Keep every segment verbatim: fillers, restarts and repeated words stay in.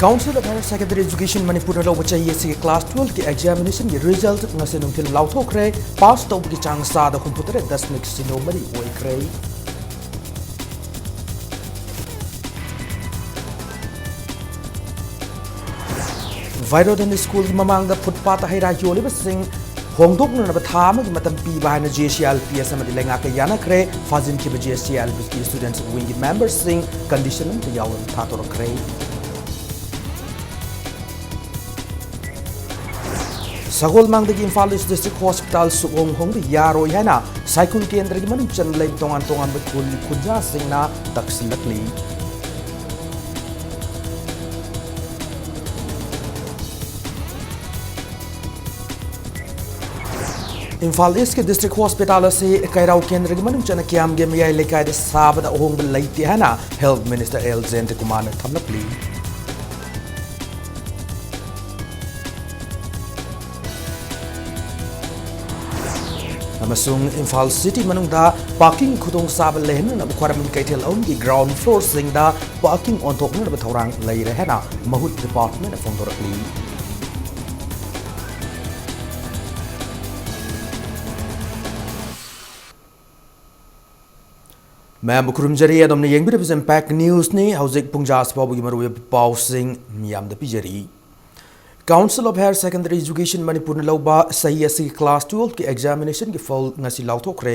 Council of Higher Secondary Education ꯃꯅꯤꯄꯨꯔꯅ ꯂꯧꯕ ꯆꯍꯤ ꯑꯁꯤꯒꯤ class twelve ꯀꯤ examination ꯒꯤ result ꯉꯁꯤ ꯅꯨꯡꯊꯤꯜ ꯂꯥꯎꯊꯣꯛꯈ꯭ꯔꯦ꯫ Pass ꯇꯧꯕꯒꯤ ꯆꯥꯡ ꯆꯥꯗ ꯍꯨꯝꯐꯨ ꯇꯔꯦꯠ ꯗꯁꯃꯤꯛ ꯁꯤꯅꯣ ꯃꯔꯤ ꯑꯣꯏꯈ꯭ꯔꯦ꯫ ꯚꯥꯏꯔꯣꯗꯟ ꯁ꯭ꯀꯨꯜꯒꯤ ꯃꯃꯥꯡꯗ ꯐꯨꯠꯄꯥꯠꯇ ꯍꯩ ꯔꯥ ꯌꯣꯜꯂꯤꯕꯁꯤꯡ ꯍꯣꯡꯗꯣꯛꯅꯅꯕ ꯊꯥ ꯑꯃꯒꯤ ꯃꯇꯝ ꯄꯤꯕ ꯍꯥꯏꯅ JCLPS ꯑꯃꯗꯤ ꯂꯩꯉꯥꯛꯀ ꯌꯥꯅꯈ꯭ꯔꯦ꯫ ꯐꯥꯖꯤꯟꯈꯤꯕ JCLPS ꯀꯤ students wing ꯒꯤ member ꯁꯤꯡ condition ꯑꯃꯠꯇ ꯌꯥꯎꯗꯅ ꯊꯥꯗꯣꯔꯛꯈ꯭ꯔꯦ꯫ ꯁꯒꯣꯜꯃꯥꯡꯗꯒꯤ ꯏꯝꯐꯥꯜ East District Hospital ꯁꯨꯍꯣꯡ ꯍꯣꯡꯕ ꯌꯥꯔꯣꯏ ꯍꯥꯏꯅ ꯁꯥꯏꯀꯨꯜ ꯀꯦꯟꯗ꯭ꯔꯒꯤ ꯃꯅꯨꯡ ꯆꯟꯅ ꯂꯩꯕ ꯇꯣꯉꯥꯟ ꯇꯣꯉꯥꯟꯕ ꯈꯨꯜꯒꯤ ꯈꯨꯟꯖꯥꯁꯤꯡꯅ ꯇꯛꯁꯤꯜꯂꯛꯂꯤ꯫ ꯏꯝꯐꯥꯜ East ꯀꯤ District Hospital ꯑꯁꯤ ꯀꯩꯔꯥꯎ ꯀꯦꯟꯗ꯭ꯔꯒꯤ ꯃꯅꯨꯡ ꯆꯟꯅ ꯀꯤꯌꯥꯝꯒꯦ ꯃꯌꯥꯏ ꯂꯩꯀꯥꯏꯗ ꯁꯥꯕꯗ ꯑꯍꯣꯡꯕ ꯂꯩꯇꯦ ꯍꯥꯏꯅ Health Minister ꯑꯦꯜ ꯖꯌꯟꯇꯀꯨꯃꯥꯔꯅ ꯊꯝꯂꯛꯂꯤ꯫ ꯑꯃꯁꯨꯡ ꯏꯝꯐꯥꯜ city ꯃꯅꯨꯡꯗ parking ꯈꯨꯗꯣꯡꯆꯥꯕ ꯂꯩꯍꯟꯅꯅꯕ ꯈ꯭ꯋꯥꯏꯔꯝꯕꯟ ꯀꯩꯊꯦꯜ ꯑꯍꯨꯝꯒꯤ ground floor ꯁꯤꯡꯗ parking ꯑꯣꯟꯊꯣꯛꯅꯅꯕ ꯊꯧꯔꯥꯡ ꯂꯩꯔꯦ ꯍꯥꯏꯅ ꯃꯍꯨꯠ department ꯅ ꯐꯣꯡꯗꯣꯔꯛꯂꯤ꯫ ꯃꯌꯥꯝꯕꯨ ꯈꯨꯔꯨꯝꯖꯔꯤ, ꯑꯗꯣꯝꯅ ꯌꯦꯡꯕꯤꯔꯤꯕꯁꯤ Impact News ꯅꯤ꯫ ꯍꯧꯖꯤꯛ ꯄꯨꯡꯖꯥ ꯑꯁꯤ ꯐꯥꯎꯕꯒꯤ ꯃꯔꯨꯑꯣꯏꯕ ꯄꯥꯎꯁꯤꯡ ꯃꯤꯌꯥꯝꯗ ꯄꯤꯖꯔꯤ꯫ Council of Higher Secondary Education ꯃꯅꯤꯄꯨꯔꯅ ꯂꯧꯕ ꯆꯍꯤ ꯑꯁꯤꯒꯤ class twelve ꯀꯤ examination ꯒꯤ ꯐꯜ ꯉꯁꯤ ꯂꯥꯎꯊꯣꯛꯈ꯭ꯔꯦ꯫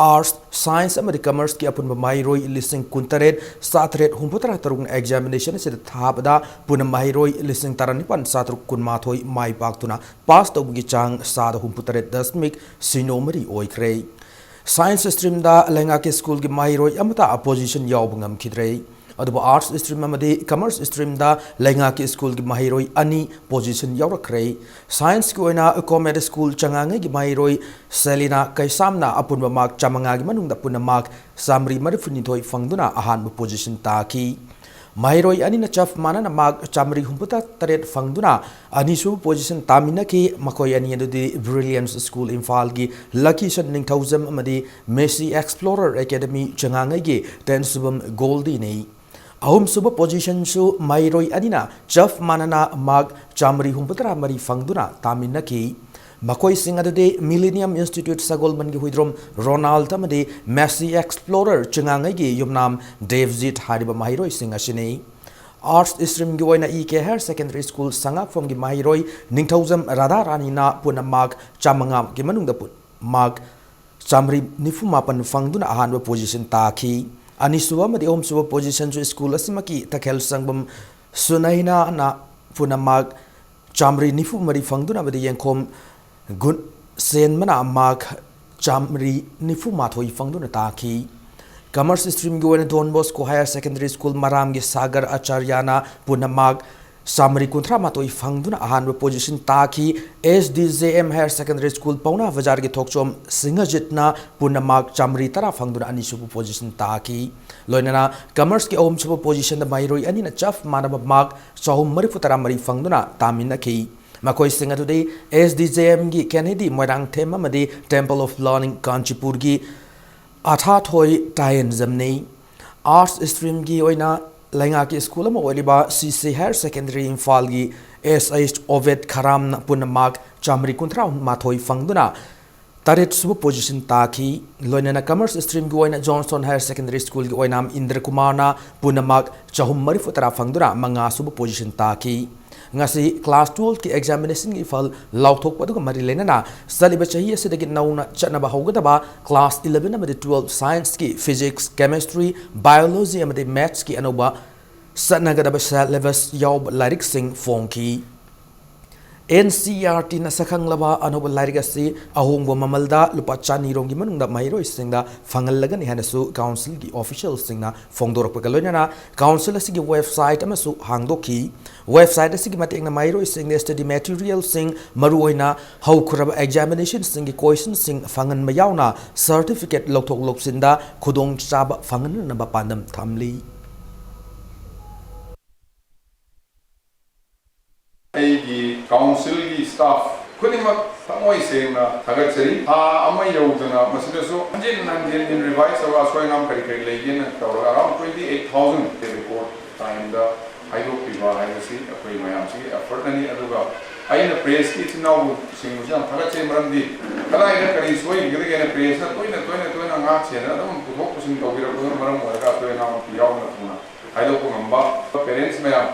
Arts, Science ꯑꯃꯗꯤ Commerce ꯀꯤ ꯑꯄꯨꯟꯕ ꯃꯍꯩꯔꯣꯏ ꯂꯤꯁꯤꯡ ꯀꯨꯟꯇꯔꯦꯠ ꯆꯥꯇꯔꯦꯠ ꯍꯨꯝꯐꯨꯇꯔꯥ ꯇꯔꯨꯛꯅ examination ꯑꯁꯤꯗ ꯊꯥꯕꯗ ꯄꯨꯟꯅ ꯃꯍꯩꯔꯣꯏ ꯂꯤꯁꯤꯡ ꯇꯔꯥꯅꯤꯄꯥꯜ ꯆꯥꯇꯔꯨꯛ ꯀꯨꯟꯃꯥꯊꯣꯏ ꯃꯥꯏ ꯄꯥꯛꯇꯨꯅ pass ꯇꯧꯕꯒꯤ ꯆꯥꯡ ꯆꯥꯗ ꯍꯨꯝꯐꯨꯇꯔꯦꯠ ꯗꯁꯃꯤꯛ ꯁꯤꯅꯣ ꯃꯔꯤ ꯑꯣꯏꯈ꯭ꯔꯦ꯫ Science stream ꯗ ꯂꯩꯉꯥꯛꯀꯤ ꯁ꯭ꯀꯨꯜꯒꯤ ꯃꯍꯩꯔꯣꯏ ꯑꯃꯠꯇ position ꯌꯥꯎꯕ ꯉꯝꯈꯤꯗ꯭ꯔꯦ꯫ ꯑꯗꯨꯕꯨ Arts stream ꯑꯃꯗꯤ Commerce stream ꯗ ꯂꯩꯉꯥꯛꯀꯤ ꯁ꯭ꯀꯨꯜꯒꯤ ꯃꯍꯩꯔꯣꯏ ꯑꯅꯤ position ꯌꯥꯎꯔꯛꯈ꯭ꯔꯦ꯫ Science ꯀꯤ ꯑꯣꯏꯅ Comet School ꯆꯉꯥꯉꯩꯒꯤ ꯃꯍꯩꯔꯣꯏ ꯁꯦꯂꯤꯅꯥ ꯀꯩꯁꯥꯝꯅ ꯑꯄꯨꯟꯕ mark ꯆꯥꯃꯉꯥꯒꯤ ꯃꯅꯨꯡꯗ ꯄꯨꯟꯅ mark ꯆꯥꯃꯔꯤ ꯃꯔꯤꯐꯨꯅꯤꯊꯣꯏ ꯐꯪꯗꯨꯅ ꯑꯍꯥꯟꯕ position ꯇꯥꯈꯤ꯫ ꯃꯍꯩꯔꯣꯏ ꯑꯅꯤꯅ ꯆꯞ ꯃꯥꯟꯅꯅ mark ꯆꯥꯃꯔꯤ ꯍꯨꯝꯐꯨꯇꯔꯦꯠ ꯐꯪꯗꯨꯅ ꯑꯅꯤꯁꯨꯕ position ꯇꯥꯃꯤꯟꯅꯈꯤ꯫ ꯃꯈꯣꯏ ꯑꯅꯤ ꯑꯗꯨꯗꯤ Brilliance School ꯏꯝꯐꯥꯜꯒꯤ ꯂꯀꯤꯁꯟ ꯅꯤꯡꯊꯧꯖꯝ ꯑꯃꯗꯤ Messi Explorer Academy ꯆꯉꯥꯉꯩꯒꯤ ꯇꯦꯟꯁꯨꯕꯝ ꯒꯣꯜꯗꯤꯅꯤ꯫ ꯑꯍꯨꯝꯁꯨꯕ positionꯁꯨ ꯃꯍꯩꯔꯣꯏ ꯑꯅꯤꯅ ꯆꯞ ꯃꯥꯟꯅꯅ mark ꯆꯥꯃꯔꯤ ꯍꯨꯝꯐꯨꯇꯔꯥ ꯃꯔꯤ ꯐꯪꯗꯨꯅ ꯇꯥꯃꯤꯟꯅꯈꯤ꯫ ꯃꯈꯣꯏꯁꯤꯡ ꯑꯗꯨꯗꯤ Millennium Institute ꯁꯒꯣꯜꯕꯟꯒꯤ ꯍꯨꯏꯗ꯭ꯔꯣꯝ ꯔꯣꯅꯥꯜꯗ ꯑꯃꯗꯤ Messi Explorer ꯆꯤꯉꯥꯉꯩꯒꯤ ꯌꯨꯝꯅꯥꯝ ꯗꯦꯕꯖꯤꯠ ꯍꯥꯏꯔꯤꯕ ꯃꯍꯩꯔꯣꯏꯁꯤꯡ ꯑꯁꯤꯅꯤ꯫ Arts streamꯒꯤ ꯑꯣꯏꯅ E K Higher Secondary School ꯁꯉꯥꯛꯐꯝꯒꯤ ꯃꯍꯩꯔꯣꯏ ꯅꯤꯡꯊꯧꯖꯝ ꯔꯥꯙꯥꯔꯥꯅꯤꯅ ꯄꯨꯟꯅ mark ꯆꯥꯃꯉꯥꯒꯤ ꯃꯅꯨꯡꯗ ꯄꯨꯟ-, mark ꯆꯥꯃꯔꯤ ꯅꯤꯐꯨ ꯃꯥꯄꯟ ꯐꯪꯗꯨꯅ ꯑꯍꯥꯟꯕ position ꯇꯥꯈꯤ꯫ ꯑꯅꯤꯁꯨꯕ ꯑꯃꯗꯤ ꯑꯍꯨꯝꯁꯨꯕ positionꯁꯨ school ꯑꯁꯤꯃꯛꯀꯤ ꯇꯈꯦꯜ ꯁꯪꯕꯝ ꯁꯨꯅꯩꯅꯥꯅ ꯄꯨꯟꯅ mark ꯆꯥꯃꯔꯤ ꯅꯤꯐꯨ ꯃꯔꯤ ꯐꯪꯗꯨꯅ ꯑꯃꯗꯤ ꯌꯦꯡꯈꯣꯝ ꯒꯨꯟ ꯁꯦꯟꯕꯅ mark ꯆꯥꯃꯔꯤ ꯅꯤꯐꯨ ꯃꯥꯊꯣꯏ ꯐꯪꯗꯨꯅ ꯇꯥꯈꯤ꯫ Commerce streamꯒꯤ ꯑꯣꯏꯅ Don Bosco Higher Secondary School ꯃꯔꯥꯝꯒꯤ Sagar ꯑꯆꯥꯔꯌꯥꯅ ꯄꯨꯟꯅ mark ꯆꯥꯃꯔꯤ ꯀꯨꯟꯊ꯭ꯔꯥ ꯃꯥꯊꯣꯏ ꯐꯪꯗꯨꯅ ꯑꯍꯥꯟꯕ position ꯇꯥꯈꯤ꯫ S D J M Higher Secondary School ꯄꯥꯎꯅꯥ ꯕꯖꯥꯔꯒꯤ ꯊꯣꯛꯆꯣꯝ ꯁꯤꯡꯍꯖꯤꯠꯅ ꯄꯨꯟꯅ mark ꯆꯥꯃꯔꯤ ꯇꯔꯥ ꯐꯪꯗꯨꯅ ꯑꯅꯤꯁꯨꯕ position ꯇꯥꯈꯤ꯫ ꯂꯣꯏꯅꯅ Commerceꯀꯤ ꯑꯍꯨꯝꯁꯨꯕ positionꯗ ꯃꯍꯩꯔꯣꯏ ꯑꯅꯤꯅ ꯆꯞ ꯃꯥꯟꯅꯕ mark ꯆꯍꯨꯝ ꯃꯔꯤꯐꯨ ꯇꯔꯥ ꯃꯔꯤ ꯐꯪꯗꯨꯅ ꯇꯥꯃꯤꯟꯅꯈꯤ꯫ ꯃꯈꯣꯏꯁꯤꯡ ꯑꯗꯨꯗꯤ S D J Mꯒꯤ Kennedy Moirangthem ꯑꯃꯗꯤ Temple of Learning ꯀꯥꯟꯆꯤꯄꯨꯔꯒꯤ ꯑꯊꯥꯊꯣꯏ ꯇꯥꯌꯦꯟꯖꯝꯅꯤ꯫ Arts streamꯒꯤ ꯑꯣꯏꯅ ꯂꯩꯉꯥꯛꯀꯤ school ꯑꯃ ꯑꯣꯏꯔꯤꯕ C C Higher Secondary ꯏꯝꯐꯥꯜꯒꯤ S H ꯑꯣꯕꯦꯗ ꯈꯔꯥꯝꯅ ꯄꯨꯟꯅ mark ꯆꯥꯃꯔꯤ ꯀꯨꯟꯊ꯭ꯔꯥ ꯃꯥꯊꯣꯏ ꯐꯪꯗꯨꯅ ꯇꯔꯦꯠ ꯁꯨꯕ position ꯇꯥꯈꯤ꯫ ꯂꯣꯏꯅꯅ Commerce streamꯒꯤ ꯑꯣꯏꯅ Johnson Higher Secondary Schoolꯒꯤ ꯑꯣꯏꯅ ꯏꯟꯗ꯭ꯔ ꯀꯨꯃꯥꯔꯅ ꯄꯨꯟꯅ mark ꯆꯍꯨꯝ ꯃꯔꯤꯐꯨ ꯇꯔꯥ ꯐꯪꯗꯨꯅ ꯃꯉꯥ ꯁꯨꯕ position ꯇꯥꯈꯤ꯫ ꯉꯁꯤ class twelveꯀꯤ examinationꯒꯤ ꯐꯜ ꯂꯥꯎꯊꯣꯛꯄ ꯑꯗꯨꯒ ꯃꯔꯤ ꯂꯩꯅꯅ ꯆꯠꯂꯤꯕ ꯆꯍꯤ ꯑꯁꯤꯗꯒꯤ ꯅꯧꯅ ꯆꯠꯅꯕ ꯍꯧꯒꯗꯕ class eleven ꯑꯃꯗꯤ twelve scienceꯀꯤ physics, chemistry, biology ꯑꯃꯗꯤ mathsꯀꯤ ꯑꯅꯧꯕ ꯆꯠꯅꯒꯗꯕ syllabus ꯌꯥꯎꯕ ꯂꯥꯏꯔꯤꯛꯁꯤꯡ ꯐꯣꯡꯈꯤ꯫ N C E R Tꯅ ꯁꯛꯈꯪꯂꯕ ꯑꯅꯧꯕ ꯂꯥꯏꯔꯤꯛ ꯑꯁꯤ ꯑꯍꯣꯡꯕ ꯃꯃꯜꯗ ꯂꯨꯄꯥ ꯆꯅꯤ ꯔꯣꯝꯒꯤ ꯃꯅꯨꯡꯗ ꯃꯍꯩꯔꯣꯏꯁꯤꯡꯗ ꯐꯪꯍꯜꯂꯒꯅꯤ ꯍꯥꯏꯅꯁꯨ councilꯒꯤ officialꯁꯤꯡꯅ ꯐꯣꯡꯗꯣꯔꯛꯄꯒ ꯂꯣꯏꯅꯅ council ꯑꯁꯤꯒꯤ website ꯑꯃꯁꯨ ꯍꯥꯡꯗꯣꯛꯈꯤ꯫ Website ꯑꯁꯤꯒꯤ ꯃꯇꯦꯡꯅ ꯃꯍꯩꯔꯣꯏꯁꯤꯡꯗ study materialꯁꯤꯡ, ꯃꯔꯨꯑꯣꯏꯅ ꯍꯧꯈ꯭ꯔꯕ examinationꯁꯤꯡꯒꯤ questionꯁꯤꯡ ꯐꯪꯍꯟꯕ ꯌꯥꯎꯅ certificate ꯂꯧꯊꯣꯛ ꯂꯧꯁꯤꯟꯗ ꯈꯨꯗꯣꯡꯆꯥꯕ ꯐꯪꯍꯟꯅꯕ ꯄꯥꯟꯗꯝ ꯊꯝꯂꯤ꯫ ꯑꯩꯒꯤ councilꯒꯤ staff ꯈꯨꯗꯤꯡꯃꯛ ꯊꯃꯣꯏ ꯁꯦꯡꯅ ꯊꯥꯒꯠꯆꯔꯤ꯫ ꯊꯥ ꯑꯃ ꯌꯧꯗꯅ ꯃꯁꯤꯗꯁꯨ ꯍꯟꯖꯤꯟ ꯍꯟꯖꯤꯟ revise ꯇꯧꯔꯒ ꯑꯁꯣꯏ ꯑꯉꯥꯝ ꯀꯔꯤ ꯀꯔꯤ ꯂꯩꯒꯦꯅ ꯇꯧꯔꯒ around twenty eight thousand report ꯇꯥꯏꯝꯗ ꯍꯥꯏꯗꯣꯛꯄꯤꯕ ꯍꯥꯏꯕꯁꯤ ꯑꯩꯈꯣꯏ ꯃꯌꯥꯝꯁꯤꯒꯤ ꯑꯦꯐꯔꯠꯅꯅꯤ꯫ ꯑꯗꯨꯒ ꯑꯩꯅ ꯄ꯭ꯔꯦꯁꯀꯤ ꯏꯆꯤꯟ ꯏꯅꯥꯎꯁꯤꯡꯕꯨꯁꯨ ꯌꯥꯝ ꯊꯥꯒꯠꯆꯩ, ꯃꯔꯝꯗꯤ ꯀꯗꯥꯏꯗ ꯀꯔꯤ ꯁꯣꯏꯈꯤꯒꯗꯒꯦꯅ ꯄ꯭ꯔꯦꯁꯅ ꯇꯣꯏꯅ ꯇꯣꯏꯅ ꯇꯣꯏꯅ ꯉꯥꯛ ꯁꯦꯟꯅ ꯑꯗꯨꯝ ꯄꯨꯊꯣꯛ ꯄꯨꯁꯤꯟ ꯇꯧꯕꯤꯔꯛꯄꯗꯨꯅ ꯃꯔꯝ ꯑꯣꯏꯔꯒ ꯑꯁꯣꯏ ꯑꯉꯥꯝ ꯑꯃꯠꯇ ꯌꯥꯎꯗꯅ ꯊꯨꯅ ꯍꯥꯏꯗꯣꯛꯄ ꯉꯝꯕ꯫ ꯄꯦꯔꯦꯟꯁ ꯃꯌꯥꯝ,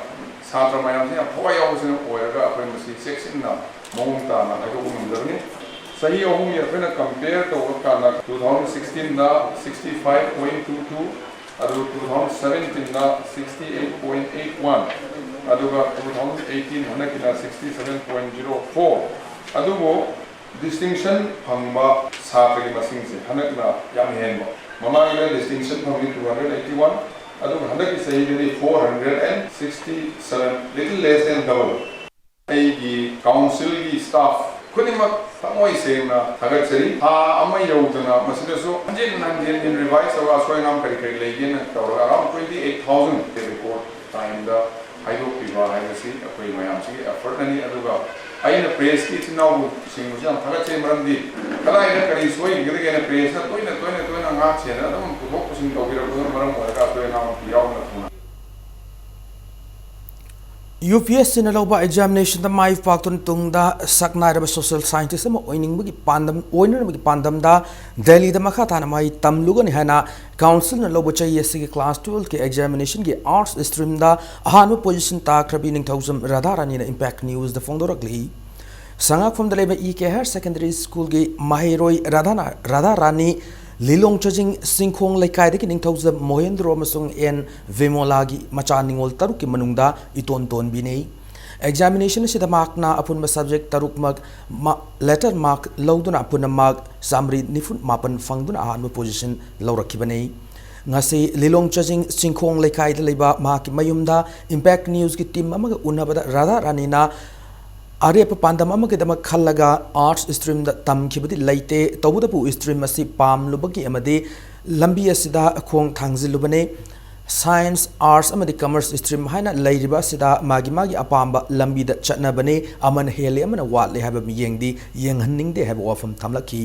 ꯁꯥꯇ꯭ꯔ ꯃꯌꯥꯝꯁꯤ ꯌꯥꯝ ꯊꯋꯥꯏ ꯌꯥꯎꯕꯁꯤꯅ ꯑꯣꯏꯔꯒ ꯑꯩꯈꯣꯏ ꯃꯁꯤ ꯆꯦꯛꯁꯤꯟꯅ ꯃꯑꯣꯡ ꯇꯥꯅ ꯍꯥꯏꯗꯣꯛꯄ ꯉꯝꯖꯕꯅꯤ꯫ ꯆꯍꯤ ꯑꯍꯨꯝꯒꯤ ꯑꯩꯈꯣꯏꯅ ꯀꯝꯄꯦꯌꯔ ꯇꯧꯕ ꯀꯥꯟꯗ, ꯇꯨ ꯊꯥꯎꯖꯟ ꯁꯤꯛꯁꯇꯤꯟꯗ sixty five point two two, ꯑꯗꯨ ꯇꯨ ꯊꯥꯎꯖꯟ ꯁꯕꯦꯟꯇꯤꯟꯗ sixty eight point eight one, ꯑꯗꯨꯒ ꯇꯨ ꯊꯥꯎꯖꯟ ꯑꯩꯠꯇꯤꯟ ꯍꯟꯗꯛꯀꯤꯅ sixty seven point zero four. ꯑꯗꯨꯕꯨ ꯗꯤꯁꯇꯤꯡꯁꯟ ꯐꯪꯕ ꯁꯥꯇ꯭ꯔꯒꯤ ꯃꯁꯤꯡꯁꯦ ꯍꯟꯗꯛꯅ ꯌꯥꯝ ꯍꯦꯟꯕ꯫ ꯃꯃꯥꯡꯒꯤꯗ ꯗꯤꯁꯇꯤꯡꯁꯟ ꯐꯪꯉꯤ ꯇꯨ ꯍꯟꯗ꯭ꯔꯦꯠ ꯑꯩꯠꯇꯤ ꯋꯥꯟ, ꯑꯗꯨꯒ ꯍꯟꯗꯛꯀꯤ ꯆꯍꯤꯗꯗꯤ four hundred and sixty seven, little less than double꯫ ꯑꯩꯒꯤ ꯀꯥꯎꯟꯁꯤꯜꯒꯤ ꯁ꯭ꯇꯥꯐ ꯈꯨꯗꯤꯡꯃꯛ ꯊꯃꯣꯏ ꯁꯦꯡꯅ ꯊꯥꯒꯠꯆꯔꯤ꯫ ꯊꯥ ꯑꯃ ꯌꯧꯗꯅ ꯃꯁꯤꯗꯁꯨ ꯍꯟꯖꯤꯟ ꯍꯟꯖꯤꯟ ꯔꯤꯚꯥꯏꯁ ꯇꯧꯔꯒ ꯑꯁꯣꯏ ꯑꯉꯥꯝ ꯀꯔꯤ ꯀꯔꯤ ꯂꯩꯒꯦꯅ ꯇꯧꯔꯒ around twenty eight thousand report ꯇꯥꯏꯝꯗ ꯍꯥꯏꯗꯣꯛꯄꯤꯕ ꯍꯥꯏꯕꯁꯤ ꯑꯩꯈꯣꯏ ꯃꯌꯥꯝꯁꯤꯒꯤ ꯑꯦꯐꯔꯠꯅꯅꯤ꯫ ꯑꯗꯨꯒ ꯑꯩꯅ ꯄ꯭ꯔꯦꯁꯀꯤ ꯏꯆꯤꯟ ꯏꯅꯥꯎꯁꯤꯡꯕꯨꯁꯨ ꯌꯥꯝ ꯊꯥꯒꯠꯆꯩ, ꯃꯔꯝꯗꯤ ꯀꯗꯥꯏꯗ ꯀꯔꯤ ꯁꯣꯏꯈꯤꯒꯗꯒꯦꯅ ꯄ꯭ꯔꯦꯁꯅ ꯇꯣꯏꯅ ꯇꯣꯏꯅ ꯇꯣꯏꯅ ꯉꯥꯛ ꯁꯦꯟꯅ ꯑꯗꯨꯝ ꯄꯨꯊꯣꯛ ꯄꯨꯁꯤꯟ ꯇꯧꯕꯤꯔꯛꯄꯗꯨꯅ ꯃꯔꯝ ꯑꯣꯏꯔꯒ ꯑꯁꯣꯏ ꯑꯉꯥꯝ ꯌꯥꯎꯗꯅ ꯊꯨꯅ UPSCꯅ ꯂꯧꯕ ꯑꯦꯛꯖꯥꯃꯤꯅꯦꯁꯟꯗ ꯃꯥꯏ ꯄꯥꯛꯇꯨꯅ ꯇꯨꯡꯗ ꯁꯛ ꯅꯥꯏꯔꯕ ꯁꯣꯁꯤꯌꯦꯜ ꯁꯥꯏꯟꯇꯤꯁ ꯑꯃ ꯑꯣꯏꯅꯤꯡꯕꯒꯤ ꯄꯥꯟꯗꯝ ꯑꯣꯏꯅꯅꯕꯒꯤ ꯄꯥꯟꯗꯝꯗ ꯗꯦꯜꯂꯤꯗ ꯃꯈꯥ ꯇꯥꯅ ꯃꯍꯩ ꯇꯝꯂꯨꯒꯅꯤ ꯍꯥꯏꯅ ꯀꯥꯎꯟꯁꯤꯜꯅ ꯂꯧꯕ ꯆꯍꯤ ꯑꯁꯤꯒꯤ ꯀ꯭ꯂꯥꯁ ꯇꯨꯋꯦꯜꯐꯀꯤ ꯑꯦꯛꯖꯥꯃꯤꯅꯦꯁꯟꯒꯤ ꯑꯥꯔꯠꯁ ꯁ꯭ꯇ꯭ꯔꯤꯝꯗ ꯑꯍꯥꯟꯕ ꯄꯣꯖꯤꯁꯟ ꯇꯥꯈ꯭ꯔꯕꯤ ꯅꯤꯡꯊꯧꯖꯝ ꯔꯥꯙꯥꯔꯥꯅꯤꯅ ꯏꯝꯄꯦꯛ ꯅ꯭ꯌꯨꯁꯇ ꯐꯣꯡꯗꯣꯔꯛꯂꯤ꯫ ꯁꯉꯥꯛꯐꯝꯗ ꯂꯩꯕ ꯏ ꯀꯦ ꯍꯥꯌꯔ ꯁꯦꯀꯦꯟꯗꯔꯤ ꯁ꯭ꯀꯨꯜꯒꯤ ꯃꯍꯩꯔꯣꯏ ꯔꯥꯙꯥꯅ-, ꯔꯥꯙꯥꯔꯥꯅꯤ ꯂꯤꯂꯣꯡ ꯆꯥꯖꯤꯡ ꯆꯤꯡꯈꯣꯡ ꯂꯩꯀꯥꯏꯗꯒꯤ ꯅꯤꯡꯊꯧꯖꯝ ꯃꯣꯍꯦꯟꯗ꯭ꯔꯣ ꯑꯃꯁꯨꯡ ꯑꯦꯟ ꯚꯤꯃꯣꯂꯥꯒꯤ ꯃꯆꯥ ꯅꯤꯉꯣꯜ ꯇꯔꯨꯛꯀꯤ ꯃꯅꯨꯡꯗ ꯏꯇꯣꯟ ꯇꯣꯟꯕꯤꯅꯤ꯫ ꯑꯦꯛꯖꯥꯃꯤꯅꯦꯁꯟ ꯑꯁꯤꯗ ꯃꯍꯥꯛꯅ ꯑꯄꯨꯟꯕ ꯁꯕꯖꯦꯛ ꯇꯔꯨꯛꯃꯛ ꯃ-, ꯂꯦꯇꯔ ꯃꯥꯔꯛ ꯂꯧꯗꯨꯅ ꯑꯄꯨꯟꯅ ꯃꯥꯔꯛ ꯆꯥꯃꯔꯤ ꯅꯤꯐꯨ ꯃꯥꯄꯟ ꯐꯪꯗꯨꯅ ꯑꯍꯥꯟꯕ ꯄꯣꯖꯤꯁꯟ ꯂꯧꯔꯛꯈꯤꯕꯅꯤ꯫ ꯉꯁꯤ ꯂꯤꯂꯣꯡ ꯆꯥꯖꯤꯡ ꯆꯤꯡꯈꯣꯡ ꯂꯩꯀꯥꯏꯗ ꯂꯩꯕ ꯃꯍꯥꯛꯀꯤ ꯃꯌꯨꯝꯗ ꯏꯝꯄꯦꯛ ꯅ꯭ꯌꯨꯁꯀꯤ ꯇꯤꯝ ꯑꯃꯒ ꯎꯅꯕꯗ ꯔꯥꯙꯥ ꯔꯥꯅꯤꯅ ꯑꯔꯦꯞꯄ ꯄꯥꯟꯗꯝ ꯑꯃꯒꯤꯗꯃꯛ ꯈꯜꯂꯒ ꯑꯥꯔꯠꯁ ꯁ꯭ꯇ꯭ꯔꯤꯝꯗ ꯇꯝꯈꯤꯕꯗꯤ ꯂꯩꯇꯦ, ꯇꯧꯕꯇꯕꯨ ꯁ꯭ꯇ꯭ꯔꯤꯝ ꯑꯁꯤ ꯄꯥꯝꯂꯨꯕꯒꯤ ꯑꯃꯗꯤ ꯂꯝꯕꯤ ꯑꯁꯤꯗ ꯈꯣꯡ ꯊꯥꯡꯖꯤꯜꯂꯨꯕꯅꯤ꯫ ꯁꯥꯏꯟꯁ, ꯑꯥꯔꯠꯁ ꯑꯃꯗꯤ ꯀꯃꯔꯁ ꯁ꯭ꯇ꯭ꯔꯤꯝ ꯍꯥꯏꯅ ꯂꯩꯔꯤꯕ ꯑꯁꯤꯗ ꯃꯥꯒꯤ ꯃꯥꯒꯤ ꯑꯄꯥꯝꯕ ꯂꯝꯕꯤꯗ ꯆꯠꯅꯕꯅꯤ, ꯑꯃꯅ ꯍꯦꯜꯂꯤ ꯑꯃꯅ ꯋꯥꯠꯂꯤ ꯍꯥꯏꯕ ꯃꯤꯠꯌꯦꯡꯗꯤ ꯌꯦꯡꯍꯟꯅꯤꯡꯗꯦ ꯍꯥꯏꯕ ꯋꯥꯐꯝ ꯊꯝꯂꯛꯈꯤ꯫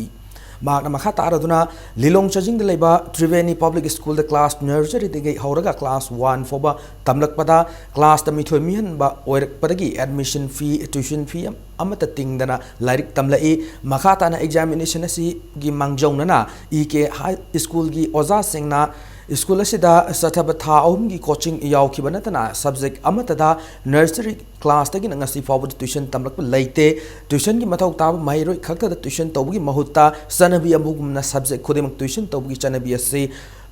ꯃꯍꯥꯛꯅ ꯃꯈꯥ ꯇꯥꯔꯗꯨꯅ ꯂꯤꯂꯣꯡ ꯆꯥꯖꯤꯡꯗ ꯂꯩꯕ ꯇ꯭ꯔꯤꯕꯦꯅꯤ ꯄꯕ꯭ꯂꯤꯛ ꯁ꯭ꯀꯨꯜꯗ ꯀ꯭ꯂꯥꯁ ꯅꯔꯁꯔꯤꯗꯒꯤ ꯍꯧꯔꯒ ꯀ꯭ꯂꯥꯁ ꯋꯥꯟ ꯐꯥꯎꯕ ꯇꯝꯂꯛꯄꯗ ꯀ꯭ꯂꯥꯁꯇ ꯃꯤꯊꯣꯏ ꯃꯤꯍꯟꯕ ꯑꯣꯏꯔꯛꯄꯗꯒꯤ ꯑꯦꯗꯃꯤꯁꯟ ꯐꯤ, ꯇ꯭ꯌꯨꯁꯟ ꯐꯤ ꯑꯃꯠꯇ ꯇꯤꯡꯗꯅ ꯂꯥꯏꯔꯤꯛ ꯇꯝꯂꯛꯏ꯫ ꯃꯈꯥ ꯇꯥꯅ ꯑꯦꯛꯖꯥꯃꯤꯅꯦꯁꯟ ꯑꯁꯤꯒꯤ ꯃꯥꯡꯖꯧꯅꯅ ꯏ ꯀꯦ ꯍꯥꯏ ꯁ꯭ꯀꯨꯜꯒꯤ ꯑꯣꯖꯥꯁꯤꯡꯅ ꯁ꯭ꯀꯨꯜ ꯑꯁꯤꯗ ꯆꯠꯊꯕ ꯊꯥ ꯑꯍꯨꯝꯒꯤ ꯀꯣꯆꯤꯡ ꯌꯥꯎꯈꯤꯕ ꯅꯠꯇꯅ ꯁꯕꯖꯦꯛ ꯑꯃꯠꯇꯗ ꯅꯔꯁꯔꯤ ꯀ꯭ꯂꯥꯁꯇꯒꯤꯅ ꯉꯁꯤ ꯐꯥꯎꯕꯗ ꯇ꯭ꯌꯨꯁꯟ ꯇꯝꯂꯛꯄ ꯂꯩꯇꯦ꯫ ꯇ꯭ꯌꯨꯁꯟꯒꯤ ꯃꯊꯧ ꯇꯥꯕ ꯃꯍꯩꯔꯣꯏ ꯈꯛꯇꯗ ꯇ꯭ꯌꯨꯁꯟ ꯇꯧꯕꯒꯤ ꯃꯍꯨꯠꯇ ꯆꯠꯅꯕꯤ ꯑꯃꯒꯨꯝꯅ ꯁꯕꯖꯦꯛ ꯈꯨꯗꯤꯡꯃꯛ ꯇ꯭ꯌꯨꯁꯟ ꯇꯧꯕꯒꯤ ꯆꯠꯅꯕꯤ ꯑꯁꯤ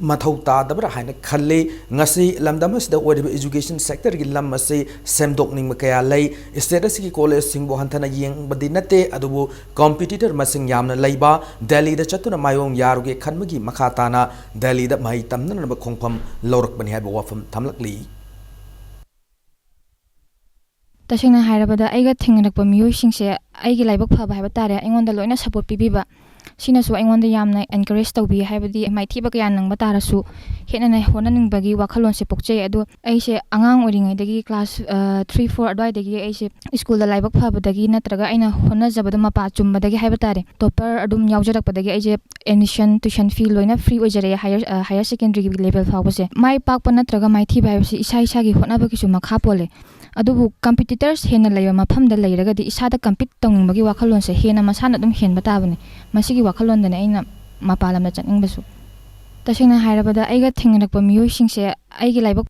ꯃꯊꯧ ꯇꯥꯗꯕ꯭ꯔꯥ ꯍꯥꯏꯅ ꯈꯜꯂꯤ꯫ ꯉꯁꯤ ꯂꯝꯗꯝ ꯑꯁꯤꯗ ꯑꯣꯏꯔꯤꯕ ꯏꯖꯨꯀꯦꯁꯟ ꯁꯦꯛꯇꯔꯒꯤ ꯂꯝ ꯑꯁꯤ ꯁꯦꯝꯗꯣꯛꯅꯤꯡꯕ ꯀꯌꯥ ꯂꯩ꯫ ꯁ꯭ꯇꯦꯠ ꯑꯁꯤꯒꯤ ꯀꯣꯂꯦꯖꯁꯤꯡꯕꯨ ꯍꯟꯊꯅ ꯌꯦꯡꯕꯗꯤ ꯅꯠꯇꯦ, ꯑꯗꯨꯕꯨ ꯀꯝꯄꯤꯇꯤꯇꯔ ꯃꯁꯤꯡ ꯌꯥꯝꯅ ꯂꯩꯕ ꯗꯦꯜꯂꯤꯗ ꯆꯠꯇꯨꯅ ꯃꯥꯏꯑꯣꯡ ꯌꯥꯔꯨꯒꯦ ꯈꯟꯕꯒꯤ ꯃꯈꯥ ꯇꯥꯅ ꯗꯦꯜꯂꯤꯗ ꯃꯍꯩ ꯇꯝꯅꯅꯕ ꯈꯣꯡꯐꯝ ꯂꯧꯔꯛꯄꯅꯤ ꯍꯥꯏꯕ ꯋꯥꯐꯝ ꯊꯝꯂꯛꯂꯤ꯫ ꯇꯁꯦꯡꯅ ꯍꯥꯏꯔꯕꯗ, ꯑꯩꯒ ꯊꯦꯡꯅꯔꯛꯄ ꯃꯤꯑꯣꯏꯁꯤꯡꯁꯦ ꯑꯩꯒꯤ ꯂꯥꯏꯕꯛ ꯐꯕ ꯍꯥꯏꯕ ꯇꯥꯔꯦ, ꯑꯩꯉꯣꯟꯗ ꯂꯣꯏꯅ ꯁꯄꯣꯔꯠ ꯄꯤꯕꯤꯕ꯫ ꯁꯤꯅꯁꯨ ꯑꯩꯉꯣꯟꯗ ꯌꯥꯝꯅ ꯑꯦꯟꯀꯔꯦꯖ ꯇꯧꯕꯤ, ꯍꯥꯏꯕꯗꯤ ꯃꯥꯏꯊꯤꯕ ꯀꯌꯥ ꯅꯪꯕ ꯇꯥꯔꯁꯨ ꯍꯦꯟꯅ ꯍꯣꯠꯅꯅꯤꯡꯕꯒꯤ ꯋꯥꯈꯜꯂꯣꯟꯁꯦ ꯄꯣꯛꯆꯩ꯫ ꯑꯗꯣ ꯑꯩꯁꯦ ꯑꯉꯥꯡ ꯑꯣꯏꯔꯤꯉꯩꯗꯒꯤ ꯀ꯭ꯂꯥꯁ ꯊ꯭ꯔꯤ ꯐꯣꯔ ꯑꯗꯨꯋꯥꯏꯗꯒꯤ ꯑꯩꯁꯦ ꯁ꯭ꯀꯨꯜꯗ ꯂꯥꯏꯕꯛ ꯐꯕꯗꯒꯤ ꯅꯠꯇ꯭ꯔꯒ ꯑꯩꯅ ꯍꯣꯠꯅꯖꯕꯗ ꯃꯄꯥ ꯆꯨꯝꯕꯗꯒꯤ ꯍꯥꯏꯕ ꯇꯥꯔꯦ, ꯇꯣꯞꯄꯔ ꯑꯗꯨꯝ ꯌꯥꯎꯖꯔꯛꯄꯗꯒꯤ ꯑꯩꯁꯦ ꯑꯦꯗꯃꯤꯁꯟ, ꯇ꯭ꯌꯨꯁꯟ ꯐꯤ ꯂꯣꯏꯅ ꯐ꯭ꯔꯤ ꯑꯣꯏꯖꯔꯛꯑꯦ ꯍꯥꯌꯔ, ꯑ, ꯍꯥꯌꯔ ꯁꯦꯀꯦꯟꯗꯔꯤꯒꯤ ꯂꯦꯚꯦꯜ ꯐꯥꯎꯕꯁꯦ꯫ ꯃꯥꯏ ꯄꯥꯛꯄ ꯅꯠꯇ꯭ꯔꯒ ꯃꯥꯏꯊꯤꯕ ꯍꯥꯏꯕꯁꯤ ꯏꯁꯥ ꯏꯁꯥꯒꯤ ꯍꯣꯠꯅꯕꯒꯤꯁꯨ ꯃꯈꯥ ꯄꯣꯜꯂꯦ꯫ ꯑꯗꯨꯕꯨ ꯀꯝꯄꯤꯇꯤꯇꯔꯁ ꯍꯦꯟꯅ ꯂꯩꯕ ꯃꯐꯝꯗ ꯂꯩꯔꯒꯗꯤ ꯏꯁꯥꯗ ꯀꯝꯄꯤꯠ ꯇꯧꯅꯤꯡꯕꯒꯤ ꯋꯥꯈꯜꯂꯣꯟꯁꯦ ꯍꯦꯟꯅ ꯃꯁꯥꯅ ꯑꯗꯨꯝ ꯍꯦꯟꯕ ꯇꯥꯕꯅꯤ꯫ ꯃꯁꯤꯒꯤ ꯋꯥꯈꯜꯂꯣꯟꯗꯅꯤ ꯑꯩꯅ ꯃꯄꯥꯟ ꯂꯝꯗ ꯆꯠꯅꯤꯡꯕꯁꯨ꯫ ꯇꯁꯦꯡꯅ ꯍꯥꯏꯔꯕꯗ, ꯑꯩꯒ ꯊꯦꯡꯅꯔꯛꯄ ꯃꯤꯑꯣꯏꯁꯤꯡꯁꯦ ꯑꯩꯒꯤ ꯂꯥꯏꯕꯛ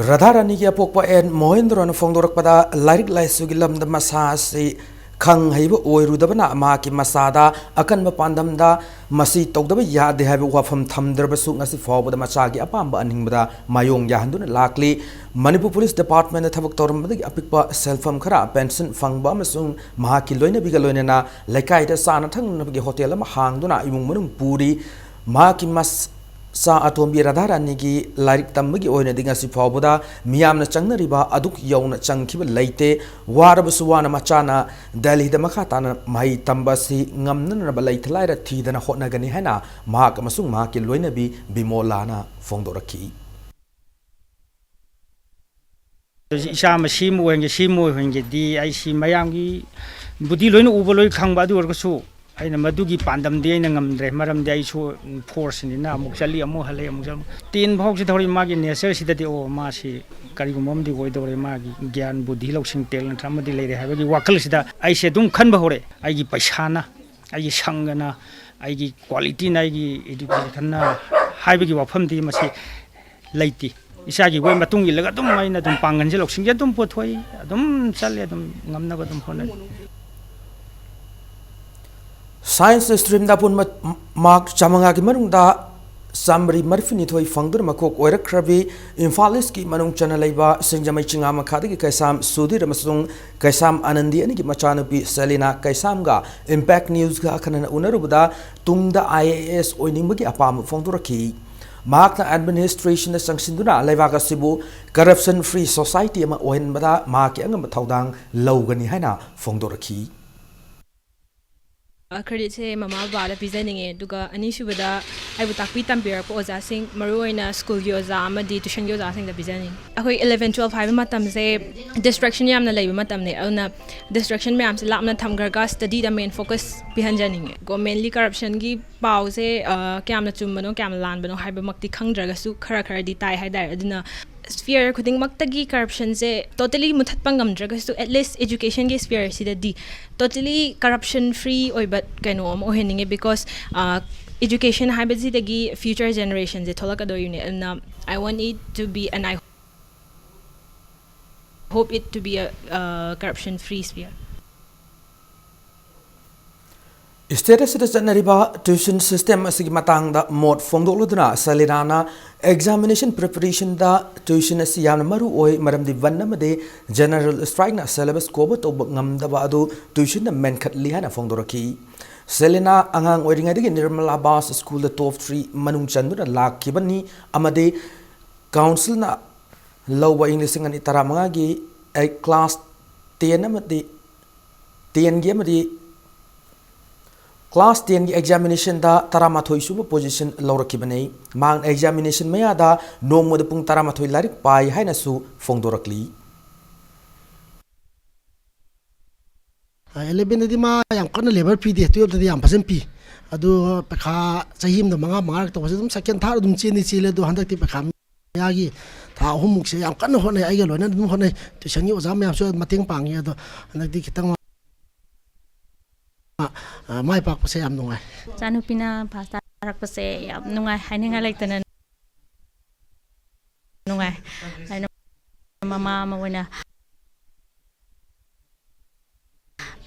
ꯔꯥꯙꯥꯔꯥꯅꯤꯒꯤ ꯑꯄꯣꯛꯄ ꯑꯦꯟ ꯃꯣꯍꯦꯟꯗ꯭ꯔꯣꯅ ꯐꯣꯡꯗꯣꯔꯛꯄꯗ, ꯂꯥꯏꯔꯤꯛ ꯂꯥꯏꯁꯨꯒꯤ ꯂꯝꯗ ꯃꯁꯥ ꯑꯁꯤ ꯈꯪ ꯍꯩꯕ ꯑꯣꯏꯔꯨꯗꯕꯅ ꯃꯍꯥꯛꯀꯤ ꯃꯆꯥꯗ ꯑꯀꯟꯕ ꯄꯥꯟꯗꯝꯗ ꯃꯁꯤ ꯇꯧꯗꯕ ꯌꯥꯗꯦ ꯍꯥꯏꯕ ꯋꯥꯐꯝ ꯊꯝꯗ꯭ꯔꯕꯁꯨ, ꯉꯁꯤ ꯐꯥꯎꯕꯗ ꯃꯆꯥꯒꯤ ꯑꯄꯥꯝꯕ ꯑꯅꯤꯡꯕꯗ ꯃꯥꯌꯣꯡ ꯌꯥꯍꯟꯗꯨꯅ ꯂꯥꯛꯂꯤ꯫ ꯃꯅꯤꯄꯨꯔ ꯄꯨꯂꯤꯁ ꯗꯤꯄꯥꯔꯠꯃꯦꯟꯗ ꯊꯕꯛ ꯇꯧꯔꯝꯕꯗꯒꯤ ꯑꯄꯤꯛꯄ ꯁꯦꯜꯐꯝ ꯈꯔ ꯄꯦꯟꯁꯟ ꯐꯪꯕ ꯑꯃꯁꯨꯡ ꯃꯍꯥꯛꯀꯤ ꯂꯣꯏꯅꯕꯤꯒ ꯂꯣꯏꯅꯅ ꯂꯩꯀꯥꯏꯗ ꯆꯥꯅ ꯊꯛꯅꯅꯕꯒꯤ ꯍꯣꯇꯦꯜ ꯑꯃ ꯍꯥꯡꯗꯨꯅ ꯏꯃꯨꯡ ꯃꯅꯨꯡ ꯄꯨꯔꯤ꯫ ꯃꯍꯥꯛꯀꯤ ꯃꯆꯥ ꯑꯇꯣꯝꯕꯤ ꯔꯥꯙꯥꯔꯥꯅꯤꯒꯤ ꯂꯥꯏꯔꯤꯛ ꯇꯝꯕꯒꯤ ꯑꯣꯏꯅꯗꯤ ꯉꯁꯤ ꯐꯥꯎꯕꯗ ꯃꯤꯌꯥꯝꯅ ꯆꯪꯅꯔꯤꯕ ꯑꯗꯨꯛ ꯌꯧꯅ ꯆꯪꯈꯤꯕ ꯂꯩꯇꯦ꯫ ꯋꯥꯔꯕꯁꯨ ꯋꯥꯅ ꯃꯆꯥꯅ ꯗꯦꯜꯂꯤꯗ ꯃꯈꯥ ꯇꯥꯅ ꯃꯍꯩ ꯇꯝꯕ ꯑꯁꯤ ꯉꯝꯅꯅꯕ ꯂꯩꯇ ꯂꯥꯏꯔ ꯊꯤꯗꯅ ꯍꯣꯠꯅꯒꯅꯤ ꯍꯥꯏꯅ ꯃꯍꯥꯛ ꯑꯃꯁꯨꯡ ꯃꯍꯥꯛꯀꯤ ꯂꯣꯏꯅꯕꯤ ꯕꯤꯃꯣꯂꯥꯅ ꯐꯣꯡꯗꯣꯔꯛꯈꯤ꯫ ꯏꯆꯥ ꯑꯃ ꯁꯤꯃ ꯑꯣꯏꯍꯟꯒꯦ, ꯁꯤꯃ ꯑꯣꯏꯍꯟꯒꯦꯗꯤ ꯑꯩꯁꯤ ꯃꯌꯥꯝꯒꯤ ꯕꯨꯗꯤ ꯂꯣꯏꯅ ꯎꯕ, ꯂꯣꯏ ꯈꯪꯕ, ꯑꯗꯨ ꯑꯣꯏꯔꯒꯁꯨ ꯑꯩꯅ ꯃꯗꯨꯒꯤ ꯄꯥꯟꯗꯝꯗꯤ ꯑꯩꯅ ꯉꯝꯗ꯭ꯔꯦ꯫ ꯃꯔꯝꯗꯤ ꯑꯩꯁꯨ ꯐꯣꯔꯁꯅꯤꯅ ꯑꯃꯨꯛ ꯆꯠꯂꯤ, ꯑꯃꯨꯛ ꯍꯜꯂꯛꯏ, ꯑꯃꯨꯛ ꯆꯠꯂꯤ꯫ ꯇꯦꯟ ꯐꯥꯎꯁꯤꯗ ꯍꯧꯔꯛꯏ ꯃꯥꯒꯤ ꯅꯦꯆꯔꯁꯤꯗꯗꯤ, ꯑꯣ, ꯃꯥꯁꯤ ꯀꯔꯤꯒꯨꯝꯕ ꯑꯃꯗꯤ ꯑꯣꯏꯗꯧꯔꯦ, ꯃꯥꯒꯤ ꯒ꯭ꯌꯥꯟ, ꯕꯨꯗꯤ, ꯂꯧꯁꯤꯡ, ꯇꯦꯂꯦꯟꯠ ꯑꯃꯗꯤ ꯂꯩꯔꯦ ꯍꯥꯏꯕꯒꯤ ꯋꯥꯈꯜꯁꯤꯗ ꯑꯩꯁꯦ ꯑꯗꯨꯝ ꯈꯟꯕ ꯍꯧꯔꯦ꯫ ꯑꯩꯒꯤ ꯄꯩꯁꯥꯅ, ꯑꯩꯒꯤ ꯁꯪꯒꯅ, ꯑꯩꯒꯤ ꯀ꯭ꯋꯥꯂꯤꯇꯤꯅ, ꯑꯩꯒꯤ ꯏꯗꯨꯀꯦꯁꯟꯅ ꯍꯥꯏꯕꯒꯤ ꯋꯥꯐꯝꯗꯤ ꯃꯁꯤ ꯂꯩꯇꯦ꯫ ꯏꯆꯥꯒꯤ ꯋꯦ ꯃꯇꯨꯡ ꯏꯜꯂꯒ ꯑꯗꯨꯝ ꯑꯩꯅ ꯑꯗꯨꯝ ꯄꯥꯡꯒꯜꯁꯦ ꯂꯧꯁꯤꯡꯁꯦ ꯑꯗꯨꯝ ꯄꯨꯊꯣꯛꯏ, ꯑꯗꯨꯝ ꯆꯠꯂꯤ, ꯑꯗꯨꯝ ꯉꯝꯅꯕ ꯑꯗꯨꯝ ꯍꯣꯠꯅꯔꯤ꯫ ꯁꯥꯏꯟꯁ ꯁ꯭ꯇ꯭ꯔꯤꯝꯗ ꯑꯄꯨꯟꯕ ꯃꯥꯔꯛ ꯆꯥꯃꯉꯥꯒꯤ ꯃꯅꯨꯡꯗ ꯆꯥꯃꯔꯤ ꯃꯔꯤꯐꯨꯅꯤꯊꯣꯏ ꯐꯪꯗꯨꯅ ꯃꯀꯣꯛ ꯑꯣꯏꯔꯛꯈ꯭ꯔꯕꯤ ꯏꯝꯐꯥꯜ ꯏꯁꯀꯤ ꯃꯅꯨꯡ ꯆꯟꯅ ꯂꯩꯕ ꯁꯤꯡꯖꯃꯩ ꯆꯤꯉꯥꯃꯈꯥꯗꯒꯤ ꯀꯩꯁꯥꯝ ꯁꯨꯙꯤꯔ ꯑꯃꯁꯨꯡ ꯀꯩꯁꯥꯝ ꯑꯅꯟꯗꯤ ꯑꯅꯤꯒꯤ ꯃꯆꯥꯅꯨꯄꯤ ꯁꯦꯂꯤꯅꯥ ꯀꯩꯁꯥꯝꯒ ꯏꯝꯄꯦꯛ ꯅ꯭ꯌꯨꯁꯀ ꯑꯈꯟꯅꯅ ꯎꯅꯔꯨꯕꯗ ꯇꯨꯡꯗ ꯑꯥꯏ ꯑꯦ ꯑꯦꯁ ꯑꯣꯏꯅꯤꯡꯕꯒꯤ ꯑꯄꯥꯝꯕ ꯐꯣꯡꯗꯣꯔꯛꯈꯤ꯫ ꯃꯍꯥꯛꯅ ꯑꯦꯗꯃꯤꯅꯤꯁꯇ꯭ꯔꯦꯁꯟꯗ ꯆꯪꯁꯤꯟꯗꯨꯅ ꯂꯩꯕꯥꯛ ꯑꯁꯤꯕꯨ ꯀꯔꯞꯁꯟ ꯐ꯭ꯔꯤ ꯁꯣꯁꯥꯏꯇꯤ ꯑꯃ ꯑꯣꯏꯍꯟꯕꯗ ꯃꯍꯥꯛꯀꯤ ꯑꯉꯝꯕ ꯊꯧꯗꯥꯡ ꯂꯧꯒꯅꯤ ꯍꯥꯏꯅ ꯐꯣꯡꯗꯣꯔꯛꯈꯤ꯫ ꯀ꯭ꯔꯦꯗꯤꯠꯁꯦ ꯃꯃꯥ ꯕꯕꯥꯗ ꯄꯤꯖꯅꯤꯡꯉꯦ, ꯑꯗꯨꯒ ꯑꯅꯤꯁꯨꯕꯗ ꯑꯩꯕꯨ ꯇꯥꯛꯄꯤ ꯇꯝꯕꯤꯔꯛꯄ ꯑꯣꯖꯥꯁꯤꯡ, ꯃꯔꯨꯑꯣꯏꯅ ꯁ꯭ꯀꯨꯜꯒꯤ ꯑꯣꯖꯥ ꯑꯃꯗꯤ ꯇ꯭ꯌꯨꯁꯟꯒꯤ ꯑꯣꯖꯥꯁꯤꯡꯗ ꯄꯤꯖꯅꯤꯡꯉꯤ꯫ ꯑꯩꯈꯣꯏ ꯏꯂꯚꯦꯟ ꯇꯨꯋꯦꯜꯐ ꯍꯥꯏꯕ ꯃꯇꯝꯁꯦ ꯗꯤꯁꯇ꯭ꯔꯦꯛꯁꯟ ꯌꯥꯝꯅ ꯂꯩꯕ ꯃꯇꯝꯅꯦ, ꯑꯗꯨꯅ ꯗꯤꯁꯇ꯭ꯔꯦꯛꯁꯟ ꯃꯌꯥꯝꯁꯦ ꯂꯥꯞꯅ ꯊꯝꯈ꯭ꯔꯒ ꯁ꯭ꯇꯗꯤꯗ ꯃꯦꯟ ꯐꯣꯀꯁ ꯄꯤꯍꯟꯖꯅꯤꯡꯉꯦ꯫ ꯒꯣꯔꯃꯦꯟꯂꯤ ꯀꯔꯞꯁꯟꯒꯤ ꯄꯥꯎꯁꯦ ꯀꯌꯥꯝꯅ ꯆꯨꯝꯕꯅꯣ ꯀꯌꯥꯝꯅ ꯂꯥꯟꯕꯅꯣ ꯍꯥꯏꯕꯃꯛꯇꯤ ꯈꯪꯗ꯭ꯔꯒꯁꯨ ꯈꯔ ꯈꯔꯗꯤ ꯇꯥꯏ ꯍꯥꯏꯇꯥꯔꯦ꯫ ꯑꯗꯨꯅ ꯁ꯭ꯐꯤꯌꯔ ꯈꯨꯗꯤꯡꯃꯛꯇꯒꯤ ꯀꯔꯞꯁꯟꯁꯦ ꯇꯣꯇꯦꯂꯤ ꯃꯨꯊꯠꯄ ꯉꯝꯗ꯭ꯔꯒꯁꯨ, ꯑꯦꯠꯂꯤꯁ ꯑꯦꯖꯨꯀꯦꯁꯟꯒꯤ ꯁ꯭ꯐꯤꯌꯔꯁꯤꯗꯗꯤ ꯇꯣꯇꯦꯂꯤ ꯀꯔꯞꯁꯟ ꯐ꯭ꯔꯤ ꯑꯣꯏꯕ ꯀꯩꯅꯣ ꯑꯃ ꯑꯣꯏꯍꯟꯅꯤꯡꯉꯦ꯫ ꯕꯤꯀꯣꯁ ꯑꯦꯖꯨꯀꯦꯁꯟ ꯍꯥꯏꯕꯁꯤꯗꯒꯤ ꯐ꯭ꯌꯨꯆꯔ ꯖꯦꯅꯦꯔꯦꯁꯟꯁꯦ ꯊꯣꯛꯂꯛꯀꯗꯣꯔꯤꯕꯅꯦ꯫ ꯑꯗꯨꯅ I want it to be, and I hope it to be a corruption free sphere. State ꯑꯁꯤꯗ ꯆꯠꯅꯔꯤꯕ ꯇ꯭ꯌꯨꯁꯟ ꯁꯤꯁꯇꯦꯝ ꯑꯁꯤꯒꯤ ꯃꯇꯥꯡꯗ ꯃꯣꯠ ꯐꯣꯡꯗꯣꯛꯂꯗꯨꯅ ꯁꯦꯂꯤꯅꯥꯅ ꯑꯦꯛꯖꯥꯃꯤꯅꯦꯁꯟ ꯄ꯭ꯔꯤꯄꯦꯔꯦꯁꯟꯗ ꯇ꯭ꯌꯨꯁꯟ ꯑꯁꯤ ꯌꯥꯝꯅ ꯃꯔꯨ ꯑꯣꯏ, ꯃꯔꯝꯗꯤ ꯕꯟ ꯑꯃꯗꯤ ꯖꯦꯅꯔꯦꯜ ꯁ꯭ꯇ꯭ꯔꯥꯏꯛꯅ ꯁꯦꯂꯦꯕꯁ ꯀꯣꯚꯔ ꯇꯧꯕ ꯉꯝꯗꯕ ꯑꯗꯨ ꯇ꯭ꯌꯨꯁꯟꯅ ꯃꯦꯟꯈꯠꯂꯤ ꯍꯥꯏꯅ ꯐꯣꯡꯗꯣꯔꯛꯈꯤ꯫ ꯁꯦꯂꯤꯅꯥ ꯑꯉꯥꯡ ꯑꯣꯏꯔꯤꯉꯩꯗꯒꯤ ꯅꯤꯔꯃꯂꯥ ꯕꯥꯁ ꯁ꯭ꯀꯨꯜꯗ ꯇꯣꯞ ꯊ꯭ꯔꯤ ꯃꯅꯨꯡ ꯆꯟꯗꯨꯅ ꯂꯥꯛꯈꯤꯕꯅꯤ ꯑꯃꯗꯤ ꯀꯥꯎꯟꯁꯤꯜꯅ ꯂꯧꯕ ꯏꯪ ꯂꯤꯁꯤꯡ ꯑꯅꯤ ꯇꯔꯥꯃꯉꯥꯒꯤ ꯀ꯭ꯂꯥꯁ ꯇꯦꯟ ꯑꯃꯗꯤ ꯇꯦꯟꯒꯤ ꯑꯃꯗꯤ ꯀ꯭ꯂꯥꯁ ꯇꯦꯟꯒꯤ ꯑꯦꯛꯖꯥꯃꯤꯅꯦꯁꯟꯗ ꯇꯔꯥꯃꯥꯊꯣꯏ ꯁꯨꯕ ꯄꯣꯖꯤꯁꯟ ꯂꯧꯔꯛꯈꯤꯕꯅꯤ꯫ ꯃꯍꯥꯛꯅ ꯑꯦꯛꯖꯥꯃꯤꯅꯦꯁꯟ ꯃꯌꯥꯗ ꯅꯣꯡꯃꯗ ꯄꯨꯡ ꯇꯔꯥꯃꯥꯊꯣꯏ ꯂꯥꯏꯔꯤꯛ ꯄꯥꯏ ꯍꯥꯏꯅꯁꯨ ꯐꯣꯡꯗꯣꯔꯛꯂꯤ꯫ ꯑꯦꯂꯦꯚꯦꯟꯗꯗꯤ ꯃꯥ ꯌꯥꯝ ꯀꯟꯅ ꯂꯦꯕꯔ ꯄꯤꯗꯦ, ꯇꯨꯌꯦꯜꯞꯇꯗꯤ ꯌꯥꯝ ꯐꯖꯅ ꯄꯤ꯫ ꯑꯗꯨ ꯄꯩꯈꯥ ꯆꯍꯤ ꯑꯃꯗ ꯃꯉꯥ ꯃꯉꯥꯔꯛ ꯇꯧꯕꯁꯦ ꯑꯗꯨꯝ ꯁꯦꯀꯦꯟ ꯊꯥꯔꯠ ꯑꯗꯨꯝ ꯆꯦꯟꯗꯤ ꯆꯦꯜꯂꯦ꯫ ꯑꯗꯣ ꯍꯟꯗꯛꯇꯤ ꯄꯩꯈꯥ ꯃꯌꯥꯒꯤ ꯊꯥ ꯑꯍꯨꯝꯃꯨꯛꯁꯦ ꯌꯥꯝ ꯀꯟꯅ ꯍꯣꯠꯅꯩ, ꯑꯩꯒ ꯂꯣꯏꯅꯅ ꯑꯗꯨꯝ ꯍꯣꯠꯅꯩ꯫ ꯇ꯭ꯌꯨꯁꯟꯒꯤ ꯑꯣꯖꯥ ꯃꯌꯥꯝꯁꯨ ꯃꯇꯦꯡ ꯄꯥꯡꯉꯤ꯫ ꯑꯗꯣ ꯍꯟꯗꯛꯇꯤ ꯈꯤꯇꯪ ꯃꯥ-, ꯑ, ꯃꯥꯏ ꯄꯥꯛꯄꯁꯦ ꯌꯥꯝ ꯅꯨꯡꯉꯥꯏ꯫ ꯏꯆꯥꯅꯨꯄꯤꯅ ꯐꯥꯁ ꯇꯥꯔꯛꯄꯁꯦ ꯌꯥꯝ ꯅꯨꯡꯉꯥꯏ, ꯍꯥꯏꯅꯤꯡꯉꯥꯏ ꯂꯩꯇꯅ ꯅꯨꯡꯉꯥꯏ꯫ ꯑꯩꯅ ꯃꯃꯥ ꯑꯃ ꯑꯣꯏꯅ,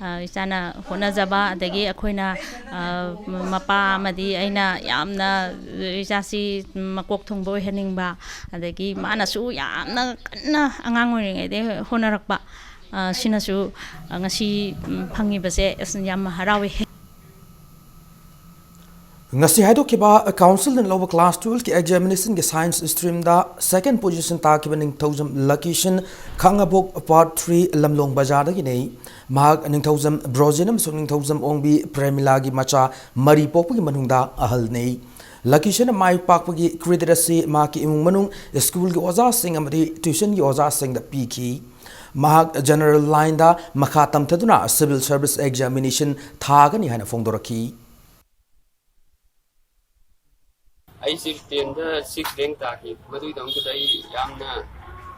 ꯑ, ꯏꯆꯥꯅ ꯍꯣꯠꯅꯖꯕ, ꯑꯗꯒꯤ ꯑꯩꯈꯣꯏꯅ, ꯑ, ꯃꯄꯥ ꯑꯃꯗꯤ ꯑꯩꯅ ꯌꯥꯝꯅ ꯏꯆꯥꯁꯤ ꯃꯀꯣꯛ ꯊꯣꯡꯕ ꯑꯣꯏꯍꯟꯅꯤꯡꯕ, ꯑꯗꯒꯤ ꯃꯥꯅꯁꯨ ꯌꯥꯝꯅ ꯀꯟꯅ ꯑꯉꯥꯡ ꯑꯣꯏꯔꯤꯉꯩꯗꯒꯤ ꯍꯣꯠꯅꯔꯛꯄ, ꯑ, ꯁꯤꯅꯁꯨ, ꯑ, ꯉꯁꯤ, ꯎꯝ, ꯐꯪꯉꯤꯕꯁꯦ ꯑꯁ ꯌꯥꯝ ꯍꯔꯥꯎꯏ꯫ ꯉꯁꯤ ꯍꯥꯏꯗꯣꯛꯈꯤꯕ ꯀꯥꯎꯟꯁꯤꯜꯅ ꯂꯧꯕ ꯀ꯭ꯂꯥꯁ ꯇꯨꯌꯦꯜꯐꯀꯤ ꯑꯦꯛꯖꯥꯃꯤꯅꯦꯁꯟꯒꯤ ꯁꯥꯏꯟꯁ ꯁ꯭ꯇ꯭ꯔꯤꯝꯗ ꯁꯦꯀꯦꯟ ꯄꯣꯖꯤꯁꯟ ꯇꯥꯈꯤꯕ ꯅꯤꯡꯊꯧꯖꯝ ꯂꯀꯤꯁꯟ, ꯈꯥꯉꯕꯣꯛ ꯄꯥꯔꯠ ꯊ꯭ꯔꯤ, ꯂꯝꯂꯣꯡ ꯕꯖꯥꯔꯗꯒꯤꯅꯤ꯫ ꯃꯍꯥꯛ ꯅꯤꯡꯊꯧꯖꯝ ꯕ꯭ꯔꯣꯖꯤꯟ ꯑꯃꯁꯨꯡ ꯅꯤꯡꯊꯧꯖꯝ ꯑꯣꯡꯕꯤ ꯄ꯭ꯔꯦꯃꯤꯂꯥꯒꯤ ꯃꯆꯥ ꯃꯔꯤ ꯄꯣꯛꯄꯒꯤ ꯃꯅꯨꯡꯗ ꯑꯍꯜꯅꯤ꯫ ꯂꯀꯤꯁꯟꯅ ꯃꯥꯏ ꯄꯥꯛꯄꯒꯤ ꯀ꯭ꯔꯦꯗꯤꯠ ꯑꯁꯤ ꯃꯍꯥꯛꯀꯤ ꯏꯃꯨꯡ ꯃꯅꯨꯡ, ꯁ꯭ꯀꯨꯜꯒꯤ ꯑꯣꯖꯥꯁꯤꯡ ꯑꯃꯗꯤ ꯇ꯭ꯌꯨꯁꯟꯒꯤ ꯑꯣꯖꯥꯁꯤꯡꯗ ꯄꯤꯈꯤ꯫ ꯃꯍꯥꯛ ꯖꯦꯅꯔꯦꯜ ꯂꯥꯏꯟꯗ ꯃꯈꯥ ꯇꯝꯊꯗꯨꯅ ꯁꯤꯚꯤꯜ ꯁꯔꯚꯤꯁ ꯑꯦꯛꯖꯥꯃꯤꯅꯦꯁꯟ ꯊꯥꯒꯅꯤ ꯍꯥꯏꯅ ꯐꯣꯡꯗꯣꯔꯛꯈꯤ꯫ ꯑꯩꯁꯦ ꯇꯦꯟꯗ ꯁꯤꯛꯁ ꯔꯦꯡ ꯇꯥꯈꯤ꯫ ꯃꯗꯨꯒꯤꯗꯃꯛꯇꯗ ꯑꯩ ꯌꯥꯝꯅ,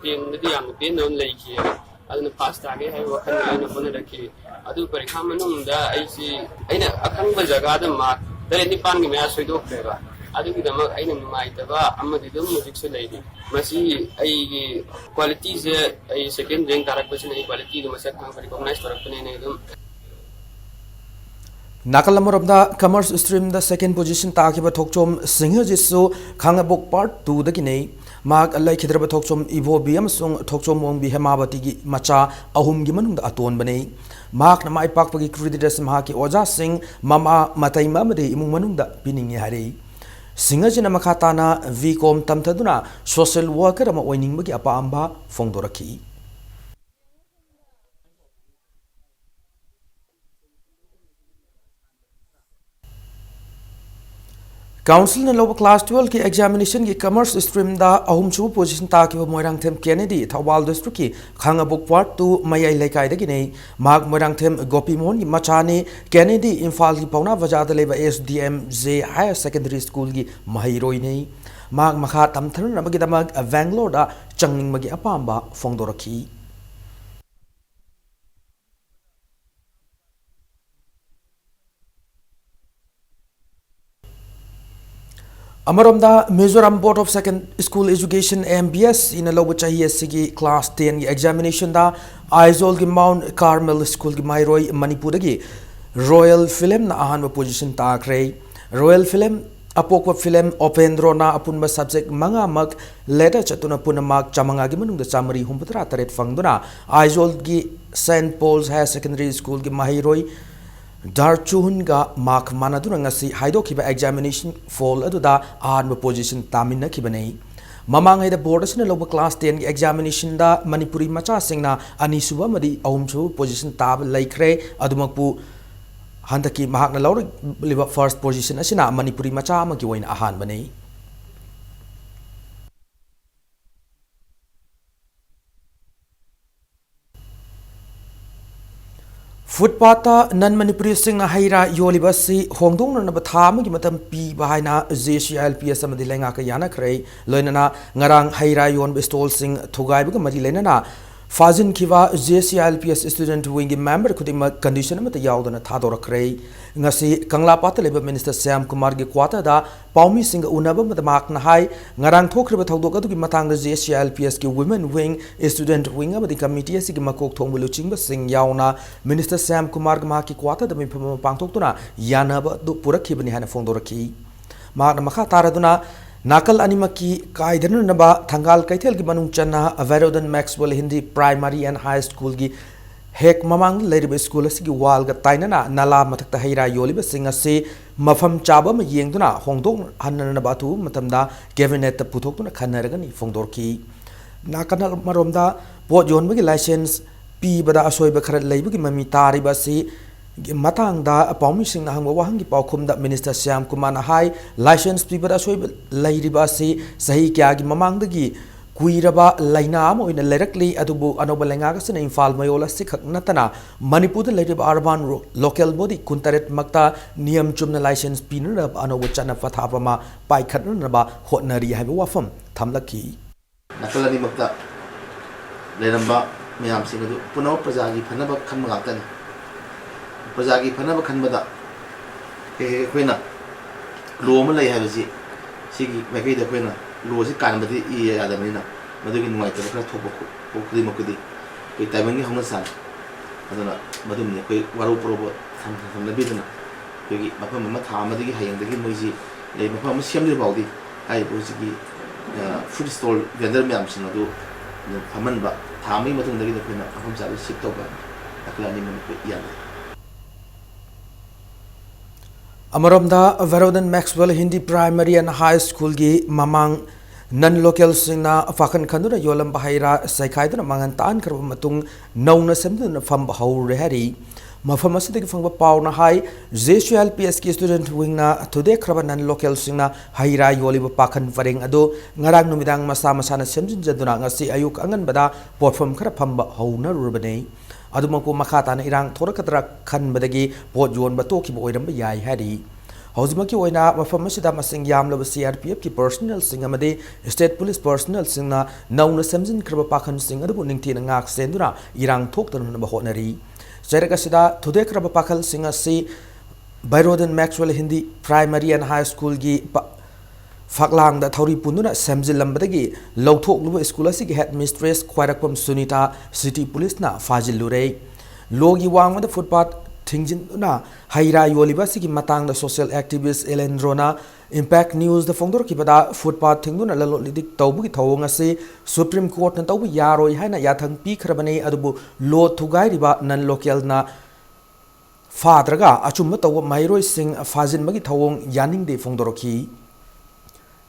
ꯇꯦꯟꯗꯗꯤ ꯌꯥꯝꯅ ꯄꯦꯟꯗꯕ ꯑꯃ ꯂꯩꯈꯤꯑꯕ꯫ ꯑꯗꯨꯅ ꯄꯥꯁ ꯇꯥꯒꯦ ꯍꯥꯏꯕ ꯋꯥꯈꯜꯗ ꯑꯩꯅ ꯍꯣꯠꯅꯔꯛꯈꯤ꯫ ꯑꯗꯨ ꯄꯔꯤꯈꯥ ꯃꯅꯨꯡꯗ ꯑꯩꯁꯤ, ꯑꯩꯅ ꯑꯈꯪꯕ ꯖꯒꯥꯗ ꯃꯥꯔꯛ ꯇꯔꯦꯠ ꯅꯤꯄꯥꯟꯒꯤ ꯃꯌꯥ ꯁꯣꯏꯗꯣꯛꯈ꯭ꯔꯦꯕ꯫ ꯑꯗꯨꯒꯤꯗꯃꯛ ꯑꯩꯅ ꯅꯨꯡꯉꯥꯏꯇꯕ ꯑꯃꯗꯤ ꯑꯗꯨꯝ ꯍꯧꯖꯤꯛꯁꯨ ꯂꯩꯔꯤ꯫ ꯃꯁꯤ ꯑꯩꯒꯤ ꯀ꯭ꯋꯥꯂꯤꯇꯤꯁꯦ, ꯑꯩ ꯁꯦꯀꯦꯟ ꯔꯦꯡ ꯇꯥꯔꯛꯄꯁꯤꯅ ꯑꯩ ꯀ꯭ꯋꯥꯂꯤꯇꯤꯗꯣ ꯃꯁꯛ ꯈꯪꯉꯛꯄ, ꯔꯤꯀꯣꯛꯅꯥꯏꯁ ꯇꯧꯔꯛꯄꯅꯦꯅ ꯑꯩ ꯑꯗꯨꯝ ꯅꯥꯀꯜ ꯑꯃꯔꯣꯝꯗ, ꯀꯃꯔꯁ ꯁ꯭ꯇ꯭ꯔꯤꯝꯗ ꯁꯦꯀꯦꯟ ꯄꯣꯖꯤꯁꯟ ꯇꯥꯈꯤꯕ ꯊꯣꯛꯆꯣꯝ ꯁꯤꯡꯍꯖꯤꯠꯁꯨ ꯈꯥꯉꯕꯣꯛ ꯄꯥꯔꯠ ꯇꯨꯗꯒꯤꯅꯤ꯫ ꯃꯍꯥꯛ ꯂꯩꯈꯤꯗ꯭ꯔꯕ ꯊꯣꯛꯆꯣꯝ ꯏꯕꯣꯕꯤ ꯑꯃꯁꯨꯡ ꯊꯣꯛꯆꯣꯝ ꯑꯣꯡꯕꯤ ꯍꯦꯃꯥꯕꯇꯤꯒꯤ ꯃꯆꯥ ꯑꯍꯨꯝꯒꯤ ꯃꯅꯨꯡꯗ ꯑꯇꯣꯟꯕꯅꯤ꯫ ꯃꯍꯥꯛꯅ ꯃꯥꯏ ꯄꯥꯛꯄꯒꯤ ꯀ꯭ꯔꯦꯗꯤꯠ ꯑꯁꯤ ꯃꯍꯥꯛꯀꯤ ꯑꯣꯖꯥꯁꯤꯡ, ꯃꯃꯥ, ꯃꯇꯩꯃ ꯑꯃꯗꯤ ꯏꯃꯨꯡ ꯃꯅꯨꯡꯗ ꯄꯤꯅꯤꯡꯏ ꯍꯥꯏꯔꯤ꯫ ꯁꯤꯡꯍꯖꯤꯠꯅ ꯃꯈꯥ ꯇꯥꯅ ꯕꯤ ꯀꯣꯝ ꯇꯝꯊꯗꯨꯅ ꯁꯣꯁꯤꯌꯦꯜ ꯋꯥꯔꯀꯔ ꯑꯃ ꯑꯣꯏꯅꯤꯡꯕꯒꯤ ꯑꯄꯥꯝꯕ ꯐꯣꯡꯗꯣꯔꯛꯈꯤ꯫ Councilꯅ ꯂꯧꯕ class twelveꯀꯤ examinationꯒꯤ commerce streamꯗ ꯑꯍꯨꯝꯁꯨꯕ position ꯇꯥꯈꯤꯕ ꯃꯣꯏꯔꯥꯡꯊꯦꯝ ꯀꯦꯅꯦꯗꯤ ꯊꯧꯕꯥꯜ districtꯀꯤ ꯈꯥꯡꯉꯕꯣꯛ ward two ꯃꯌꯥꯏ ꯂꯩꯀꯥꯏꯗꯒꯤꯅꯤ꯫ ꯃꯍꯥꯛ ꯃꯣꯏꯔꯥꯡꯊꯦꯝ ꯒꯣꯄꯤꯃꯣꯍꯟꯒꯤ ꯃꯆꯥꯅꯤ꯫ ꯀꯦꯅꯦꯗꯤ ꯏꯝꯐꯥꯜꯒꯤ ꯄꯥꯎꯅꯥ ꯕꯖꯥꯔꯗ ꯂꯩꯕ S D M J Higher Secondary Schoolꯒꯤ ꯃꯍꯩꯔꯣꯏꯅꯤ꯫ ꯃꯍꯥꯛ ꯃꯈꯥ ꯇꯝꯊꯅꯅꯕꯒꯤꯗꯃꯛ ꯕꯦꯡꯒ꯭ꯂꯣꯔꯗ ꯆꯪꯅꯤꯡꯕꯒꯤ ꯑꯄꯥꯝꯕ ꯐꯣꯡꯗꯣꯔꯛꯈꯤ꯫ ꯑꯃꯔꯣꯝꯗ, Mizoram Board of Second School Education, M B S Eꯅ ꯂꯧꯕ ꯆꯍꯤ ꯑꯁꯤꯒꯤ class tenꯒꯤ examinationꯗ ꯑꯥꯏꯖꯣꯜꯒꯤ Mount Carmel Schoolꯒꯤ ꯃꯍꯩꯔꯣꯏ ꯃꯅꯤꯄꯨꯔꯗꯒꯤ ꯔꯣꯌꯦꯜ ꯐꯤꯂꯝꯅ ꯑꯍꯥꯟꯕ position ꯇꯥꯈ꯭ꯔꯦ꯫ ꯔꯣꯌꯦꯜ ꯐꯤꯂꯝ, ꯑꯄꯣꯛꯄ ꯐꯤꯂꯝ, ꯑꯣꯄꯦꯟꯗ꯭ꯔꯣꯅ ꯑꯄꯨꯟꯕ subject ꯃꯉꯥꯃꯛ letter ꯆꯠꯇꯨꯅ ꯄꯨꯟꯅ mark ꯆꯥꯃꯉꯥꯒꯤ ꯃꯅꯨꯡꯗ ꯆꯥꯃꯔꯤ ꯍꯨꯝꯐꯨꯇꯔꯥ ꯇꯔꯦꯠ ꯐꯪꯗꯨꯅ ꯑꯥꯏꯖꯣꯜꯒꯤ Saint Paul's Higher Secondary Schoolꯒꯤ ꯃꯍꯩꯔꯣꯏ ꯗꯥꯔꯆꯨꯍꯨꯟꯒ mark ꯃꯥꯟꯅꯗꯨꯅ ꯉꯁꯤ ꯍꯥꯏꯗꯣꯛꯈꯤꯕ examination poll ꯑꯗꯨꯗ ꯑꯍꯥꯟꯕ position ꯇꯥꯃꯤꯟꯅꯈꯤꯕꯅꯤ꯫ ꯃꯃꯥꯡꯉꯩꯗ board ꯑꯁꯤꯅ ꯂꯧꯕ class tenꯒꯤ examinationꯗ ꯃꯅꯤꯄꯨꯔꯤ ꯃꯆꯥꯁꯤꯡꯅ ꯑꯅꯤꯁꯨꯕ ꯑꯃꯗꯤ ꯑꯍꯨꯝꯁꯨꯕ position ꯇꯥꯕ ꯂꯩꯈ꯭ꯔꯦ꯫ ꯑꯗꯨꯃꯛꯄꯨ ꯍꯟꯗꯛꯀꯤ ꯃꯍꯥꯛꯅ ꯂꯧꯔꯛꯂꯤꯕ first position ꯑꯁꯤꯅ ꯃꯅꯤꯄꯨꯔꯤ ꯃꯆꯥ ꯑꯃꯒꯤ ꯑꯣꯏꯅ ꯑꯍꯥꯟꯕꯅꯤ꯫ Footpathꯇ non Manipuriꯁꯤꯡꯅ ꯍꯩ ꯔꯥ ꯌꯣꯜꯂꯤꯕ ꯑꯁꯤ ꯍꯣꯡꯗꯣꯛꯅꯅꯕ ꯊꯥ ꯑꯃꯒꯤ ꯃꯇꯝ ꯄꯤꯕ ꯍꯥꯏꯅ J C I L P S ꯑꯃꯗꯤ ꯂꯩꯉꯥꯛꯀ ꯌꯥꯅꯈ꯭ꯔꯦ꯫ ꯂꯣꯏꯅꯅ ꯉꯔꯥꯡ ꯍꯩ ꯔꯥ ꯌꯣꯟꯕ stallꯁꯤꯡ ꯊꯨꯒꯥꯏꯕꯒ ꯃꯔꯤ ꯂꯩꯅꯅ ꯐꯥꯖꯤꯟꯈꯤꯕ J C I L P S student wingꯒꯤ member ꯈꯨꯗꯤꯡꯃꯛ condition ꯑꯃꯠꯇ ꯌꯥꯎꯗꯅ ꯊꯥꯗꯣꯔꯛꯈ꯭ꯔꯦ꯫ ꯉꯁꯤ ꯀꯪꯂꯥꯄꯥꯠꯇ ꯂꯩꯕ Minister ꯁ꯭ꯌꯥꯝ ꯀꯨꯃꯥꯔꯒꯤ quarterꯗ ꯄꯥꯎꯃꯤꯁꯤꯡꯒ ꯎꯅꯕ ꯑꯃꯗ ꯃꯍꯥꯛꯅ ꯍꯥꯏ, ꯉꯔꯥꯡ ꯊꯣꯛꯈ꯭ꯔꯤꯕ ꯊꯧꯗꯣꯛ ꯑꯗꯨꯒꯤ ꯃꯇꯥꯡꯗ J C I L P Sꯀꯤ women wing, student wing ꯑꯃꯗꯤ committee ꯑꯁꯤꯒꯤ ꯃꯀꯣꯛ ꯊꯣꯡꯕ ꯂꯨꯆꯤꯡꯕꯁꯤꯡ ꯌꯥꯎꯅ Minister ꯁ꯭ꯌꯥꯝ ꯀꯨꯃꯥꯔꯒ ꯃꯍꯥꯛꯀꯤ quarterꯗ ꯃꯤꯐꯝ ꯑꯃ ꯄꯥꯡꯊꯣꯛꯇꯨꯅ ꯌꯥꯅꯕ ꯑꯗꯨ ꯄꯨꯔꯛꯈꯤꯕꯅꯤ ꯍꯥꯏꯅ ꯐꯣꯡꯗꯣꯔꯛꯈꯤ꯫ ꯃꯍꯥꯛꯅ ꯃꯈꯥ ꯇꯥꯔꯗꯨꯅ, ꯅꯥꯀꯜ ꯑꯅꯤꯃꯛꯀꯤ ꯀꯥꯏꯗꯅꯅꯕ ꯊꯪꯒꯥꯜ ꯀꯩꯊꯦꯜꯒꯤ ꯃꯅꯨꯡ ꯆꯟꯅ Veerodhan Maxwell Hindi Primary and High Schoolꯒꯤ ꯍꯦꯛ ꯃꯃꯥꯡꯗ ꯂꯩꯔꯤꯕ school ꯑꯁꯤꯒꯤ wallꯒ ꯇꯥꯏꯅꯅ ꯅꯂꯥ ꯃꯊꯛꯇ ꯍꯩ ꯔꯥ ꯌꯣꯜꯂꯤꯕꯁꯤꯡ ꯑꯁꯤ ꯃꯐꯝ ꯆꯥꯕ ꯑꯃ ꯌꯦꯡꯗꯨꯅ ꯍꯣꯡꯗꯣꯛꯍꯟꯅꯅꯕ ꯑꯊꯨꯕ ꯃꯇꯝꯗ cabinetꯇ ꯄꯨꯊꯣꯛꯇꯨꯅ ꯈꯟꯅꯔꯒꯅꯤ ꯐꯣꯡꯗꯣꯔꯛꯈꯤ꯫ ꯅꯥꯀꯜ ꯑꯃꯔꯣꯝꯗ, ꯄꯣꯠ ꯌꯣꯟꯕꯒꯤ license ꯄꯤꯕꯗ ꯑꯁꯣꯏꯕ ꯈꯔ ꯂꯩꯕꯒꯤ ꯃꯃꯤ ꯇꯥꯔꯤꯕ ꯑꯁꯤ ꯃꯇꯥꯡꯗ ꯄꯥꯎꯃꯤꯁꯤꯡꯅ ꯍꯪꯕ ꯋꯥꯍꯪꯒꯤ ꯄꯥꯎꯈꯨꯝꯗ ꯃꯤꯅꯤꯁꯇꯔ ꯁ꯭ꯌꯥꯝ ꯀꯨꯃꯥꯔꯅ ꯍꯥꯏ, ꯂꯥꯏꯁꯦꯟꯁ ꯄꯤꯕꯗ ꯑꯁꯣꯏꯕ ꯂꯩꯔꯤꯕ ꯑꯁꯤ ꯆꯍꯤ ꯀꯌꯥꯒꯤ ꯃꯃꯥꯡꯗꯒꯤ ꯀꯨꯏꯔꯕ ꯂꯥꯏꯅꯥ ꯑꯃ ꯑꯣꯏꯅ ꯂꯩꯔꯛꯂꯤ, ꯑꯗꯨꯕꯨ ꯑꯅꯧꯕ ꯂꯩꯉꯥꯛ ꯑꯁꯤꯅ ꯏꯝꯐꯥꯜ ꯃꯌꯣꯜ ꯑꯁꯤꯈꯛ ꯅꯠꯇꯅ ꯃꯅꯤꯄꯨꯔꯗ ꯂꯩꯔꯤꯕ urban ro-, local body ꯀꯨꯟꯇꯔꯦꯠ ꯃꯛꯇ ꯅꯤꯌꯝ ꯆꯨꯝꯅ ꯂꯥꯏꯁꯦꯟꯁ ꯄꯤꯅꯅꯕ ꯑꯅꯧꯕ ꯆꯠꯅ ꯄꯊꯥꯞ ꯑꯃ ꯄꯥꯏꯈꯠꯅꯅꯕ ꯍꯣꯠꯅꯔꯤ ꯍꯥꯏꯕ ꯋꯥꯐꯝ ꯊꯝꯂꯛꯈꯤ꯫ ꯅꯥꯀꯜ ꯑꯅꯤꯃꯛꯇ ꯂꯩꯔꯝꯕ ꯃꯌꯥꯝꯁꯤꯡ ꯑꯗꯨ ꯄꯨꯝꯅꯃꯛ ꯄ꯭ꯔꯖꯥꯒꯤ ꯐꯅꯕ ꯈꯟꯕ ꯉꯥꯛꯇꯅꯤ꯫ ꯄ꯭ꯔꯖꯥꯒꯤ ꯐꯅꯕ ꯈꯟꯕꯗ ꯍꯦꯛ ꯍꯦꯛ ꯑꯩꯈꯣꯏꯅ law ꯑꯃ ꯂꯩ ꯍꯥꯏꯕꯁꯤ, ꯁꯤꯒꯤ ꯃꯥꯏꯀꯩꯗ ꯑꯩꯈꯣꯏꯅ law ꯁꯤ ꯀꯥꯟꯕꯗꯤ ꯏ ꯌꯥꯗꯕꯅꯤꯅ, ꯃꯗꯨꯒꯤ ꯅꯨꯡꯉꯥꯏꯇꯕ ꯈꯔ ꯊꯣꯛꯄ ꯈꯣ-, ꯈꯨꯗꯤꯡꯃꯛꯄꯨꯗꯤ ꯑꯩꯈꯣꯏ ꯇꯥꯏꯕꯪꯒꯤ ꯍꯧꯅ ꯁꯥꯅꯤ꯫ ꯑꯗꯨꯅ ꯃꯗꯨꯝꯅꯤ ꯑꯩꯈꯣꯏ ꯋꯥꯔꯧ ꯄꯨꯔꯧꯕ ꯊꯝ-, ꯊꯝꯅꯕꯤꯗꯨꯅ ꯑꯩꯈꯣꯏꯒꯤ ꯃꯐꯝ ꯑꯃ ꯊꯥ ꯑꯃꯗꯒꯤ ꯍꯌꯦꯡꯗꯒꯤ ꯃꯣꯏꯁꯤ ꯂꯩ ꯃꯐꯝ ꯑꯃ ꯁꯦꯝꯗ꯭ꯔꯤ ꯐꯥꯎꯗꯤ ꯍꯥꯏꯔꯤꯕ ꯍꯧꯖꯤꯛꯀꯤ, ꯑ, food stall vendor ꯃꯌꯥꯝꯁꯤꯡ ꯑꯗꯨ ꯐꯝꯍꯟꯕ, ꯊꯥ ꯑꯃꯒꯤ ꯃꯇꯨꯡꯗꯒꯤꯗꯤ ꯑꯩꯈꯣꯏꯅ ꯃꯐꯝ ꯆꯥꯕꯗ shift ꯇꯧꯕ ꯍꯥꯏꯕ ꯅꯥꯀꯜ ꯑꯅꯤꯃꯛ ꯑꯩꯈꯣꯏ ꯌꯥꯅꯩ꯫ ꯑꯃꯔꯣꯝꯗ, ꯚꯦꯔꯣꯗꯟ ꯃꯦꯛꯁꯋꯦꯜ Hindi Primary and High School ꯒꯤ ꯃꯃꯥꯡ non local ꯁꯤꯡꯅ ꯄꯥꯈꯟ ꯈꯟꯗꯨꯅ ꯌꯣꯜꯂꯝꯕ ꯍꯩ ꯔꯥ ꯆꯥꯏꯈꯥꯏꯗꯨꯅ ꯃꯥꯡꯍꯟ ꯇꯥꯛꯍꯟꯈ꯭ꯔꯕ ꯃꯇꯨꯡ ꯅꯧꯅ ꯁꯦꯝꯖꯤꯟꯗꯨꯅ ꯐꯝꯕ ꯍꯧꯔꯦ ꯍꯥꯏꯔꯤ꯫ ꯃꯐꯝ ꯑꯁꯤꯗꯒꯤ ꯐꯪꯕ ꯄꯥꯎꯅ ꯍꯥꯏ, J C L P S ꯀꯤ student wing ꯅ ꯊꯨꯗꯦꯛꯈ꯭ꯔꯕ non local ꯁꯤꯡꯅ ꯍꯩ ꯔꯥ ꯌꯣꯜꯂꯤꯕ ꯄꯥꯈꯟ ꯄꯔꯦꯡ ꯑꯗꯨ ꯉꯔꯥꯡ ꯅꯨꯃꯤꯗꯥꯡ ꯃꯁꯥ ꯃꯁꯥꯅ ꯁꯦꯝꯖꯤꯟꯖꯗꯨꯅ ꯉꯁꯤ ꯑꯌꯨꯛ ꯑꯉꯟꯕꯗ ꯄꯣꯠꯐꯝ ꯈꯔ ꯐꯝꯕ ꯍꯧꯅꯔꯨꯔꯕꯅꯤ꯫ ꯑꯗꯨꯃꯛꯄꯨ ꯃꯈꯥ ꯇꯥꯅ ꯏꯔꯥꯡ ꯊꯣꯔꯛꯀꯗ꯭ꯔꯥ ꯈꯟꯕꯗꯒꯤ ꯄꯣꯠ ꯌꯣꯟꯕ ꯇꯣꯛꯈꯤꯕ ꯑꯣꯏꯔꯝꯕ ꯌꯥꯏ ꯍꯥꯏꯔꯤ꯫ ꯍꯧꯖꯤꯛꯃꯛꯀꯤ ꯑꯣꯏꯅ ꯃꯐꯝ ꯑꯁꯤꯗ ꯃꯁꯤꯡ ꯌꯥꯝꯂꯕ C R P F ꯀꯤ personnel ꯁꯤꯡ ꯑꯃꯗꯤ state police personnel ꯁꯤꯡꯅ ꯅꯧꯅ ꯁꯦꯝꯖꯤꯟꯈ꯭ꯔꯕ ꯄꯥꯈꯟꯁꯤꯡ ꯑꯗꯨꯕꯨ ꯅꯤꯡꯊꯤꯅ ꯉꯥꯛ ꯁꯦꯟꯗꯨꯅ ꯏꯔꯥꯡ ꯊꯣꯛꯇꯅꯅꯕ ꯍꯣꯠꯅꯔꯤ꯫ ꯆꯩꯔꯛ ꯑꯁꯤꯗ ꯊꯨꯗꯦꯛꯈ꯭ꯔꯕ ꯄꯥꯈꯜꯁꯤꯡ ꯑꯁꯤ ꯚꯩꯔꯣꯗꯟ ꯃꯦꯛꯁꯋꯦꯜ Hindi Primary and High School ꯒꯤ ꯄ-, ꯐꯛꯂꯥꯡꯗ ꯊꯧꯔꯤ ꯄꯨꯟꯗꯨꯅ ꯁꯦꯝꯖꯤꯜꯂꯝꯕꯗꯒꯤ ꯂꯧꯊꯣꯛꯂꯨꯕ ꯁ꯭ꯀꯨꯜ ꯑꯁꯤꯒꯤ headmistress ꯈ꯭ꯋꯥꯏꯔꯥꯛꯄꯝ ꯁꯨꯅꯤꯇꯥ city police ꯅ ꯐꯥꯖꯤꯜꯂꯨꯔꯦ꯫ Law ꯒꯤ ꯋꯥꯡꯃꯗ footpath ꯊꯤꯡꯖꯤꯟꯗꯨꯅ ꯍꯩ ꯔꯥ ꯌꯣꯜꯂꯤꯕ ꯑꯁꯤꯒꯤ ꯃꯇꯥꯡꯗ social activist ꯑꯦꯂꯦꯟꯗ꯭ꯔꯣꯅ Impact News ꯗ ꯐꯣꯡꯗꯣꯔꯛꯈꯤꯕꯗ, footpath ꯊꯤꯡꯗꯨꯅ ꯂꯂꯣꯟ ꯏꯇꯤꯛ ꯇꯧꯕꯒꯤ ꯊꯧꯑꯣꯡ ꯑꯁꯤ Supreme Court ꯅ ꯇꯧꯕ ꯌꯥꯔꯣꯏ ꯍꯥꯏꯅ ꯌꯥꯊꯪ ꯄꯤꯈ꯭ꯔꯕꯅꯤ, ꯑꯗꯨꯕꯨ law ꯊꯨꯒꯥꯏꯔꯤꯕ non local ꯅ ꯐꯥꯗ꯭ꯔꯒ ꯑꯆꯨꯝꯕ ꯇꯧꯕ ꯃꯍꯩꯔꯣꯏꯁꯤꯡ ꯐꯥꯖꯤꯟꯕꯒꯤ ꯊꯧꯑꯣꯡ ꯌꯥꯅꯤꯡꯗꯦ ꯐꯣꯡꯗꯣꯔꯛꯈꯤ꯫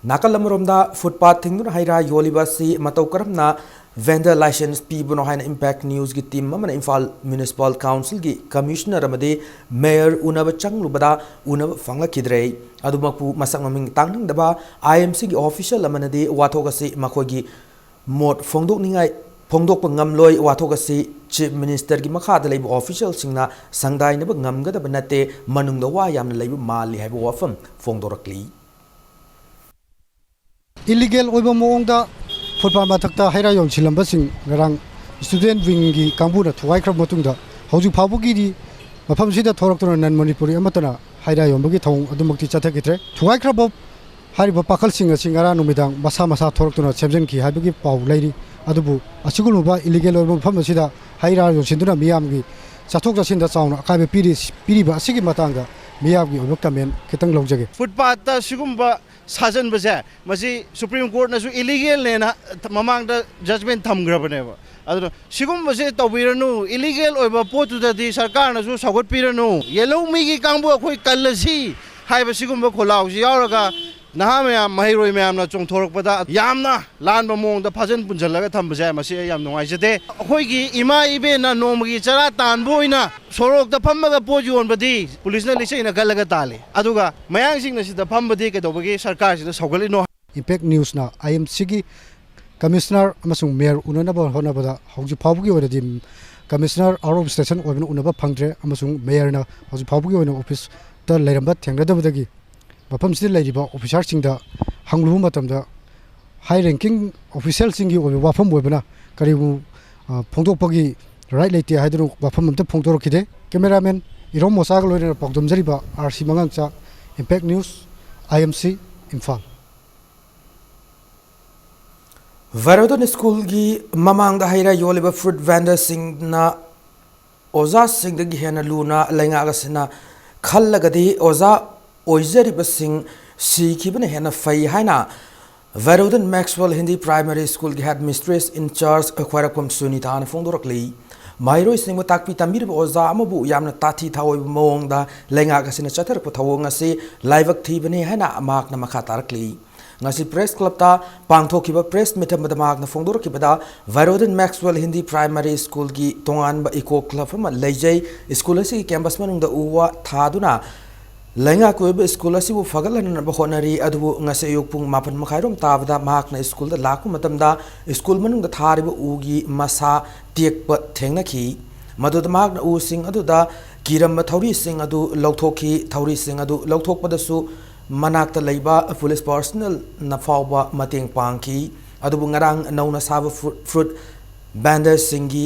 ꯅꯥꯀꯜ ꯑꯃꯔꯣꯝꯗ, footpath ꯊꯤꯡꯗꯨꯅ ꯍꯩ ꯔꯥ ꯌꯣꯜꯂꯤꯕ ꯑꯁꯤ ꯃꯇꯧ ꯀꯔꯝꯅ Vendor license ꯄꯤꯕꯅꯣ ꯍꯥꯏꯅ Impact Newsꯀꯤ team ꯑꯃꯅ ꯏꯝꯐꯥꯜ Municipal Councilꯒꯤ Commissioner ꯑꯃꯗꯤ Mayor ꯎꯅꯕ ꯆꯪꯂꯨꯕꯗ ꯎꯅꯕ ꯐꯪꯂꯛꯈꯤꯗ꯭ꯔꯦ꯫ ꯑꯗꯨꯃꯛꯄꯨ ꯃꯁꯛ ꯃꯃꯤꯡ ꯇꯥꯛꯅꯤꯡꯗꯕ IMCꯒꯤ official ꯑꯃꯅꯗꯤ ꯋꯥꯊꯣꯛ ꯑꯁꯤ ꯃꯈꯣꯏꯒꯤ ꯃꯣꯠ ꯐꯣꯡꯗꯣꯛꯅꯤꯡꯉꯥꯏ, ꯐꯣꯡꯗꯣꯛꯄ ꯉꯝꯂꯣꯏ꯫ ꯋꯥꯊꯣꯛ ꯑꯁꯤ Chief Ministerꯒꯤ ꯃꯈꯥꯗ ꯂꯩꯕ officialꯁꯤꯡꯅ ꯁꯪꯗꯥꯏꯅꯕ ꯉꯝꯒꯗꯕ ꯅꯠꯇꯦ, ꯃꯅꯨꯡꯗ ꯋꯥ ꯌꯥꯝꯅ ꯂꯩꯕ ꯃꯥꯜꯂꯤ ꯍꯥꯏꯕ ꯋꯥꯐꯝ ꯐꯣꯡꯗꯣꯔꯛꯂꯤ꯫ Illegal ꯑꯣꯏꯕ ꯃꯑꯣꯡꯗ footpath ꯃꯊꯛꯇ ꯍꯩ ꯔꯥ ꯌꯣꯟꯁꯤꯜꯂꯝꯕꯁꯤꯡ ꯉꯔꯥꯡ student wingꯒꯤ ꯀꯥꯡꯕꯨꯅ ꯊꯨꯒꯥꯏꯈ꯭ꯔꯕ ꯃꯇꯨꯡꯗ, ꯍꯧꯖꯤꯛ ꯐꯥꯎꯕꯒꯤꯗꯤ ꯃꯐꯝꯁꯤꯗ ꯊꯣꯛꯂꯛꯇꯨꯅ non Manipuri ꯑꯃꯠꯇꯅ ꯍꯩ ꯔꯥ ꯌꯣꯟꯕꯒꯤ ꯊꯧꯑꯣꯡ ꯑꯗꯨꯃꯛꯇꯤ ꯆꯠꯊꯈꯤꯗ꯭ꯔꯦ꯫ ꯊꯨꯒꯥꯏꯈ꯭ꯔꯕ ꯍꯥꯏꯔꯤꯕ ꯄꯥꯈꯜꯁꯤꯡ ꯑꯁꯤ ꯉꯔꯥꯡ ꯅꯨꯃꯤꯗꯥꯡ ꯃꯁꯥ ꯃꯁꯥ ꯊꯣꯛꯂꯛꯇꯨꯅ ꯁꯦꯝꯖꯤꯟꯈꯤ ꯍꯥꯏꯕꯒꯤ ꯄꯥꯎ ꯂꯩꯔꯤ꯫ ꯑꯗꯨꯕꯨ ꯑꯁꯤꯒꯨꯝꯂꯕ illegal ꯑꯣꯏꯕ ꯃꯐꯝ ꯑꯁꯤꯗ ꯍꯩ ꯔꯥ ꯌꯣꯟꯁꯤꯟꯗꯨꯅ ꯃꯤꯌꯥꯝꯒꯤ ꯆꯠꯊꯣꯛ ꯆꯠꯁꯤꯟꯗ ꯆꯥꯎꯅ ꯑꯀꯥꯏꯕ ꯄꯤꯔꯤ꯫ ꯄꯤꯔꯤꯕ ꯑꯁꯤꯒꯤ ꯃꯇꯥꯡꯗ ꯃꯤꯌꯥꯝꯒꯤ ꯑꯣꯏꯕ comment ꯈꯤꯇꯪ ꯂꯧꯖꯒꯦ꯫ Footpathꯇ ꯁꯤꯒꯨꯝꯕ ꯁꯥꯖꯟꯕꯁꯦ, ꯃꯁꯤ Supreme Courtꯅꯁꯨ illegalꯅꯦꯅ ꯃꯃꯥꯡꯗ judgment ꯊꯝꯈ꯭ꯔꯕꯅꯦꯕ꯫ ꯑꯗꯨꯅ ꯁꯤꯒꯨꯝꯕꯁꯦ ꯇꯧꯕꯤꯔꯅꯨ, illegal ꯑꯣꯏꯕ ꯄꯣꯠꯇꯨꯗꯗꯤ ꯁꯔꯀꯥꯔꯅꯁꯨ ꯁꯧꯒꯠꯄꯤꯔꯅꯨ, ꯌꯦꯜꯍꯧꯃꯤꯒꯤ ꯀꯥꯡꯕꯨ ꯑꯩꯈꯣꯏ ꯀꯜꯂꯁꯤ ꯍꯥꯏꯕ ꯁꯤꯒꯨꯝꯕ ꯈꯣꯜꯂꯥꯎꯁꯤ ꯌꯥꯎꯔꯒ ꯅꯍꯥ ꯃꯌꯥꯝ, ꯃꯍꯩꯔꯣꯏ ꯃꯌꯥꯝꯅ ꯆꯣꯡꯊꯣꯔꯛꯄꯗ ꯌꯥꯝꯅ ꯂꯥꯟꯕ ꯃꯑꯣꯡꯗ ꯐꯥꯖꯟ ꯄꯨꯟꯁꯤꯜꯂꯒ ꯊꯝꯕꯁꯦ, ꯃꯁꯤ ꯑꯩ ꯌꯥꯝ ꯅꯨꯡꯉꯥꯏꯖꯗꯦ꯫ ꯑꯩꯈꯣꯏꯒꯤ ꯏꯃꯥ ꯏꯕꯦꯟꯅ ꯅꯣꯡꯃꯒꯤ ꯆꯔꯥ ꯇꯥꯟꯕ ꯑꯣꯏꯅ ꯁꯣꯔꯣꯛꯇ ꯐꯝꯃꯒ ꯄꯣꯠ ꯌꯣꯟꯕꯗꯤ ꯄꯨꯂꯤꯁꯅ ꯂꯤꯆꯩꯅ ꯀꯜꯂꯒ ꯇꯥꯜꯂꯤ, ꯑꯗꯨꯒ ꯃꯌꯥꯡꯁꯤꯡꯅ ꯁꯤꯗ ꯐꯝꯕꯗꯤ ꯀꯩꯗꯧꯕꯒꯤ ꯁꯔꯀꯥꯔꯁꯤꯗ ꯁꯧꯒꯠꯂꯤꯅꯣ? Impact Newsꯅ IMCꯒꯤ Commissioner ꯑꯃꯁꯨꯡ Mayor ꯎꯅꯅꯕ ꯍꯣꯠꯅꯕꯗ ꯍꯧꯖꯤꯛ ꯐꯥꯎꯕꯒꯤ ꯑꯣꯏꯅꯗꯤ Commissioner out of station ꯑꯣꯏꯕꯅ ꯎꯅꯕ ꯐꯪꯗ꯭ꯔꯦ ꯑꯃꯁꯨꯡ Mayorꯅ ꯍꯧꯖꯤꯛ ꯐꯥꯎꯕꯒꯤ ꯑꯣꯏꯅ officeꯇ ꯂꯩꯔꯝꯕ ꯊꯦꯡꯅꯗꯕꯗꯒꯤ ꯃꯐꯝꯁꯤꯗ ꯂꯩꯔꯤꯕ officerꯁꯤꯡꯗ ꯍꯪꯂꯨꯕ ꯃꯇꯝꯗ high ranking officialꯁꯤꯡꯒꯤ ꯑꯣꯏꯕ ꯋꯥꯐꯝ ꯑꯣꯏꯕꯅ ꯀꯔꯤꯒꯨꯝꯕ ꯐꯣꯡꯗꯣꯛꯄꯒꯤ right ꯂꯩꯇꯦ ꯍꯥꯏꯗꯨꯅ ꯋꯥꯐꯝ ꯑꯝꯇ ꯐꯣꯡꯗꯣꯔꯛꯈꯤꯗꯦ꯫ Cameraman ꯏꯔꯣꯝ ꯃꯣꯆꯥꯒ ꯂꯣꯏꯅꯅ ꯄꯥꯎꯗꯝꯖꯔꯤꯕ RC ꯃꯉꯥꯡꯆꯥ, Impact News, IMC, Imphal. ꯚꯥꯏꯔꯣꯗꯟ ꯁ꯭ꯀꯨꯜꯒꯤ ꯃꯃꯥꯡꯗ ꯍꯩ ꯔꯥ ꯌꯣꯜꯂꯤꯕ fruit vendorꯁꯤꯡꯅ ꯑꯣꯖꯥꯁꯤꯡꯗꯒꯤ ꯍꯦꯟꯅ ꯂꯨꯅ ꯂꯩꯉꯥꯛ ꯑꯁꯤꯅ ꯈꯜꯂꯒꯗꯤ ꯑꯣꯖꯥ ꯑꯣꯏꯖꯔꯤꯕꯁꯤꯡ ꯁꯤꯈꯤꯕꯅ ꯍꯦꯟꯅ ꯐꯩ ꯍꯥꯏꯅ ꯚꯥꯏꯔꯣꯗꯟ Maxwell Hindi Primary Schoolꯒꯤ head mistress in charge ꯈ꯭ꯋꯥꯏꯔꯥꯛꯄꯝ ꯁꯨꯅꯤꯇꯥꯅ ꯐꯣꯡꯗꯣꯔꯛꯂꯤ꯫ ꯃꯍꯩꯔꯣꯏꯁꯤꯡꯕꯨ ꯇꯥꯛꯄꯤ ꯇꯝꯕꯤꯔꯤꯕ ꯑꯣꯖꯥ ꯑꯃꯕꯨ ꯌꯥꯝꯅ ꯇꯥꯊꯤ ꯇꯥꯑꯣꯏꯕ ꯃꯑꯣꯡꯗ ꯂꯩꯉꯥꯛ ꯑꯁꯤꯅ ꯆꯠꯊꯔꯛꯄ ꯊꯧꯑꯣꯡ ꯑꯁꯤ ꯂꯥꯏꯕꯛ ꯊꯤꯕꯅꯤ ꯍꯥꯏꯅ ꯃꯍꯥꯛꯅ ꯃꯈꯥ ꯇꯥꯔꯛꯂꯤ꯫ ꯉꯁꯤ ꯄ꯭ꯔꯦꯁ ꯀ꯭ꯂꯕꯇ ꯄꯥꯡꯊꯣꯛꯈꯤꯕ ꯄ꯭ꯔꯦꯁ ꯃꯤꯠ ꯑꯃꯗ ꯃꯍꯥꯛꯅ ꯐꯣꯡꯗꯣꯔꯛꯈꯤꯕꯗ, ꯚꯥꯏꯔꯣꯗꯤꯟ ꯃꯦꯛꯁꯋꯦꯜ ꯍꯤꯟꯗꯤ ꯄ꯭ꯔꯥꯏꯃꯥꯔꯤ ꯁ꯭ꯀꯨꯜꯒꯤ ꯇꯣꯉꯥꯟꯕ ꯏꯀꯣ ꯀ꯭ꯂꯕ ꯑꯃ ꯂꯩꯖꯩ꯫ ꯁ꯭ꯀꯨꯜ ꯑꯁꯤꯒꯤ ꯀꯦꯝꯄꯁ ꯃꯅꯨꯡꯗ ꯎ ꯋꯥ ꯊꯥꯗꯨꯅ ꯂꯩꯉꯥꯛꯀꯤ ꯑꯣꯏꯕ ꯁ꯭ꯀꯨꯜ ꯑꯁꯤꯕꯨ ꯐꯒꯠꯍꯟꯅꯕ ꯍꯣꯠꯅꯔꯤ꯫ ꯑꯗꯨꯕꯨ ꯉꯁꯤ ꯑꯌꯨꯛ ꯄꯨꯡ ꯃꯥꯄꯟ ꯃꯈꯥꯏꯔꯣꯝ ꯇꯥꯕꯗ ꯃꯍꯥꯛꯅ ꯁ꯭ꯀꯨꯜꯗ ꯂꯥꯛꯄ ꯃꯇꯝꯗ, ꯁ꯭ꯀꯨꯜ ꯃꯅꯨꯡꯗ ꯊꯥꯔꯤꯕ ꯎꯒꯤ ꯃꯁꯥ ꯇꯦꯛꯄ ꯊꯦꯡꯅꯈꯤ꯫ ꯃꯗꯨꯗ ꯃꯍꯥꯛꯅ ꯎꯁꯤꯡ ꯑꯗꯨꯗ ꯀꯤꯔꯝꯕ ꯊꯧꯔꯤꯁꯤꯡ ꯑꯗꯨ ꯂꯧꯊꯣꯛꯈꯤ꯫ ꯊꯧꯔꯤꯁꯤꯡ ꯑꯗꯨ ꯂꯧꯊꯣꯛꯄꯗꯁꯨ ꯃꯅꯥꯛꯇ ꯂꯩꯕ ꯄꯨꯂꯤꯁ ꯄꯥꯔꯁꯣꯅꯦꯜꯅ ꯐꯥꯎꯕ ꯃꯇꯦꯡ ꯄꯥꯡꯈꯤ꯫ ꯑꯗꯨꯕꯨ ꯉꯔꯥꯡ ꯅꯧꯅ ꯁꯥꯕ ꯐ꯭ꯔꯨ-, ꯐ꯭ꯔꯨꯠ ꯚꯦꯟꯗꯔꯁꯤꯡꯒꯤ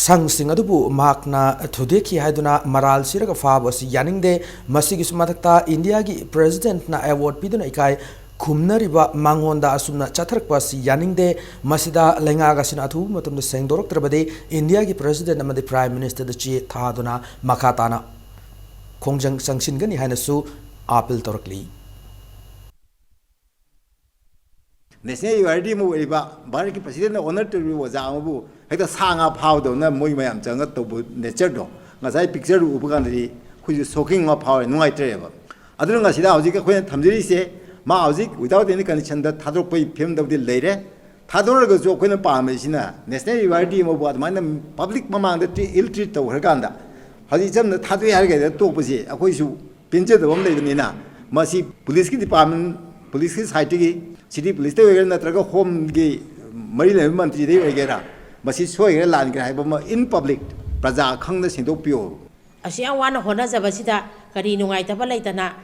ꯁꯪꯁꯤꯡ ꯑꯗꯨꯕꯨ ꯃꯍꯥꯛꯅ ꯊꯨꯗꯦꯛꯈꯤ ꯍꯥꯏꯗꯨꯅ ꯃꯔꯥꯜ ꯁꯤꯔꯒ ꯐꯥꯕ ꯑꯁꯤ ꯌꯥꯅꯤꯡꯗꯦ꯫ ꯃꯁꯤꯒꯤꯁꯨ ꯃꯊꯛꯇ ꯏꯟꯗꯤꯌꯥꯒꯤ ꯄ꯭ꯔꯦꯁꯤꯗꯦꯟꯠꯅ ꯑꯦꯋꯥꯔꯗ ꯄꯤꯗꯨꯅ ꯏꯀꯥꯏ ꯈꯨꯝꯅꯔꯤꯕ ꯃꯉꯣꯟꯗ ꯑꯁꯨꯝꯅ ꯆꯠꯊꯔꯛꯄ ꯑꯁꯤ ꯌꯥꯅꯤꯡꯗꯦ꯫ ꯃꯁꯤꯗ ꯂꯩꯉꯥꯛ ꯑꯁꯤꯅ ꯑꯊꯨꯕ ꯃꯇꯝꯗ ꯁꯦꯡꯗꯣꯔꯛꯇ꯭ꯔꯕꯗꯤ ꯏꯟꯗꯤꯌꯥꯒꯤ ꯄ꯭ꯔꯦꯁꯤꯗꯦꯟꯠ ꯑꯃꯗꯤ ꯄ꯭ꯔꯥꯏꯝ ꯃꯤꯅꯤꯁꯇꯔꯗ ꯆꯦ ꯊꯥꯗꯨꯅ ꯃꯈꯥ ꯇꯥꯅ ꯈꯣꯡꯖꯪ ꯆꯪꯁꯤꯟꯒꯅꯤ ꯍꯥꯏꯅꯁꯨ ꯑꯥꯄꯤꯜ ꯇꯧꯔꯛꯂꯤ꯫ ꯅꯦꯁꯅꯦꯜ ꯌꯨꯅꯤꯚꯔꯁꯤꯇꯤ ꯑꯃ ꯑꯣꯏꯔꯤꯕ, ꯚꯥꯔꯠꯀꯤ ꯄ꯭ꯔꯁꯤꯗꯦꯟꯅ ꯑꯣꯅꯔ ꯇꯧꯔꯤꯕ ꯑꯣꯖꯥ ꯑꯃꯕꯨ ꯍꯦꯛꯇ ꯁꯥ ꯉꯥ ꯐꯥꯕꯗꯧꯅ ꯃꯣꯏ ꯃꯌꯥꯝ ꯆꯪꯉ ꯇꯧꯕ ꯅꯦꯆꯔꯗꯣ, ꯉꯁꯥꯏ ꯄꯤꯛꯆꯔꯗꯨ ꯎꯕ ꯀꯥꯟꯗꯗꯤ ꯑꯩꯈꯣꯏꯁꯨ ꯁꯣꯀꯤꯡ ꯑꯃ ꯐꯥꯎꯔꯦ, ꯅꯨꯡꯉꯥꯏꯇ꯭ꯔꯦꯕ꯫ ꯑꯗꯨꯅ ꯉꯁꯤꯗ ꯍꯧꯖꯤꯛ ꯑꯩꯈꯣꯏꯅ ꯊꯝꯖꯔꯤꯁꯦ, ꯃꯥ ꯍꯧꯖꯤꯛ without any conditionꯗ ꯊꯥꯗꯣꯔꯛꯄꯒꯤ ꯐꯤꯕꯝꯗꯕꯨꯗꯤ ꯂꯩꯔꯦ꯫ ꯊꯥꯗꯣꯔꯒꯁꯨ ꯑꯩꯈꯣꯏꯅ ꯄꯥꯝꯃꯤꯁꯤꯅ ꯅꯦꯁꯅꯦꯜ ꯌꯨꯅꯤꯚꯔꯁꯤꯇꯤ ꯑꯃꯕꯨ ꯑꯗꯨꯃꯥꯏꯅ ꯄꯕ꯭ꯂꯤꯛ ꯃꯃꯥꯡꯗ ꯇ꯭ꯔꯤ-, ꯏꯜ ꯇ꯭ꯔꯤꯠ ꯇꯧꯈ꯭ꯔꯀꯥꯟꯗ, ꯍꯧꯖꯤꯛ ꯏꯆꯝꯅ ꯊꯥꯗꯣꯛꯑꯦ ꯍꯥꯏꯔꯒ ꯍꯦꯛꯇ ꯇꯣꯛꯄꯁꯤ ꯑꯩꯈꯣꯏꯁꯨ ꯄꯦꯟꯖꯗꯕ ꯑꯃ ꯂꯩꯕꯅꯤꯅ, ꯃꯁꯤ ꯄꯨꯂꯤꯁꯀꯤ ꯗꯤꯄꯥꯔꯠꯃꯦꯟ, ꯄꯨꯂꯤꯁꯀꯤ ꯁꯥꯏꯠꯇꯒꯤ, ꯁꯤꯇꯤ ꯄꯨꯂꯤꯁꯇ ꯑꯣꯏꯒꯦꯔꯥ ꯅꯠꯇ꯭ꯔꯒ ꯍꯣꯝꯒꯤ ꯃꯔꯤ ꯂꯩꯅꯕ ꯃꯟꯇ꯭ꯔꯤꯗ ꯑꯣꯏꯒꯦꯔꯥ, ꯃꯁꯤ ꯁꯣꯏꯈ꯭ꯔꯦ ꯂꯥꯟꯈ꯭ꯔꯦ ꯍꯥꯏꯕ ꯑꯃ in public ꯄ꯭ꯔꯖꯥ ꯈꯪꯅ ꯁꯦꯡꯗꯣꯛꯄꯤꯌꯣ꯫ ꯑꯁꯨꯛ ꯌꯥꯝ ꯋꯥꯅ ꯍꯣꯠꯅꯖꯕꯁꯤꯗ ꯀꯔꯤ ꯅꯨꯡꯉꯥꯏꯇꯕ ꯂꯩꯇꯅ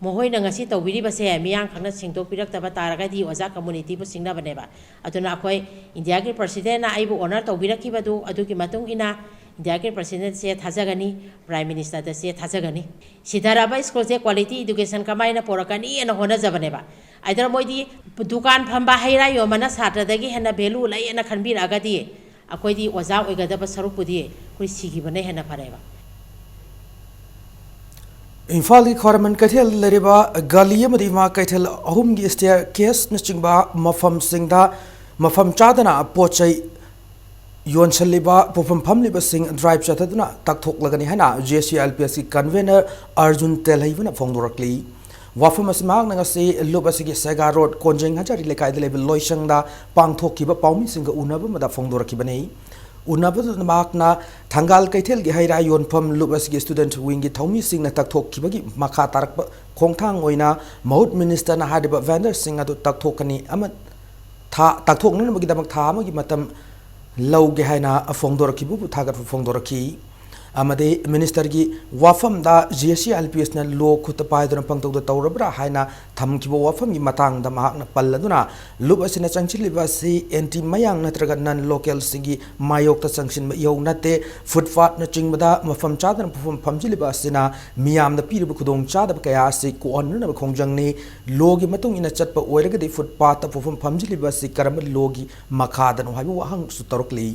ꯃꯈꯣꯏꯅ ꯉꯁꯤ ꯇꯧꯕꯤꯔꯤꯕꯁꯦ ꯃꯤꯌꯥꯝ ꯈꯪꯅ ꯁꯦꯡꯗꯣꯛꯄꯤꯔꯛꯇꯕ ꯇꯥꯔꯒꯗꯤ ꯑꯣꯖꯥ ꯀꯝꯃꯨꯅꯤꯇꯤꯕꯨ ꯁꯤꯡꯅꯕꯅꯦꯕ꯫ ꯑꯗꯨꯅ ꯑꯩꯈꯣꯏ ꯏꯟꯗꯤꯌꯥꯒꯤ ꯄ꯭ꯔꯁꯤꯗꯦꯟꯅ ꯑꯩꯕꯨ ꯑꯣꯅꯔ ꯇꯧꯕꯤꯔꯛꯈꯤꯕꯗꯨ, ꯑꯗꯨꯒꯤ ꯃꯇꯨꯡ ꯏꯟꯅ ꯏꯟꯗꯤꯌꯥꯒꯤ ꯄ꯭ꯔꯁꯤꯗꯦꯟꯁꯦ ꯊꯥꯖꯒꯅꯤ, ꯄ꯭ꯔꯥꯏꯝ ꯃꯤꯅꯤꯁꯇꯔꯗ ꯆꯦ ꯊꯥꯖꯒꯅꯤ꯫ ꯁꯤꯙꯔꯕ ꯁ꯭ꯀꯨꯜꯁꯦ ꯀ꯭ꯋꯥꯂꯤꯇꯤ ꯏꯗꯨꯀꯦꯁꯟ ꯀꯃꯥꯏꯅ ꯄꯣꯔꯛꯀꯅꯤꯅ ꯍꯣꯠꯅꯖꯕꯅꯦꯕ꯫ ꯑꯗꯨꯅ ꯃꯣꯏꯗꯤ ꯗꯨꯀꯥꯟ ꯐꯝꯕ, ꯍꯩ ꯔꯥ ꯌꯣꯟꯕꯅ ꯁꯥꯇ꯭ꯔꯗꯒꯤ ꯍꯦꯟꯅ ꯚꯦꯂꯨ ꯂꯩꯌꯦꯅ ꯈꯟꯕꯤꯔꯛꯑꯒꯗꯤ, ꯑꯩꯈꯣꯏꯗꯤ ꯑꯣꯖꯥ ꯑꯣꯏꯒꯗꯕ ꯁꯔꯨꯛꯄꯨꯗꯤ ꯑꯩꯈꯣꯏ ꯁꯤꯈꯤꯕꯅ ꯍꯦꯟꯅ ꯐꯔꯦꯕ꯫ ꯏꯝꯐꯥꯜꯒꯤ ꯈ꯭ꯋꯥꯏꯔꯝꯕꯟ ꯀꯩꯊꯦꯜꯗ ꯂꯩꯔꯤꯕ ꯒꯂꯤ ꯑꯃꯗꯤ ꯏꯃꯥ ꯀꯩꯊꯦꯜ ꯑꯍꯨꯝꯒꯤ ꯁ꯭ꯇꯦꯌꯔ ꯀꯦꯁꯅꯆꯤꯡꯕ ꯃꯐꯝꯁꯤꯡꯗ ꯃꯐꯝ ꯆꯥꯗꯅ ꯄꯣꯠ ꯆꯩ ꯌꯣꯟꯁꯤꯜꯂꯤꯕ ꯄꯣꯠꯐꯝ ꯐꯝꯂꯤꯕꯁꯤꯡ ꯗ꯭ꯔꯥꯏꯚ ꯆꯠꯊꯗꯨꯅ ꯇꯛꯊꯣꯛꯂꯒꯅꯤ ꯍꯥꯏꯅ ꯖꯦ ꯁꯤ ꯑꯦꯜ ꯄꯤ ꯑꯦꯁꯀꯤ ꯀꯟꯚꯦꯅꯔ ꯑꯔꯖꯨꯟ ꯇꯦꯜꯍꯩꯕꯅ ꯐꯣꯡꯗꯣꯔꯛꯂꯤ꯫ ꯋꯥꯐꯝ ꯑꯁꯤ ꯃꯍꯥꯛꯅ ꯉꯁꯤ ꯂꯨꯞ ꯑꯁꯤꯒꯤ ꯁꯦꯒꯥ ꯔꯣꯗ ꯀꯣꯟꯖꯦꯡ ꯍꯖꯥꯔꯤ ꯂꯩꯀꯥꯏꯗ ꯂꯩꯕ ꯂꯣꯏꯁꯪꯗ ꯄꯥꯡꯊꯣꯛꯈꯤꯕ ꯄꯥꯎꯃꯤꯁꯤꯡꯒ ꯎꯅꯕ ꯑꯃꯗ ꯐꯣꯡꯗꯣꯔꯛꯈꯤꯕꯅꯤ꯫ ꯎꯅꯕꯗꯨꯗ ꯃꯍꯥꯛꯅ ꯊꯪꯒꯥꯜ ꯀꯩꯊꯦꯜꯒꯤ ꯍꯩ ꯔꯥ ꯌꯣꯟꯐꯝ ꯂꯨꯞ ꯑꯁꯤꯒꯤ student wingꯒꯤ ꯊꯧꯃꯤꯁꯤꯡꯅ ꯇꯛꯊꯣꯛꯈꯤꯕꯒꯤ ꯃꯈꯥ ꯇꯥꯔꯛꯄ ꯈꯣꯡꯊꯥꯡ ꯑꯣꯏꯅ ꯃꯍꯨꯠ ministerꯅ ꯍꯥꯏꯔꯤꯕ vendorꯁꯤꯡ ꯑꯗꯨ ꯇꯛꯊꯣꯛꯀꯅꯤ ꯑꯃ ꯊꯥ-, ꯇꯛꯊꯣꯛꯅꯅꯕꯒꯤꯗꯃꯛ ꯊꯥ ꯑꯃꯒꯤ ꯃꯇꯝ ꯂꯧꯒꯦ ꯍꯥꯏꯅ ꯐꯣꯡꯗꯣꯔꯛꯈꯤꯕꯕꯨ ꯊꯥꯒꯠꯄ ꯐꯣꯡꯗꯣꯔꯛꯈꯤ꯫ ꯑꯃꯗꯤ ministerꯒꯤ ꯋꯥꯐꯝꯗ JCLPSꯅ ꯂꯣ ꯈꯨꯠꯇ ꯄꯥꯏꯗꯨꯅ ꯄꯪꯇꯧꯗ ꯇꯧꯔꯕ꯭ꯔꯥ ꯍꯥꯏꯅ ꯊꯝꯈꯤꯕ ꯋꯥꯐꯝꯒꯤ ꯃꯇꯥꯡꯗ ꯃꯍꯥꯛꯅ ꯄꯜꯂꯗꯨꯅ, ꯂꯨꯞ ꯑꯁꯤꯅ ꯆꯪꯁꯤꯜꯂꯤꯕ ꯑꯁꯤ anti ꯃꯌꯥꯡ ꯅꯠꯇ꯭ꯔꯒ non localꯁꯤꯡꯒꯤ ꯃꯥꯌꯣꯛꯇ ꯆꯪꯁꯤꯟꯕ ꯏꯍꯧ ꯅꯠꯇꯦ꯫ Footpathꯅꯆꯤꯡꯕꯗ ꯃꯐꯝ ꯆꯥꯗꯅ ꯄꯣꯠꯐꯝ ꯐꯝꯖꯤꯜꯂꯤꯕ ꯑꯁꯤꯅ ꯃꯤꯌꯥꯝꯗ ꯄꯤꯔꯤꯕ ꯈꯨꯗꯣꯡꯆꯥꯗꯕ ꯀꯌꯥ ꯑꯁꯤ ꯀꯣꯛꯍꯟꯅꯅꯕ ꯈꯣꯡꯖꯪꯅꯤ꯫ Lawꯒꯤ ꯃꯇꯨꯡ ꯏꯟꯅ ꯆꯠꯄ ꯑꯣꯏꯔꯒꯗꯤ footpathꯇ ꯄꯣꯠꯐꯝ ꯐꯝꯖꯤꯜꯂꯤꯕ ꯑꯁꯤ ꯀꯔꯝꯕ lawꯒꯤ ꯃꯈꯥꯗꯅꯣ ꯍꯥꯏꯕ ꯋꯥꯍꯪꯁꯨ ꯇꯧꯔꯛꯂꯤ꯫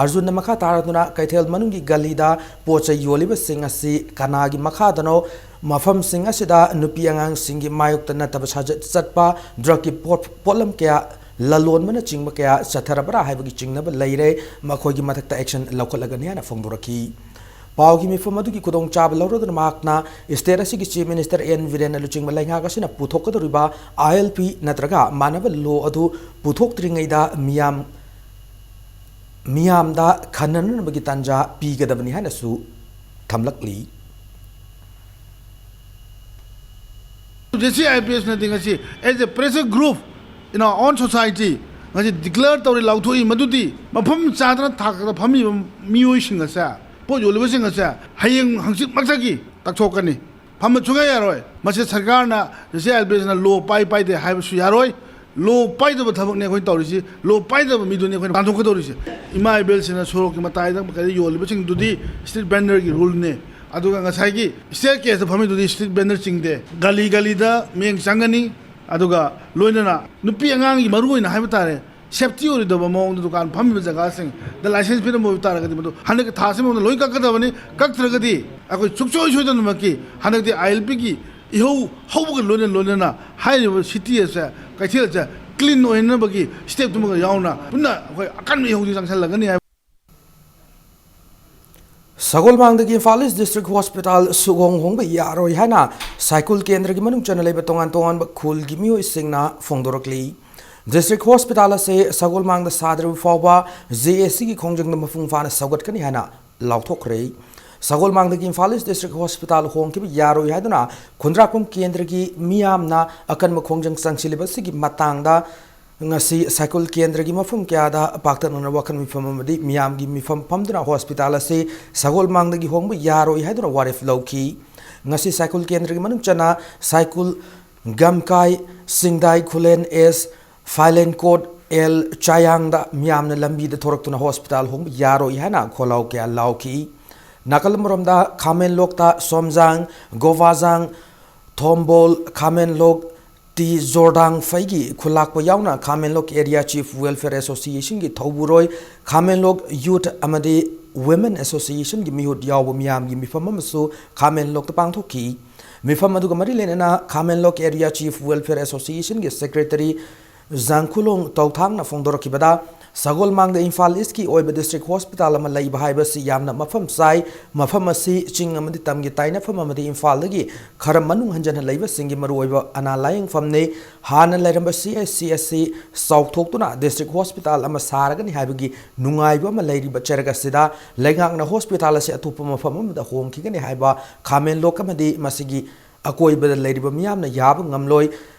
ꯑꯔꯖꯨꯟꯅ ꯃꯈꯥ ꯇꯥꯔꯗꯨꯅ, ꯀꯩꯊꯦꯜ ꯃꯅꯨꯡꯒꯤ ꯒꯂꯤꯗ ꯄꯣꯠ ꯆꯩ ꯌꯣꯜꯂꯤꯕꯁꯤꯡ ꯑꯁꯤ ꯀꯅꯥꯒꯤ ꯃꯈꯥꯗꯅꯣ? ꯃꯐꯝꯁꯤꯡ ꯑꯁꯤꯗ ꯅꯨꯄꯤ ꯑꯉꯥꯡꯁꯤꯡꯒꯤ ꯃꯥꯌꯣꯛꯇ ꯅꯠꯇꯕ ꯁꯥꯖꯠ ꯆꯠꯄ, drugꯀꯤ ꯄꯣꯠ-, ꯄꯣꯠꯂꯝ ꯀꯌꯥ ꯂꯂꯣꯟꯕꯅꯆꯤꯡꯕ ꯀꯌꯥ ꯆꯠꯊꯔꯕ꯭ꯔꯥ ꯍꯥꯏꯕꯒꯤ ꯆꯤꯡꯅꯕ ꯂꯩꯔꯦ꯫ ꯃꯈꯣꯏꯒꯤ ꯃꯊꯛꯇ action ꯂꯧꯈꯠꯂꯒꯅꯤ ꯍꯥꯏꯅ ꯐꯣꯡꯗꯣꯔꯛꯈꯤ꯫ ꯄꯥꯎꯒꯤ ꯃꯤꯐꯝ ꯑꯗꯨꯒꯤ ꯈꯨꯗꯣꯡꯆꯥꯕ ꯂꯧꯔꯗꯨꯅ ꯃꯍꯥꯛꯅ state ꯑꯁꯤꯒꯤ Chief Minister N ꯕꯤꯔꯦꯟꯅ ꯂꯨꯆꯤꯡꯕ ꯂꯩꯉꯥꯛ ꯑꯁꯤꯅ ꯄꯨꯊꯣꯛꯀꯗꯧꯔꯤꯕ ILP ꯅꯠꯇ꯭ꯔꯒ ꯃꯥꯟꯅꯕ law ꯑꯗꯨ ꯄꯨꯊꯣꯛꯇ꯭ꯔꯤꯉꯩꯗ ꯃꯤꯌꯥꯝ, ꯃꯤꯌꯥꯝꯗ ꯈꯟꯅꯅꯕꯒꯤ ꯇꯥꯟꯖꯥ ꯄꯤꯒꯗꯕꯅꯤ ꯍꯥꯏꯅꯁꯨ ꯊꯝꯂꯛꯂꯤ꯫ JCLPSꯅꯗꯤ ꯉꯁꯤ as a pressure group in our own society ꯉꯁꯤ declare ꯇꯧꯔꯤ, ꯂꯥꯎꯊꯣꯛꯏ, ꯃꯗꯨꯗꯤ ꯃꯐꯝ ꯆꯥꯗꯅ ꯊꯥꯛꯇ ꯐꯝꯃꯤꯕ ꯃꯤꯑꯣꯏꯁꯤꯡ ꯑꯁꯦ, ꯄꯣꯠ ꯌꯣꯜꯂꯤꯕꯁꯤꯡ ꯑꯁꯦ ꯍꯌꯦꯡ ꯍꯪꯆꯤꯠꯃꯛꯇꯒꯤ ꯇꯛꯊꯣꯛꯀꯅꯤ꯫ ꯐꯝꯕ ꯁꯨꯡꯌꯥ ꯌꯥꯔꯣꯏ꯫ ꯃꯁꯤ ꯁꯔꯀꯥꯔꯅ JCLPSꯅ law ꯄꯥꯏ ꯄꯥꯏꯗꯦ ꯍꯥꯏꯕꯁꯨ ꯌꯥꯔꯣꯏ꯫ Law ꯄꯥꯏꯗꯕ ꯊꯕꯛꯅꯦ ꯑꯩꯈꯣꯏꯅ ꯇꯧꯔꯤꯁꯤ꯫ Law ꯄꯥꯏꯗꯕ ꯃꯤꯗꯨꯅꯤ ꯑꯩꯈꯣꯏꯅ ꯇꯥꯟꯊꯣꯛꯀꯗꯧꯔꯤꯁꯦ꯫ ꯏꯃꯥ ꯏꯕꯦꯜꯁꯤꯡꯅ ꯁꯣꯔꯣꯛꯀꯤ ꯃꯇꯥꯏꯗ ꯀꯩꯗ ꯌꯣꯜꯂꯤꯕꯁꯤꯡꯗꯨꯗꯤ street vendorꯒꯤ ruleꯅꯦ꯫ ꯑꯗꯨꯒ ꯉꯁꯥꯏꯒꯤ staircaseꯇ ꯐꯝꯃꯤꯗꯨꯗꯤ street vendorꯆꯤꯡꯗꯦ꯫ ꯒꯂꯤ ꯒꯂꯤꯗ ꯃꯤꯠꯌꯦꯡ ꯆꯪꯒꯅꯤ꯫ ꯑꯗꯨꯒ ꯂꯣꯏꯅꯅ ꯅꯨꯄꯤ ꯑꯉꯥꯡꯒꯤ ꯃꯔꯨ ꯑꯣꯏꯅ ꯍꯥꯏꯕ ꯇꯥꯔꯦ, safety ꯑꯣꯏꯔꯣꯏꯗꯕ ꯃꯑꯣꯡꯗ ꯗꯨꯀꯥꯟ ꯐꯝꯃꯤꯕ ꯖꯒꯥꯁꯤꯡꯗ license ꯄꯤꯔꯝꯕ ꯑꯣꯏꯕ ꯇꯥꯔꯒꯗꯤ ꯃꯗꯨ ꯍꯟꯗꯛꯀꯤ ꯊꯥ ꯑꯁꯤꯒꯤ ꯃꯅꯨꯡꯗ ꯂꯣꯏ ꯀꯛꯀꯗꯕꯅꯤ꯫ ꯀꯛꯇ꯭ꯔꯒꯗꯤ ꯑꯩꯈꯣꯏ ꯁꯨꯡꯁꯣꯏ ꯁꯣꯏꯗꯅꯃꯛꯀꯤ ꯍꯟꯗꯛꯇꯤ ILPꯒꯤ ꯏꯍꯧ ꯍꯧꯕꯒ ꯂꯣꯏꯅ ꯂꯣꯏꯅꯅ ꯍꯥꯏꯔꯤꯕ city ꯑꯁꯦ, ꯀꯩꯊꯦꯜ ꯑꯁꯦ clean ꯑꯣꯏꯍꯟꯅꯕꯒꯤ stepꯇꯨꯃꯒ ꯌꯥꯎꯅ ꯄꯨꯟꯅ ꯑꯩꯈꯣꯏ ꯑꯀꯟꯕ ꯏꯍꯧꯁꯤ ꯆꯪꯁꯜꯂꯒꯅꯤ ꯍꯥꯏꯕ꯫ ꯁꯒꯣꯜꯃꯥꯡꯗꯒꯤ ꯏꯝꯐꯥꯜ ꯏꯁ ꯗꯤꯁꯇ꯭ꯔꯤꯛ ꯍꯣꯁꯄꯤꯇꯥꯜ ꯁꯨꯒꯣꯡ ꯍꯣꯡꯕ ꯌꯥꯔꯣꯏ ꯍꯥꯏꯅ ꯁꯥꯏꯀꯨꯜ ꯀꯦꯟꯗ꯭ꯔꯒꯤ ꯃꯅꯨꯡ ꯆꯟꯅ ꯂꯩꯕ ꯇꯣꯉꯥꯟ ꯇꯣꯉꯥꯟꯕ ꯈꯨꯜꯒꯤ ꯃꯤꯑꯣꯏꯁꯤꯡꯅ ꯐꯣꯡꯗꯣꯔꯛꯂꯤ꯫ ꯗꯤꯁꯇ꯭ꯔꯤꯛ ꯍꯣꯁꯄꯤꯇꯥꯜ ꯑꯁꯤ ꯁꯒꯣꯜꯃꯥꯡꯗ ꯁꯥꯗ꯭ꯔꯤꯕ ꯐꯥꯎꯕ ꯖꯦ ꯑꯦ ꯁꯤꯒꯤ ꯈꯣꯡꯖꯪꯗ ꯃꯄꯨꯡ ꯐꯥꯅ ꯁꯧꯒꯠꯀꯅꯤ ꯍꯥꯏꯅ ꯂꯥꯎꯊꯣꯛꯈ꯭ꯔꯦ꯫ ꯁꯒꯣꯜꯃꯥꯡꯗꯒꯤ ꯏꯝꯐꯥꯜ ꯏꯁ ꯗꯤꯁꯇ꯭ꯔꯤꯛ ꯍꯣꯁꯄꯤꯇꯥꯜ ꯍꯣꯡꯈꯤꯕ ꯌꯥꯔꯣꯏ ꯍꯥꯏꯗꯨꯅ ꯈꯨꯟꯗ꯭ꯔꯥꯛꯄꯝ ꯀꯦꯟꯗ꯭ꯔꯒꯤ ꯃꯤꯌꯥꯝꯅ ꯑꯀꯟꯕ ꯈꯣꯡꯖꯪ ꯆꯪꯁꯤꯜꯂꯤꯕ ꯑꯁꯤꯒꯤ ꯃꯇꯥꯡꯗ ꯉꯁꯤ ꯁꯥꯏꯀꯨꯜ ꯀꯦꯟꯗ꯭ꯔꯒꯤ ꯃꯐꯝ ꯀꯌꯥꯗ ꯄꯥꯛꯇꯛꯅꯅ ꯋꯥꯈꯜ ꯃꯤꯐꯝ ꯑꯃꯗꯤ ꯃꯤꯌꯥꯝꯒꯤ ꯃꯤꯐꯝ ꯐꯝꯗꯨꯅ ꯍꯣꯁꯄꯤꯇꯥꯜ ꯑꯁꯤ ꯁꯒꯣꯜꯃꯥꯡꯗꯒꯤ ꯍꯣꯡꯕ ꯌꯥꯔꯣꯏ ꯍꯥꯏꯗꯨꯅ ꯋꯥꯔꯦꯞ ꯂꯧꯈꯤ꯫ ꯉꯁꯤ ꯁꯥꯏꯀꯨꯜ ꯀꯦꯟꯗ꯭ꯔꯒꯤ ꯃꯅꯨꯡ ꯆꯟꯅ ꯁꯥꯏꯀꯨꯜ, ꯒꯝꯀꯥꯏ, ꯁꯤꯡꯗꯥꯏ ꯈꯨꯂꯦꯟ ꯑꯦꯁ, ꯐꯥꯏꯂꯦꯟꯀꯣꯠ ꯑꯦꯜ, ꯆꯥꯌꯥꯡꯗ ꯃꯤꯌꯥꯝꯅ ꯂꯝꯕꯤꯗ ꯊꯣꯔꯛꯇꯨꯅ ꯍꯣꯁꯄꯤꯇꯥꯜ ꯍꯣꯡꯕ ꯌꯥꯔꯣꯏ ꯍꯥꯏꯅ ꯈꯣꯜꯂꯥꯎ ꯀꯌꯥ ꯂꯥꯎꯈꯤ꯫ ꯅꯥꯀꯜ ꯑꯃꯔꯣꯝꯗ ꯈꯥꯃꯦꯟꯂꯣꯛꯇ ꯁꯣꯝꯖꯥꯡ, ꯒꯣꯕꯥꯖꯥꯡ, ꯊꯣꯝꯕꯣꯜ, ꯈꯥꯃꯦꯟꯂꯣꯛ ꯇꯤ ꯖꯣꯔꯗꯥꯡ ꯐꯩꯒꯤ ꯈꯨꯂꯥꯛꯄ ꯌꯥꯎꯅ ꯈꯥꯃꯦꯟꯂꯣꯛ ꯑꯦꯔꯤꯌꯥ ꯆꯤꯐ ꯋꯦꯜꯐꯤꯌꯔ ꯑꯦꯁꯣꯁꯤꯌꯦꯁꯟꯒꯤ ꯊꯧꯕꯨꯔꯣꯏ, ꯈꯥꯃꯦꯟꯂꯣꯛ ꯌꯨꯊ ꯑꯃꯗꯤ ꯋꯨꯃꯦꯟ ꯑꯦꯁꯣꯁꯤꯌꯦꯁꯟꯒꯤ ꯃꯤꯍꯨꯠ ꯌꯥꯎꯕ ꯃꯤꯌꯥꯝꯒꯤ ꯃꯤꯐꯝ ꯑꯃꯁꯨ ꯈꯥꯃꯦꯟꯂꯣꯛꯇ ꯄꯥꯡꯊꯣꯛꯈꯤ꯫ ꯃꯤꯐꯝ ꯑꯗꯨꯒ ꯃꯔꯤ ꯂꯩꯅꯅ ꯈꯥꯃꯦꯟꯂꯣꯛ ꯑꯦꯔꯤꯌꯥ ꯆꯤꯐ ꯋꯦꯜꯐꯤꯌꯔ ꯑꯦꯁꯣꯁꯤꯌꯦꯁꯟꯒꯤ ꯁꯦꯀ꯭ꯔꯦꯇꯔꯤ ꯖꯥꯡꯈꯨꯂꯣꯡ ꯇꯧꯊꯥꯡꯅ ꯐꯣꯡꯗꯣꯔꯛꯈꯤꯕꯗ, ꯁꯒꯣꯜꯃꯥꯡꯗ ꯏꯝꯐꯥꯜ ꯏꯁꯀꯤ ꯑꯣꯏꯕ ꯗꯤꯁꯇ꯭ꯔꯤꯛ ꯍꯣꯁꯄꯤꯇꯥꯜ ꯑꯃ ꯂꯩꯕ ꯍꯥꯏꯕꯁꯤ ꯌꯥꯝꯅ ꯃꯐꯝ ꯆꯥꯏ꯫ ꯃꯐꯝ ꯑꯁꯤ ꯆꯤꯡ ꯑꯃꯗꯤ ꯇꯝꯒꯤ ꯇꯥꯏꯅꯐꯝ ꯑꯃꯗꯤ ꯏꯝꯐꯥꯜꯗꯒꯤ ꯈꯔ ꯃꯅꯨꯡ ꯍꯟꯖꯟꯅ ꯂꯩꯕꯁꯤꯡꯒꯤ ꯃꯔꯨꯑꯣꯏꯕ ꯑꯅꯥ ꯂꯥꯌꯦꯡꯐꯝꯅꯤ꯫ ꯍꯥꯟꯅ ꯂꯩꯔꯝꯕ ꯁꯤ ꯑꯩꯆ ꯁꯤ ꯑꯁꯤ ꯆꯥꯎꯊꯣꯛꯇꯨꯅ ꯗꯤꯁꯇ꯭ꯔꯤꯛ ꯍꯣꯁꯄꯤꯇꯥꯜ ꯑꯃ ꯁꯥꯔꯒꯅꯤ ꯍꯥꯏꯕꯒꯤ ꯅꯨꯡꯉꯥꯏꯕ ꯑꯃ ꯂꯩꯔꯤꯕ ꯆꯔꯛ ꯑꯁꯤꯗ ꯂꯩꯉꯥꯛꯅ ꯍꯣꯁꯄꯤꯇꯥꯜ ꯑꯁꯤ ꯑꯇꯣꯞꯄ ꯃꯐꯝ ꯑꯃꯗ ꯍꯣꯡꯈꯤꯒꯅꯤ ꯍꯥꯏꯕ ꯈꯥꯃꯦꯟꯂꯣꯛ ꯑꯃꯗꯤ ꯃꯁꯤꯒꯤ ꯑꯀꯣꯏꯕꯗ ꯂꯩꯔꯤꯕ ꯃꯤꯌꯥꯝꯅ ꯌꯥꯕ ꯉꯝꯂꯣꯏ꯫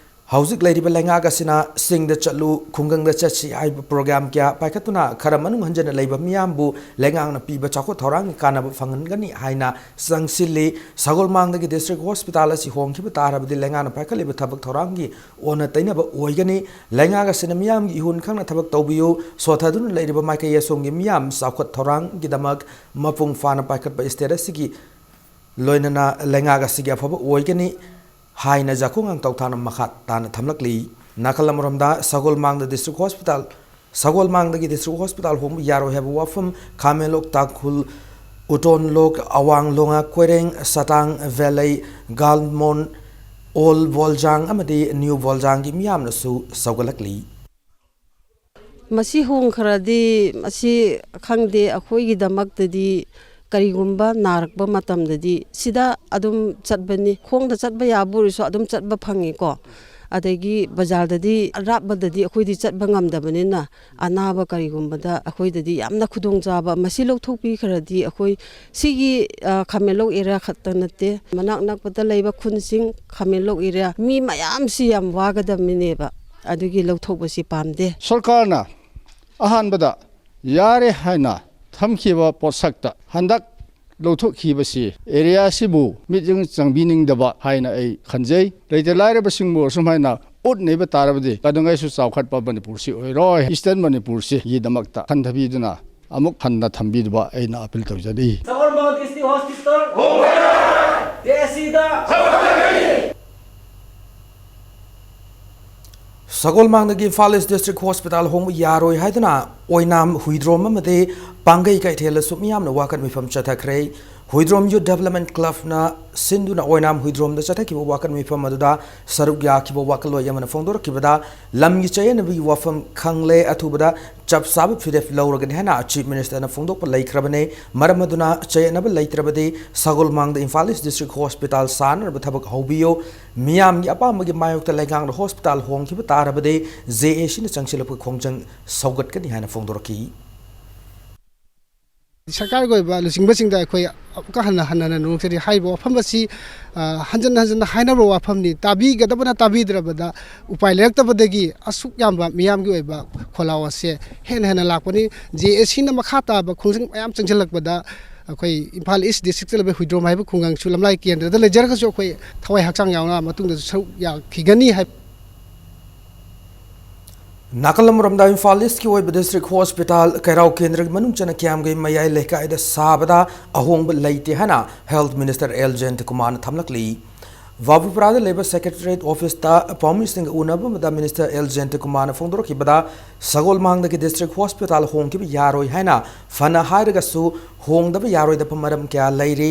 ꯍꯧꯖꯤꯛ ꯂꯩꯔꯤꯕ ꯂꯩꯉꯥꯛ ꯑꯁꯤꯅ "ꯆꯤꯡꯗ ꯆꯠꯂꯨ, ꯈꯨꯡꯒꯪꯗ ꯆꯠꯁꯤ" ꯍꯥꯏꯕ ꯄ꯭ꯔꯣꯒ꯭ꯔꯥꯝ ꯀꯌꯥ ꯄꯥꯏꯈꯠꯇꯨꯅ ꯈꯔ ꯃꯅꯨꯡ ꯍꯟꯖꯟꯅ ꯂꯩꯕ ꯃꯤꯌꯥꯝꯕꯨ ꯂꯩꯉꯥꯛꯅ ꯄꯤꯕ ꯆꯥꯎꯈꯠ ꯊꯧꯔꯥꯡꯒꯤ ꯀꯥꯟꯅꯕ ꯐꯪꯍꯟꯒꯅꯤ ꯍꯥꯏꯅ ꯆꯪꯁꯤꯜꯂꯤ꯫ ꯁꯒꯣꯜꯃꯥꯡꯗꯒꯤ ꯗꯤꯁꯇ꯭ꯔꯤꯛ ꯍꯣꯁꯄꯤꯇꯥꯜ ꯑꯁꯤ ꯍꯣꯡꯈꯤꯕ ꯇꯥꯔꯕꯗꯤ ꯂꯩꯉꯥꯛꯅ ꯄꯥꯏꯈꯠꯂꯤꯕ ꯊꯕꯛ ꯊꯧꯔꯥꯡꯒꯤ ꯑꯣꯟꯅ ꯇꯩꯅꯕ ꯑꯣꯏꯒꯅꯤ꯫ ꯂꯩꯉꯥꯛ ꯑꯁꯤꯅ ꯃꯤꯌꯥꯝꯒꯤ ꯏꯍꯨꯟ ꯈꯪꯅ ꯊꯕꯛ ꯇꯧꯕꯤꯌꯨ, ꯁꯣꯊꯗꯨꯅ ꯂꯩꯔꯤꯕ ꯃꯥꯏꯀꯩ ꯑꯁꯣꯝꯒꯤ ꯃꯤꯌꯥꯝ ꯆꯥꯎꯈꯠ ꯊꯧꯔꯥꯡꯒꯤꯗꯃꯛ ꯃꯄꯨꯡ ꯐꯥꯅ ꯄꯥꯏꯈꯠꯄ ꯁ꯭ꯇꯦꯠ ꯑꯁꯤꯒꯤ ꯂꯣꯏꯅꯅ ꯂꯩꯉꯥꯛ ꯑꯁꯤꯒꯤ ꯑꯐꯕ ꯑꯣꯏꯒꯅꯤ ꯍꯥꯏꯅ ꯖꯥꯈꯣꯡꯉꯥꯡ ꯇꯧꯊꯥꯅ ꯃꯈꯥ ꯇꯥꯅ ꯊꯝꯂꯛꯂꯤ꯫ ꯅꯥꯀꯜ ꯑꯃꯔꯣꯝꯗ ꯁꯒꯣꯜꯃꯥꯡꯗ ꯗꯤꯁꯇ꯭ꯔꯤꯛ ꯍꯣꯁꯄꯤꯇꯥꯜ, ꯁꯒꯣꯜꯃꯥꯡꯗꯒꯤ ꯗꯤꯁꯇ꯭ꯔꯤꯛ ꯍꯣꯁꯄꯤꯇꯥꯜ ꯍꯣꯡꯕ ꯌꯥꯔꯣꯏ ꯍꯥꯏꯕ ꯋꯥꯐꯝ ꯈꯥꯃꯦꯟꯂꯣꯛ, ꯇꯥꯡꯈꯨꯜ, ꯎꯇꯣꯟꯂꯣꯛ, ꯑꯋꯥꯡ ꯂꯣꯉꯥ ꯀꯣꯏꯔꯦꯡ, ꯁꯇꯥꯡ ꯚꯦꯂꯩ, ꯒꯥꯜꯃꯣꯟ, ꯑꯣꯜ ꯕꯣꯜꯖꯥꯡ ꯑꯃꯗꯤ ꯅ꯭ꯌꯨ ꯕꯣꯜꯖꯥꯡꯒꯤ ꯃꯤꯌꯥꯝꯅꯁꯨ ꯁꯧꯒꯠꯂꯛꯂꯤ꯫ ꯃꯁꯤ ꯍꯣꯡꯈ꯭ꯔꯗꯤ, ꯃꯁꯤ ꯈꯪꯗꯦ, ꯑꯩꯈꯣꯏꯒꯤꯗꯃꯛꯇꯗꯤ ꯀꯔꯤꯒꯨꯝꯕ ꯅꯥꯔꯛꯄ ꯃꯇꯝꯗꯗꯤ ꯁꯤꯗ ꯑꯗꯨꯝ ꯆꯠꯄꯅꯤ꯫ ꯈꯣꯡꯗ ꯆꯠꯄ ꯌꯥꯕ ꯑꯣꯏꯔꯁꯨ ꯑꯗꯨꯝ ꯆꯠꯄ ꯐꯪꯉꯤꯀꯣ꯫ ꯑꯗꯒꯤ ꯕꯖꯥꯔꯗꯗꯤ, ꯑꯔꯥꯞꯄꯗꯗꯤ ꯑꯩꯈꯣꯏꯗꯤ ꯆꯠꯄ ꯉꯝꯗꯕꯅꯤꯅ, ꯑꯅꯥꯕ ꯀꯔꯤꯒꯨꯝꯕꯗ ꯑꯩꯈꯣꯏꯗꯗꯤ ꯌꯥꯝꯅ ꯈꯨꯗꯣꯡꯆꯥꯕ꯫ ꯃꯁꯤ ꯂꯧꯊꯣꯛꯄꯤꯈ꯭ꯔꯗꯤ ꯑꯩꯈꯣꯏ ꯁꯤꯒꯤ, ꯑ, ꯈꯥꯃꯦꯟꯂꯣꯛ ꯑꯦꯔꯤꯌꯥ ꯈꯛꯇ ꯅꯠꯇꯦ, ꯃꯅꯥꯛ ꯅꯛꯄꯗ ꯂꯩꯕ ꯈꯨꯟꯁꯤꯡ, ꯈꯥꯃꯦꯟꯂꯣꯛ ꯑꯦꯔꯤꯌꯥ ꯃꯤ ꯃꯌꯥꯝꯁꯤ ꯌꯥꯝ ꯋꯥꯒꯗꯕꯅꯦꯕ꯫ ꯑꯗꯨꯒꯤ ꯂꯧꯊꯣꯛꯄꯁꯤ ꯄꯥꯝꯗꯦ꯫ ꯁꯔꯀꯥꯔꯅ ꯑꯍꯥꯟꯕꯗ ꯌꯥꯔꯦ ꯍꯥꯏꯅ ꯊꯝꯈꯤꯕ ꯄꯣꯠꯁꯛꯇ ꯍꯟꯗꯛ ꯂꯧꯊꯣꯛꯈꯤꯕꯁꯤ ꯑꯦꯔꯤꯌꯥꯁꯤꯕꯨ ꯃꯤꯠꯌꯦꯡ ꯆꯪꯕꯤꯅꯤꯡꯗꯕ ꯍꯥꯏꯅ ꯑꯩ ꯈꯟꯖꯩ꯫ ꯂꯩꯇ ꯂꯥꯏꯔꯕꯁꯤꯡꯕꯨ ꯑꯁꯨꯝ ꯍꯥꯏꯅ ꯎꯠꯅꯕ ꯇꯥꯔꯕꯗꯤ ꯀꯩꯗꯧꯉꯩꯁꯨ ꯆꯥꯎꯈꯠꯄ ꯃꯅꯤꯄꯨꯔꯁꯤ ꯑꯣꯏꯔꯣꯏ꯫ ꯏꯁꯇꯔꯟ ꯃꯅꯤꯄꯨꯔꯁꯤꯒꯤꯗꯃꯛꯇ ꯈꯟꯊꯕꯤꯗꯨꯅ ꯑꯃꯨꯛ ꯍꯟꯅ ꯊꯝꯕꯤꯗꯕ ꯑꯩꯅ ꯑꯄꯤꯜ ꯇꯧꯖꯔꯤ꯫ ꯁꯒꯣꯜꯕꯟ district hospital ꯗꯦꯁꯤꯗ ꯁꯒꯣꯜꯃꯥꯡꯗꯒꯤ Imphal east district hospital ꯍꯣꯡꯕ ꯌꯥꯔꯣꯏ ꯍꯥꯏꯗꯨꯅ ꯑꯣꯏꯅꯥꯝ ꯍꯨꯏꯗ꯭ꯔꯣꯝ ꯑꯃꯗꯤ ꯄꯥꯡꯒꯩ ꯀꯩꯊꯦꯜꯗꯁꯨ ꯃꯤꯌꯥꯝꯅ ꯋꯥꯀꯠ ꯃꯤꯐꯝ ꯆꯠꯊꯈ꯭ꯔꯦ꯫ ꯍꯨꯏꯗ꯭ꯔꯣꯝ ꯌꯨꯠ ꯗꯦꯕꯂꯞꯃꯦꯟ ꯀ꯭ꯂꯕꯅ ꯁꯤꯟꯗꯨꯅ ꯑꯣꯏꯅꯥꯝ ꯍꯨꯏꯗ꯭ꯔꯣꯝꯗ ꯆꯠꯊꯈꯤꯕ ꯋꯥꯀꯠ ꯃꯤꯐꯝ ꯑꯗꯨꯗ ꯁꯔꯨꯛ ꯌꯥꯈꯤꯕ ꯋꯥꯀꯠꯂꯣꯏ ꯑꯃꯅ ꯐꯣꯡꯗꯣꯔꯛꯈꯤꯕꯗ, ꯂꯝꯒꯤ ꯆꯌꯦꯠꯅꯕꯒꯤ ꯋꯥꯐꯝ ꯈꯪꯂꯦ, ꯑꯊꯨꯕꯗ ꯆꯞ ꯆꯥꯕ ꯐꯤꯔꯦꯞ ꯂꯧꯔꯒꯅꯤ ꯍꯥꯏꯅ ꯆꯤꯐ ꯃꯤꯅꯤꯁꯇꯔꯅ ꯐꯣꯡꯗꯣꯛꯄ ꯂꯩꯈ꯭ꯔꯕꯅꯤ꯫ ꯃꯔꯝ ꯑꯗꯨꯅ ꯆꯌꯦꯠꯅꯕ ꯂꯩꯇ꯭ꯔꯕꯗꯤ ꯁꯒꯣꯜꯃꯥꯡꯗ ꯏꯝꯐꯥꯜ ꯏꯁ ꯗꯤꯁꯇ꯭ꯔꯤꯛ ꯍꯣꯁꯄꯤꯇꯥꯜ ꯁꯥꯅꯅꯕ ꯊꯕꯛ ꯍꯧꯕꯤꯌꯨ꯫ ꯃꯤꯌꯥꯝꯒꯤ ꯑꯄꯥꯝꯕꯒꯤ ꯃꯥꯌꯣꯛꯇ ꯂꯩꯉꯥꯛꯅ ꯍꯣꯁꯄꯤꯇꯥꯜ ꯍꯣꯡꯈꯤꯕ ꯇꯥꯔꯕꯗꯤ ꯖꯦ ꯑꯦ ꯁꯤꯅ ꯆꯪꯁꯤꯜꯂꯛꯄꯒꯤ ꯈꯣꯡꯖꯪ ꯁꯧꯒꯠꯀꯅꯤ ꯍꯥꯏꯅ ꯐꯣꯡꯗꯣꯔꯛꯈꯤ꯫ ꯁꯔꯀꯥꯔꯒꯤ ꯑꯣꯏꯕ ꯂꯨꯆꯤꯡꯕꯁꯤꯡꯗ ꯑꯩꯈꯣꯏ ꯑꯃꯨꯛꯀ ꯍꯟꯅ ꯍꯟꯅ ꯍꯟꯅ ꯅꯣꯛꯆꯔꯤ꯫ ꯍꯥꯏꯔꯤꯕ ꯋꯥꯐꯝ ꯑꯁꯤ, ꯑ, ꯍꯟꯖꯟ ꯍꯟꯖꯟꯅ ꯍꯥꯏꯅꯕ ꯋꯥꯐꯝꯅꯤ꯫ ꯇꯥꯕꯤꯒꯗꯕꯅ ꯇꯥꯕꯤꯗ꯭ꯔꯕꯗ ꯎꯄꯥꯏ ꯂꯩꯔꯛꯇꯕꯗꯒꯤ ꯑꯁꯨꯛ ꯌꯥꯝꯕ ꯃꯤꯌꯥꯝꯒꯤ ꯑꯣꯏꯕ ꯈꯣꯜꯂꯥꯎ ꯑꯁꯦ ꯍꯦꯟꯅ ꯍꯦꯟꯅ ꯂꯥꯛꯄꯅꯤ꯫ ꯖꯦ ꯑꯦ ꯁꯤꯅ ꯃꯈꯥ ꯇꯥꯕ ꯈꯣꯡꯖꯪ ꯃꯌꯥꯝ ꯆꯪꯁꯤꯜꯂꯛꯄꯗ ꯑꯩꯈꯣꯏ ꯏꯝꯐꯥꯜ ꯏꯁ ꯗꯤꯁꯇ꯭ꯔꯤꯛꯇ ꯂꯩꯕ ꯍꯨꯏꯗ꯭ꯔꯣꯝ ꯍꯥꯏꯕ ꯈꯨꯡꯒꯪꯁꯨ ꯂꯝꯂꯥꯏ ꯀꯦꯟꯗ꯭ꯔꯗ ꯂꯩꯖꯔꯒꯁꯨ ꯑꯩꯈꯣꯏ ꯊꯋꯥꯏ ꯍꯛꯆꯥꯡ ꯌꯥꯎꯅ ꯃꯇꯨꯡꯗꯁꯨ ꯁꯔꯨꯛ ꯌꯥꯈꯤꯒꯅꯤ ꯍꯥꯏꯕ꯫ ꯅꯥꯀꯜ ꯑꯃꯔꯣꯝꯗ ꯏꯝꯐꯥꯜ ꯏꯁꯀꯤ ꯑꯣꯏꯕ ꯗꯤꯁꯇ꯭ꯔꯤꯛ ꯍꯣꯁꯄꯤꯇꯥꯜ ꯀꯩꯔꯥꯎ ꯀꯦꯟꯗ꯭ꯔꯒꯤ ꯃꯅꯨꯡ ꯆꯟꯅ ꯀꯤꯌꯥꯝꯒꯩ ꯃꯌꯥꯏ ꯂꯩꯀꯥꯏꯗ ꯁꯥꯕꯗ ꯑꯍꯣꯡꯕ ꯂꯩꯇꯦ ꯍꯥꯏꯅ ꯍꯦꯜꯊ ꯃꯤꯅꯤꯁꯇꯔ ꯑꯦꯜ ꯖꯌꯟꯇꯀꯨꯃꯥꯔꯅ ꯊꯝꯂꯛꯂꯤ꯫ ꯕꯥꯕꯨꯄꯨꯔꯥꯗ ꯂꯩꯕ ꯁꯦꯀ꯭ꯔꯦꯇꯔꯤꯌꯦꯠ ꯑꯣꯐꯤꯁꯇ ꯄꯥꯎꯃꯤꯁꯤꯡꯒ ꯎꯅꯕ ꯑꯃꯗ ꯃꯤꯅꯤꯁꯇꯔ ꯑꯦꯜ ꯖꯌꯟꯇꯀꯨꯃꯥꯔꯅ ꯐꯣꯡꯗꯣꯔꯛꯈꯤꯕꯗ, ꯁꯒꯣꯜꯃꯥꯡꯗꯒꯤ ꯗꯤꯁꯇ꯭ꯔꯤꯛ ꯍꯣꯁꯄꯤꯇꯥꯜ ꯍꯣꯡꯈꯤꯕ ꯌꯥꯔꯣꯏ ꯍꯥꯏꯅ ꯐꯅ ꯍꯥꯏꯔꯒꯁꯨ ꯍꯣꯡꯗꯕ ꯌꯥꯔꯣꯏꯗꯕ ꯃꯔꯝ ꯀꯌꯥ ꯂꯩꯔꯤ꯫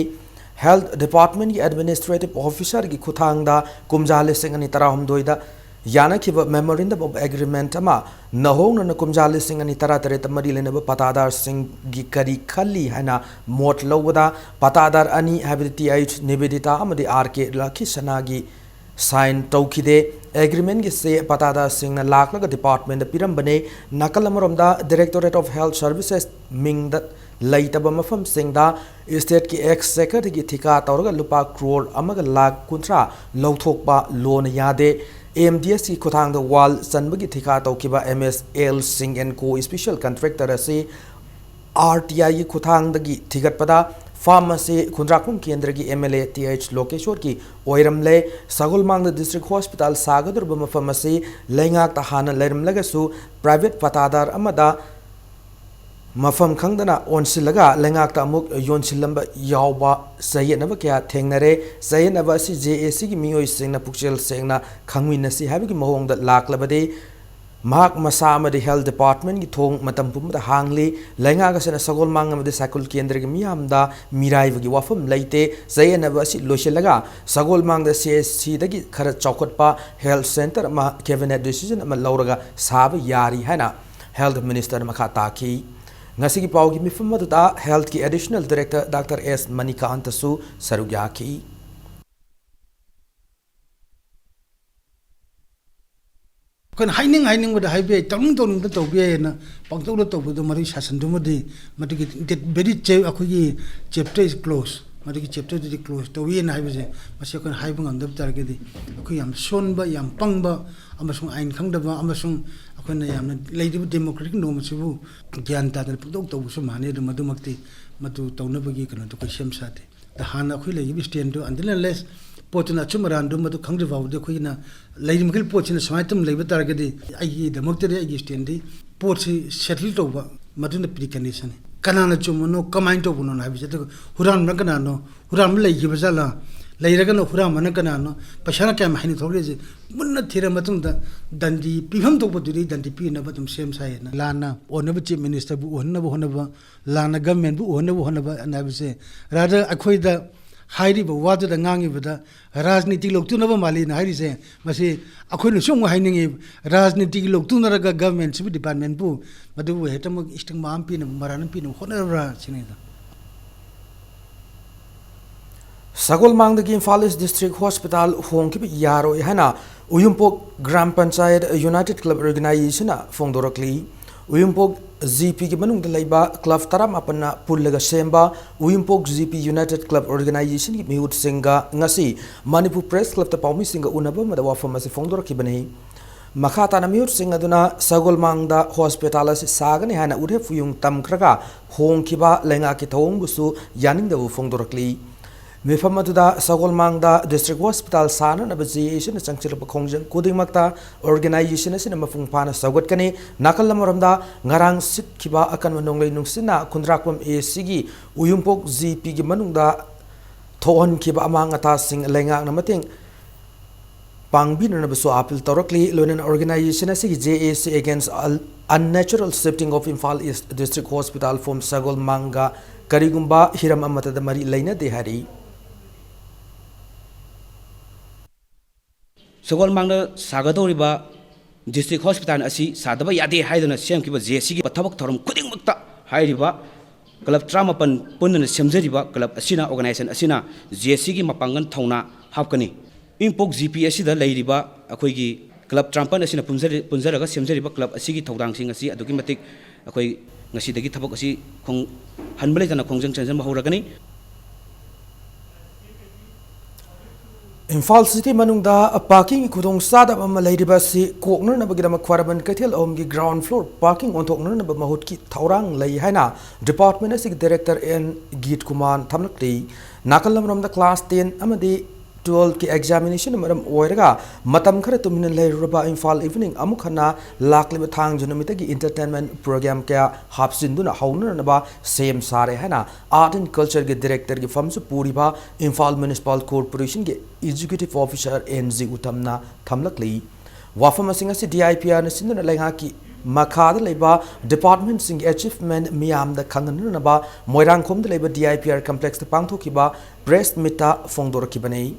ꯍꯦꯜꯊ ꯗꯤꯄꯥꯔꯠꯃꯦꯟꯒꯤ ꯑꯦꯗꯃꯤꯅꯤꯁꯇ꯭ꯔꯦꯇꯤꯚ ꯑꯣꯐꯤꯁꯔꯒꯤ ꯈꯨꯠꯊꯥꯡꯗ ꯀꯨꯝꯖꯥ ꯂꯤꯁꯤꯡ ꯑꯅꯤ ꯇꯔꯥꯍꯨꯝꯗꯣꯏꯗ ꯌꯥꯅꯈꯤꯕ Memorandum of Agreement ꯑꯃ ꯅꯧꯍꯧꯅꯅ ꯀꯨꯝꯖꯥ ꯂꯤꯁꯤꯡ ꯑꯅꯤ ꯇꯔꯥꯇꯔꯦꯠꯇ ꯃꯔꯤ ꯂꯩꯅꯕ ꯄꯇꯥꯗꯥꯔꯁꯤꯡꯒꯤ ꯀꯔꯤ ꯈꯜꯂꯤ ꯍꯥꯏꯅ ꯃꯣꯠ ꯂꯧꯕꯗ ꯄꯇꯥꯗꯥꯔ ꯑꯅꯤ, ꯍꯥꯏꯕꯗꯤ ꯇꯤ ꯑꯩꯆ ꯅꯤꯕꯦꯗꯤꯇꯥ ꯑꯃꯗꯤ ꯑꯥꯔ ꯀꯦ ꯂꯈꯤꯁꯅꯥꯒꯤ sign ꯇꯧꯈꯤꯗꯦ꯫ Agreement ꯒꯤ ꯆꯦ ꯄꯇꯥꯗꯥꯔꯁꯤꯡꯅ ꯂꯥꯛꯂꯒ department ꯗ ꯄꯤꯔꯝꯕꯅꯦ꯫ ꯅꯥꯀꯜ ꯑꯃꯔꯣꯝꯗ Directorate of Health Services ꯃꯤꯡꯗ ꯂꯩꯇꯕ ꯃꯐꯝꯁꯤꯡꯗ state ꯀꯤ exchequer ꯗꯒꯤ ꯊꯤꯀꯥ ꯇꯧꯔꯒ ꯂꯨꯄꯥ ꯀ꯭ꯔꯣꯔ ꯑꯃꯒ ꯂꯥꯈ ꯀꯨꯟꯊ꯭ꯔꯥ ꯂꯧꯊꯣꯛꯄ ꯂꯣꯅ ꯌꯥꯗꯦ꯫ ꯑꯦ ꯑꯦꯝ ꯗꯤ ꯑꯦꯁ ꯀꯤ ꯈꯨꯠꯊꯥꯡꯗ wall ꯆꯟꯕꯒꯤ ꯊꯤꯀꯥ ꯇꯧꯈꯤꯕ M S L Singh and Co Special Contractor ꯑꯁꯤ ꯑꯥꯔ ꯇꯤ ꯑꯥꯏ ꯒꯤ ꯈꯨꯠꯊꯥꯡꯗꯒꯤ ꯊꯤꯒꯠꯄꯗ farm ꯑꯁꯤ ꯈꯨꯟꯗ꯭ꯔꯥꯛꯄꯝ ꯀꯦꯟꯗ꯭ꯔꯒꯤ M L A T H ꯂꯣꯀꯦꯁꯣꯔꯒꯤ ꯑꯣꯏꯔꯝꯂꯦ꯫ ꯁꯒꯣꯜꯃꯥꯡꯗ district hospital ꯁꯥꯒꯗꯧꯔꯤꯕ ꯃꯐꯝ ꯑꯁꯤ ꯂꯩꯉꯥꯛꯇ ꯍꯥꯟꯅ ꯂꯩꯔꯝꯂꯒꯁꯨ private ꯄꯇꯥꯗꯥꯔ ꯑꯃꯗ ꯃꯐꯝ ꯈꯪꯗꯅ ꯑꯣꯟꯁꯤꯜꯂꯒ ꯂꯩꯉꯥꯛꯇ ꯑꯃꯨꯛ ꯌꯣꯟꯁꯤꯜꯂꯝꯕ ꯌꯥꯎꯕ ꯆꯌꯦꯠꯅꯕ ꯀꯌꯥ ꯊꯦꯡꯅꯔꯦ꯫ ꯆꯌꯦꯠꯅꯕ ꯑꯁꯤ ꯖꯦ ꯑꯦ ꯁꯤꯒꯤ ꯃꯤꯑꯣꯏꯁꯤꯡꯅ ꯄꯨꯛꯆꯦꯜ ꯁꯦꯡꯅ ꯈꯪꯃꯤꯟꯅꯁꯤ ꯍꯥꯏꯕꯒꯤ ꯃꯑꯣꯡꯗ ꯂꯥꯛꯂꯕꯗꯤ ꯃꯍꯥꯛ ꯃꯁꯥ ꯑꯃꯗꯤ health department ꯀꯤ ꯊꯣꯡ ꯃꯇꯝ ꯄꯨꯝꯕꯗ ꯍꯥꯡꯂꯤ꯫ ꯂꯩꯉꯥꯛ ꯑꯁꯤꯅ ꯁꯒꯣꯜꯃꯥꯡ ꯑꯃꯗꯤ ꯁꯥꯏꯀꯨꯜ ꯀꯦꯟꯗ꯭ꯔꯒꯤ ꯃꯤꯌꯥꯝꯗ ꯃꯤꯔꯥꯏꯕꯒꯤ ꯋꯥꯐꯝ ꯂꯩꯇꯦ꯫ ꯆꯌꯦꯠꯅꯕ ꯑꯁꯤ ꯂꯣꯏꯁꯤꯜꯂꯒ ꯁꯒꯣꯜꯃꯥꯡꯗ ꯁꯤ ꯑꯩꯆ ꯁꯤꯗꯒꯤ ꯈꯔ ꯆꯥꯎꯈꯠꯄ health centre ꯑꯃ cabinet decision ꯑꯃ ꯂꯧꯔꯒ ꯁꯥꯕ ꯌꯥꯔꯤ ꯍꯥꯏꯅ health minister ꯅ ꯃꯈꯥ ꯇꯥꯈꯤ꯫ ꯉꯁꯤꯒꯤ ꯄꯥꯎꯒꯤ ꯃꯤꯐꯝ ꯑꯗꯨꯗ health ꯀꯤ additional director ꯗꯥꯛꯇꯔ ꯑꯦꯁ ꯃꯅꯤꯀꯥꯟꯇꯁꯨ ꯁꯔꯨꯛ ꯌꯥꯈꯤ꯫ ꯑꯩꯈꯣꯏꯅ ꯍꯥꯏꯅꯤꯡ ꯍꯥꯏꯅꯤꯡꯕꯗ ꯍꯥꯏꯕ ꯌꯥꯏ, ꯇꯧꯅꯤꯡ ꯇꯧꯅꯤꯡꯕꯗ ꯇꯧꯕ ꯌꯥꯏ ꯍꯥꯏꯅ ꯄꯪꯇꯧꯗ ꯇꯧꯕꯗꯣ, ꯃꯗꯨꯒꯤ ꯁꯥꯁꯟꯗꯨꯃꯗꯤ, ꯃꯗꯨꯒꯤ that very ꯆꯦ-, ꯑꯩꯈꯣꯏꯒꯤ chapter is close, ꯃꯗꯨꯒꯤ chapter ꯗꯨꯗꯤ close ꯇꯧꯏꯅ ꯍꯥꯏꯕꯁꯦ, ꯃꯁꯤ ꯑꯩꯈꯣꯏꯅ ꯍꯥꯏꯕ ꯉꯝꯗꯕ ꯇꯥꯔꯒꯗꯤ ꯑꯩꯈꯣꯏ ꯌꯥꯝ ꯁꯣꯟꯕ, ꯌꯥꯝ ꯄꯪꯕ ꯑꯃꯁꯨꯡ ꯑꯥꯏꯟ ꯈꯪꯗꯕ ꯑꯃꯁꯨꯡ ꯑꯩꯈꯣꯏꯅ ꯌꯥꯝꯅ ꯂꯩꯔꯤꯕ democratic norm ꯑꯁꯤꯕꯨ ꯒ꯭ꯌꯥꯟ ꯇꯥꯗꯅ ꯄꯪꯇꯧ ꯇꯧꯕꯁꯨ ꯃꯥꯟꯅꯩ꯫ ꯑꯗꯨ ꯃꯗꯨꯃꯛꯇꯤ, ꯃꯗꯨ ꯇꯧꯅꯕꯒꯤ ꯀꯩꯅꯣꯗꯣ ꯑꯩꯈꯣꯏ ꯁꯦꯝ ꯁꯥꯗꯦ꯫ ꯑꯗ ꯍꯥꯟꯅ ꯑꯩꯈꯣꯏ ꯂꯩꯔꯤꯕ stand ꯗꯨ until unless ꯄꯣꯠꯇꯨꯅ ꯑꯆꯨꯝ ꯑꯔꯥꯟꯗꯨ ꯃꯗꯨ ꯈꯪꯗ꯭ꯔꯤ ꯐꯥꯎꯕꯗꯤ ꯑꯩꯈꯣꯏꯅ ꯂꯩꯔꯤꯃꯈꯩ ꯄꯣꯠꯁꯤꯅ ꯁꯨꯃꯥꯏꯅ ꯑꯗꯨꯝ ꯂꯩꯕ ꯇꯥꯔꯒꯗꯤ ꯑꯩꯒꯤꯗꯃꯛꯇꯗꯤ ꯑꯩꯒꯤ stand ꯗꯤ ꯄꯣꯠꯁꯤ settle ꯇꯧꯕ ꯃꯗꯨꯅ precondition ꯅꯤ꯫ ꯀꯅꯥꯅ ꯆꯨꯝꯕꯅꯣ, ꯀꯃꯥꯏꯅ ꯇꯧꯕꯅꯣ ꯍꯥꯏꯕꯁꯦ, ꯑꯗꯨꯒ ꯍꯨꯔꯥꯟꯕꯅ ꯀꯅꯥꯅꯣ, ꯍꯨꯔꯥꯟꯕ ꯂꯩꯈꯤꯕ ꯖꯥꯠꯂꯥ, ꯂꯩꯔꯒꯅ ꯍꯨꯔꯥꯟꯕꯅ ꯀꯅꯥꯅꯣ, ꯄꯩꯁꯥꯅ ꯀꯌꯥꯝ ꯍꯦꯟꯅ ꯊꯣꯛꯂꯛꯏꯁꯦ ꯃꯨꯟꯅ ꯊꯤꯔ ꯃꯇꯨꯡꯗ ꯗꯟꯗꯤ ꯄꯤꯐꯝ ꯊꯣꯛꯄꯗꯨꯗꯤ ꯗꯟꯗꯤ ꯄꯤꯅꯕ ꯑꯗꯨꯝ ꯁꯦꯝ ꯁꯥꯏꯌꯦꯅ꯫ ꯂꯥꯟꯅ ꯑꯣꯟꯅꯕ chief minister ꯕꯨ ꯎꯍꯟꯅꯕ ꯍꯣꯠꯅꯕ, ꯂꯥꯟꯅ government ꯕꯨ ꯎꯍꯟꯅꯕ ꯍꯣꯠꯅꯕ ꯍꯥꯏꯕꯁꯦ, rather ꯑꯩꯈꯣꯏꯗ ꯍꯥꯏꯔꯤꯕ ꯋꯥꯗꯨꯗ ꯉꯥꯡꯉꯤꯕꯗ ꯔꯥꯖꯅꯤꯇꯤ ꯂꯧꯇꯨꯅꯕ ꯃꯥꯜꯂꯤꯅ ꯍꯥꯏꯔꯤꯁꯦ, ꯃꯁꯤ ꯑꯩꯈꯣꯏꯅꯁꯨ ꯑꯃꯨꯛ ꯍꯥꯏꯅꯤꯡꯉꯤ, ꯔꯥꯖꯅꯤꯇꯤꯒꯤ ꯂꯧꯇꯨꯅꯔꯒ ꯒꯚꯔꯟꯃꯦꯟꯁꯤꯕꯨ, ꯗꯤꯄꯥꯔꯠꯃꯦꯟꯕꯨ ꯃꯗꯨꯕꯨ ꯍꯦꯛꯇ ꯑꯃꯨꯛ ꯏꯁꯇꯤꯛꯃꯥ ꯑꯃ ꯄꯤꯅꯕ, ꯃꯔꯥꯜ ꯑꯃ ꯄꯤꯅꯕ ꯍꯣꯠꯅꯔꯕ꯭ꯔꯥ ꯁꯤꯅꯤꯗ꯫ ꯁꯒꯣꯜꯃꯥꯡꯗꯒꯤ ꯏꯝꯐꯥꯜ ꯏꯁ ꯗꯤꯁꯇ꯭ꯔꯤꯛ ꯍꯣꯁꯄꯤꯇꯥꯜ ꯍꯣꯡꯈꯤꯕ ꯌꯥꯔꯣꯏ ꯍꯥꯏꯅ ꯎꯌꯨꯝꯄꯣꯛ ꯒ꯭ꯔꯥꯝ ꯄꯟꯆꯥꯌꯠ ꯌꯨꯅꯥꯏꯇꯦꯠ ꯀ꯭ꯂꯕ ꯑꯣꯔꯒꯅꯥꯏꯖꯦꯁꯟꯅ ꯐꯣꯡꯗꯣꯔꯛꯂꯤ꯫ ꯎꯌꯨꯝꯄꯣꯛ ꯖꯤ ꯄꯤꯒꯤ ꯃꯅꯨꯡꯗ ꯂꯩꯕ ꯀ꯭ꯂꯕ ꯇꯔꯥꯃꯥꯄꯟꯅ ꯄꯨꯜꯂꯒ ꯁꯦꯝꯕ Uyumpok G P united club ꯑꯣꯔꯒꯅꯥꯏꯖꯦꯁꯟꯒꯤ ꯃꯤꯍꯨꯠꯁꯤꯡꯒ ꯉꯁꯤ ꯃꯅꯤꯄꯨꯔ ꯄ꯭ꯔꯦꯁ ꯀ꯭ꯂꯕꯇ ꯄꯥꯎꯃꯤꯁꯤꯡꯒ ꯎꯅꯕ ꯑꯃꯗ ꯋꯥꯐꯝ ꯑꯁꯤ ꯐꯣꯡꯗꯣꯔꯛꯈꯤꯕꯅꯤ꯫ ꯃꯈꯥ ꯇꯥꯅ ꯃꯤꯍꯨꯠꯁꯤꯡ ꯑꯗꯨꯅ ꯁꯒꯣꯜꯃꯥꯡꯗ ꯍꯣꯁꯄꯤꯇꯥꯜ ꯑꯁꯤ ꯁꯥꯒꯅꯤ ꯍꯥꯏꯅ ꯎꯔꯦꯞ ꯎꯌꯨꯡ ꯇꯝꯈ꯭ꯔꯒ ꯍꯣꯡꯈꯤꯕ ꯂꯩꯉꯥꯛꯀꯤ ꯊꯧꯑꯣꯡꯕꯨꯁꯨ ꯌꯥꯅꯤꯡꯗꯕ ꯐꯣꯡꯗꯣꯔꯛꯂꯤ꯫ ꯃꯤꯐꯝ ꯑꯗꯨꯗ ꯁꯒꯣꯜꯃꯥꯡꯗ ꯗꯤꯁꯇ꯭ꯔꯤꯛ ꯍꯣꯁꯄꯤꯇꯥꯜ ꯁꯥꯅꯅꯕ ꯖꯦ ꯑꯦ ꯁꯤꯅ ꯆꯪꯁꯤꯜꯂꯛꯄ ꯈꯣꯡꯖꯪ ꯈꯨꯗꯤꯡꯃꯛꯇ ꯑꯣꯔꯒꯅꯥꯏꯖꯦꯁꯟ ꯑꯁꯤꯅ ꯃꯄꯨꯡ ꯐꯥꯅ ꯁꯧꯒꯠꯀꯅꯤ꯫ ꯅꯥꯀꯜ ꯑꯃꯔꯣꯝꯗ, ꯉꯔꯥꯡ ꯁꯤꯠꯈꯤꯕ ꯑꯀꯟꯕ ꯅꯣꯡꯂꯩ ꯅꯨꯡꯁꯤꯠꯅ ꯈꯨꯟꯗ꯭ꯔꯥꯛꯄꯝ ꯑꯦ ꯁꯤꯒꯤ ꯎꯌꯨꯝꯄꯣꯛ ꯖꯤ ꯄꯤꯒꯤ ꯃꯅꯨꯡꯗ ꯊꯣꯛꯍꯟꯈꯤꯕ ꯑꯃꯥꯡ ꯑꯇꯥꯁꯤꯡ ꯂꯩꯉꯥꯛꯅ ꯃꯇꯦꯡ ꯄꯥꯡꯕꯤꯅꯅꯕꯁꯨ ꯑꯥꯄꯤꯜ ꯇꯧꯔꯛꯂꯤ꯫ ꯂꯣꯏꯅꯅ ꯑꯣꯔꯒꯅꯥꯏꯖꯦꯁꯟ ꯑꯁꯤꯒꯤ J A C Against Unnatural Shifting of Imphal East District Hospital from ꯁꯒꯣꯜꯃꯥꯡꯒ ꯀꯔꯤꯒꯨꯝꯕ ꯍꯤꯔꯝ ꯑꯃꯠꯇꯗ ꯃꯔꯤ ꯂꯩꯅꯗꯦ ꯍꯥꯏꯔꯤ꯫ ꯁꯒꯣꯜꯃꯥꯡꯗ ꯁꯥꯒꯗꯧꯔꯤꯕ ꯗꯤꯁꯇ꯭ꯔꯤꯛ ꯍꯣꯁꯄꯤꯇꯥꯜ ꯑꯁꯤ ꯁꯥꯗꯕ ꯌꯥꯗꯦ ꯍꯥꯏꯗꯨꯅ ꯁꯦꯝꯈꯤꯕ ꯖꯦ ꯁꯤꯒꯤ ꯊꯕꯛ ꯊꯧꯔꯝ ꯈꯨꯗꯤꯡꯃꯛꯇ ꯍꯥꯏꯔꯤꯕ ꯀ꯭ꯂꯕ ꯇꯔꯥꯃꯥꯄꯟ ꯄꯨꯟꯅ ꯁꯦꯝꯖꯔꯤꯕ ꯀ꯭ꯂꯕ ꯑꯁꯤꯅ, ꯑꯣꯔꯒꯅꯥꯏꯖꯦꯁꯟ ꯑꯁꯤꯅ ꯖꯦ ꯁꯤꯒꯤ ꯃꯄꯥꯡꯒꯜ ꯊꯧꯅꯥ ꯍꯥꯞꯀꯅꯤ꯫ ꯏꯝꯄꯣꯛ ꯖꯤ ꯄꯤ ꯑꯁꯤꯗ ꯂꯩꯔꯤꯕ ꯑꯩꯈꯣꯏꯒꯤ ꯀ꯭ꯂꯕ ꯇꯔꯥꯃꯥꯄꯟ ꯑꯁꯤꯅ ꯄꯨꯟꯖꯔꯤ-, ꯄꯨꯟꯖꯔꯒ ꯁꯦꯝꯖꯔꯤꯕ ꯀ꯭ꯂꯕ ꯑꯁꯤꯒꯤ ꯊꯧꯗꯥꯡꯁꯤꯡ ꯑꯁꯤ ꯑꯗꯨꯛꯀꯤ ꯃꯇꯤꯛ ꯑꯩꯈꯣꯏ ꯉꯁꯤꯗꯒꯤ ꯊꯕꯛ ꯑꯁꯤ ꯈꯣꯡ-, ꯍꯟꯕ ꯂꯩꯇꯅ ꯈꯣꯡꯖꯪ ꯆꯪꯁꯤꯟꯕ ꯍꯧꯔꯒꯅꯤ꯫ ꯏꯝꯐꯥꯜ ꯁꯤꯇꯤ ꯃꯅꯨꯡꯗ ꯄꯥꯔꯀꯤꯡꯒꯤ ꯈꯨꯗꯣꯡꯆꯥꯗꯕ ꯑꯃ ꯂꯩꯔꯤꯕ ꯑꯁꯤ ꯀꯣꯛꯅꯅꯕꯒꯤꯗꯃꯛ ꯈ꯭ꯋꯥꯏꯔꯝꯕꯟ ꯀꯩꯊꯦꯜ ꯑꯍꯨꯝꯒꯤ ꯒ꯭ꯔꯥꯎꯟ ꯐ꯭ꯂꯣꯔ ꯄꯥꯔꯀꯤꯡ ꯑꯣꯟꯊꯣꯛꯅꯅꯕ ꯃꯍꯨꯠꯀꯤ ꯊꯧꯔꯥꯡ ꯂꯩ ꯍꯥꯏꯅ ꯗꯤꯄꯥꯔꯠꯃꯦꯟ ꯑꯁꯤꯒꯤ ꯗꯥꯏꯔꯦꯛꯇꯔ ꯑꯦꯟ ꯒꯤꯠ ꯀꯨꯃꯥꯔꯅ ꯊꯝꯂꯛꯂꯤ꯫ ꯅꯥꯀꯜ ꯑꯃꯔꯣꯝꯗ, ꯀ꯭ꯂꯥꯁ ꯇꯦꯟ ꯑꯃꯗꯤ ꯇꯨꯋꯦꯜꯐꯀꯤ ꯑꯦꯛꯖꯥꯃꯤꯅꯦꯁꯟꯅ ꯃꯔꯝ ꯑꯣꯏꯔꯒ ꯃꯇꯝ ꯈꯔ ꯇꯨꯃꯤꯟꯅ ꯂꯩꯔꯨꯔꯕ ꯏꯝꯐꯥꯜ ꯏꯚꯤꯅꯤꯡ ꯑꯃꯨꯛ ꯍꯟꯅ ꯂꯥꯛꯂꯤꯕ ꯊꯥꯡꯖ ꯅꯨꯃꯤꯠꯇꯒꯤ ꯏꯟꯇꯔꯇꯦꯟꯃꯦꯟ ꯄ꯭ꯔꯣꯒ꯭ꯔꯥꯝ ꯀꯌꯥ ꯍꯥꯞꯆꯤꯟꯗꯨꯅ ꯍꯧꯅꯅꯕ ꯁꯦꯝ ꯁꯥꯔꯦ ꯍꯥꯏꯅ ꯑꯥꯔꯠ ꯑꯦꯟ ꯀꯜꯆꯔꯒꯤ ꯗꯥꯏꯔꯦꯛꯇꯔꯒꯤ ꯐꯝꯁꯨ ꯄꯨꯔꯤꯕ ꯏꯝꯐꯥꯜ ꯃ꯭ꯌꯨꯅꯤꯁꯤꯄꯥꯜ ꯀꯣꯔꯄꯣꯔꯦꯁꯟꯒꯤ ꯑꯦꯛꯖꯤꯀ꯭ꯌꯨꯇꯤꯚ ꯑꯣꯐꯤꯁꯥꯔ ꯑꯦꯟ ꯖꯤ ꯎꯇꯝꯅ ꯊꯝꯂꯛꯂꯤ꯫ ꯋꯥꯐꯝꯁꯤꯡ ꯑꯁꯤ ꯗꯤ ꯑꯥꯏ ꯄꯤ ꯑꯥꯔꯅ ꯁꯤꯟꯗꯨꯅ ꯂꯩꯉꯥꯛꯀꯤ ꯃꯈꯥꯗ ꯂꯩꯕ departmentꯁꯤꯡꯒꯤ achievement ꯃꯤꯌꯥꯝꯗ ꯈꯪꯍꯟꯅꯅꯕ ꯃꯣꯏꯔꯥꯡꯈꯣꯝꯗ ꯂꯩꯕ D I P R complexꯇ ꯄꯥꯡꯊꯣꯛꯈꯤꯕ press meetꯇ ꯐꯣꯡꯗꯣꯔꯛꯈꯤꯕꯅꯤ꯫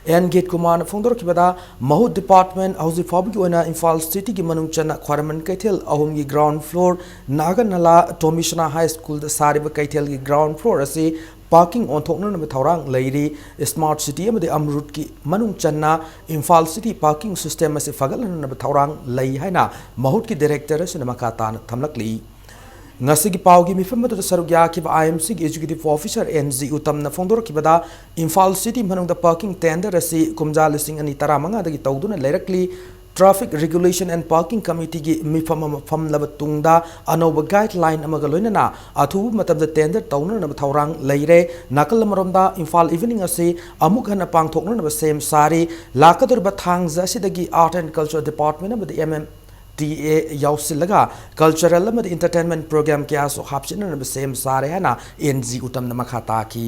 ꯑꯦꯟ ꯒꯤꯠ ꯀꯨꯃꯥꯔꯅ ꯐꯣꯡꯗꯣꯔꯛꯈꯤꯕꯗ, ꯃꯍꯨꯠ department ꯍꯧꯖꯤꯛ ꯐꯥꯎꯕꯒꯤ ꯑꯣꯏꯅ ꯏꯝꯐꯥꯜ cityꯒꯤ ꯃꯅꯨꯡ ꯆꯟꯅ ꯈ꯭ꯋꯥꯏꯔꯝꯕꯟ ꯀꯩꯊꯦꯜ ꯑꯍꯨꯝꯒꯤ ground floor, ꯅꯥꯒꯟ ꯅꯂꯥ, ꯇꯣꯃꯤꯁꯅꯥ high schoolꯗ ꯁꯥꯔꯤꯕ ꯀꯩꯊꯦꯜꯒꯤ ground floor ꯑꯁꯤ parking ꯑꯣꯟꯊꯣꯛꯅꯅꯕ ꯊꯧꯔꯥꯡ ꯂꯩꯔꯤ꯫ Smart city ꯑꯃꯗꯤ ꯑꯃꯔꯨꯠꯀꯤ ꯃꯅꯨꯡ ꯆꯟꯅ ꯏꯝꯐꯥꯜ city parking system ꯑꯁꯤ ꯐꯒꯠꯍꯟꯅꯕ ꯊꯧꯔꯥꯡ ꯂꯩ ꯍꯥꯏꯅ ꯃꯍꯨꯠꯀꯤ director ꯑꯁꯤꯅ ꯃꯈꯥ ꯇꯥꯅ ꯊꯝꯂꯛꯂꯤ꯫ ꯉꯁꯤꯒꯤ ꯄꯥꯎꯒꯤ ꯃꯤꯐꯝ ꯑꯗꯨꯗ ꯁꯔꯨꯛ ꯌꯥꯈꯤꯕ I M Cꯒꯤ executive officer N G ꯎꯇꯝꯅ ꯐꯣꯡꯗꯣꯔꯛꯈꯤꯕꯗ, Imphal city ꯃꯅꯨꯡꯗ parking tender ꯑꯁꯤ ꯀꯨꯝꯖꯥ ꯂꯤꯁꯤꯡ ꯑꯅꯤ ꯇꯔꯥꯃꯉꯥꯗꯒꯤ ꯇꯧꯗꯨꯅ ꯂꯩꯔꯛꯂꯤ꯫ Traffic Regulation and Parking Committeeꯒꯤ ꯃꯤꯐꯝ ꯑꯃ ꯐꯝꯂꯕ ꯇꯨꯡꯗ ꯑꯅꯧꯕ guideline ꯑꯃꯒ ꯂꯣꯏꯅꯅ ꯑꯊꯨꯕ ꯃꯇꯝꯗ tender ꯇꯧꯅꯅꯕ ꯊꯧꯔꯥꯡ ꯂꯩꯔꯦ꯫ ꯅꯥꯀꯜ ꯑꯃꯔꯣꯝꯗ ꯏꯝꯐꯥꯜ evening ꯑꯁꯤ ꯑꯃꯨꯛ ꯍꯟꯅ ꯄꯥꯡꯊꯣꯛꯅꯅꯕ ꯁꯦꯝ ꯁꯥꯔꯤ꯫ ꯂꯥꯛꯀꯗꯧꯔꯤꯕ ꯊꯥꯡꯖ ꯑꯁꯤꯗꯒꯤ Art and Culture Department ꯑꯃꯗꯤ M M T A ꯌꯥꯎꯁꯤꯜꯂꯒ cultural ꯑꯃꯗꯤ entertainment program ꯀꯌꯥꯁꯨ ꯍꯥꯞꯆꯤꯟꯅꯅꯕ ꯁꯦꯝ ꯁꯥꯔꯦ ꯍꯥꯏꯅ N G ꯎꯇꯝꯅ ꯃꯈꯥ ꯇꯥꯈꯤ꯫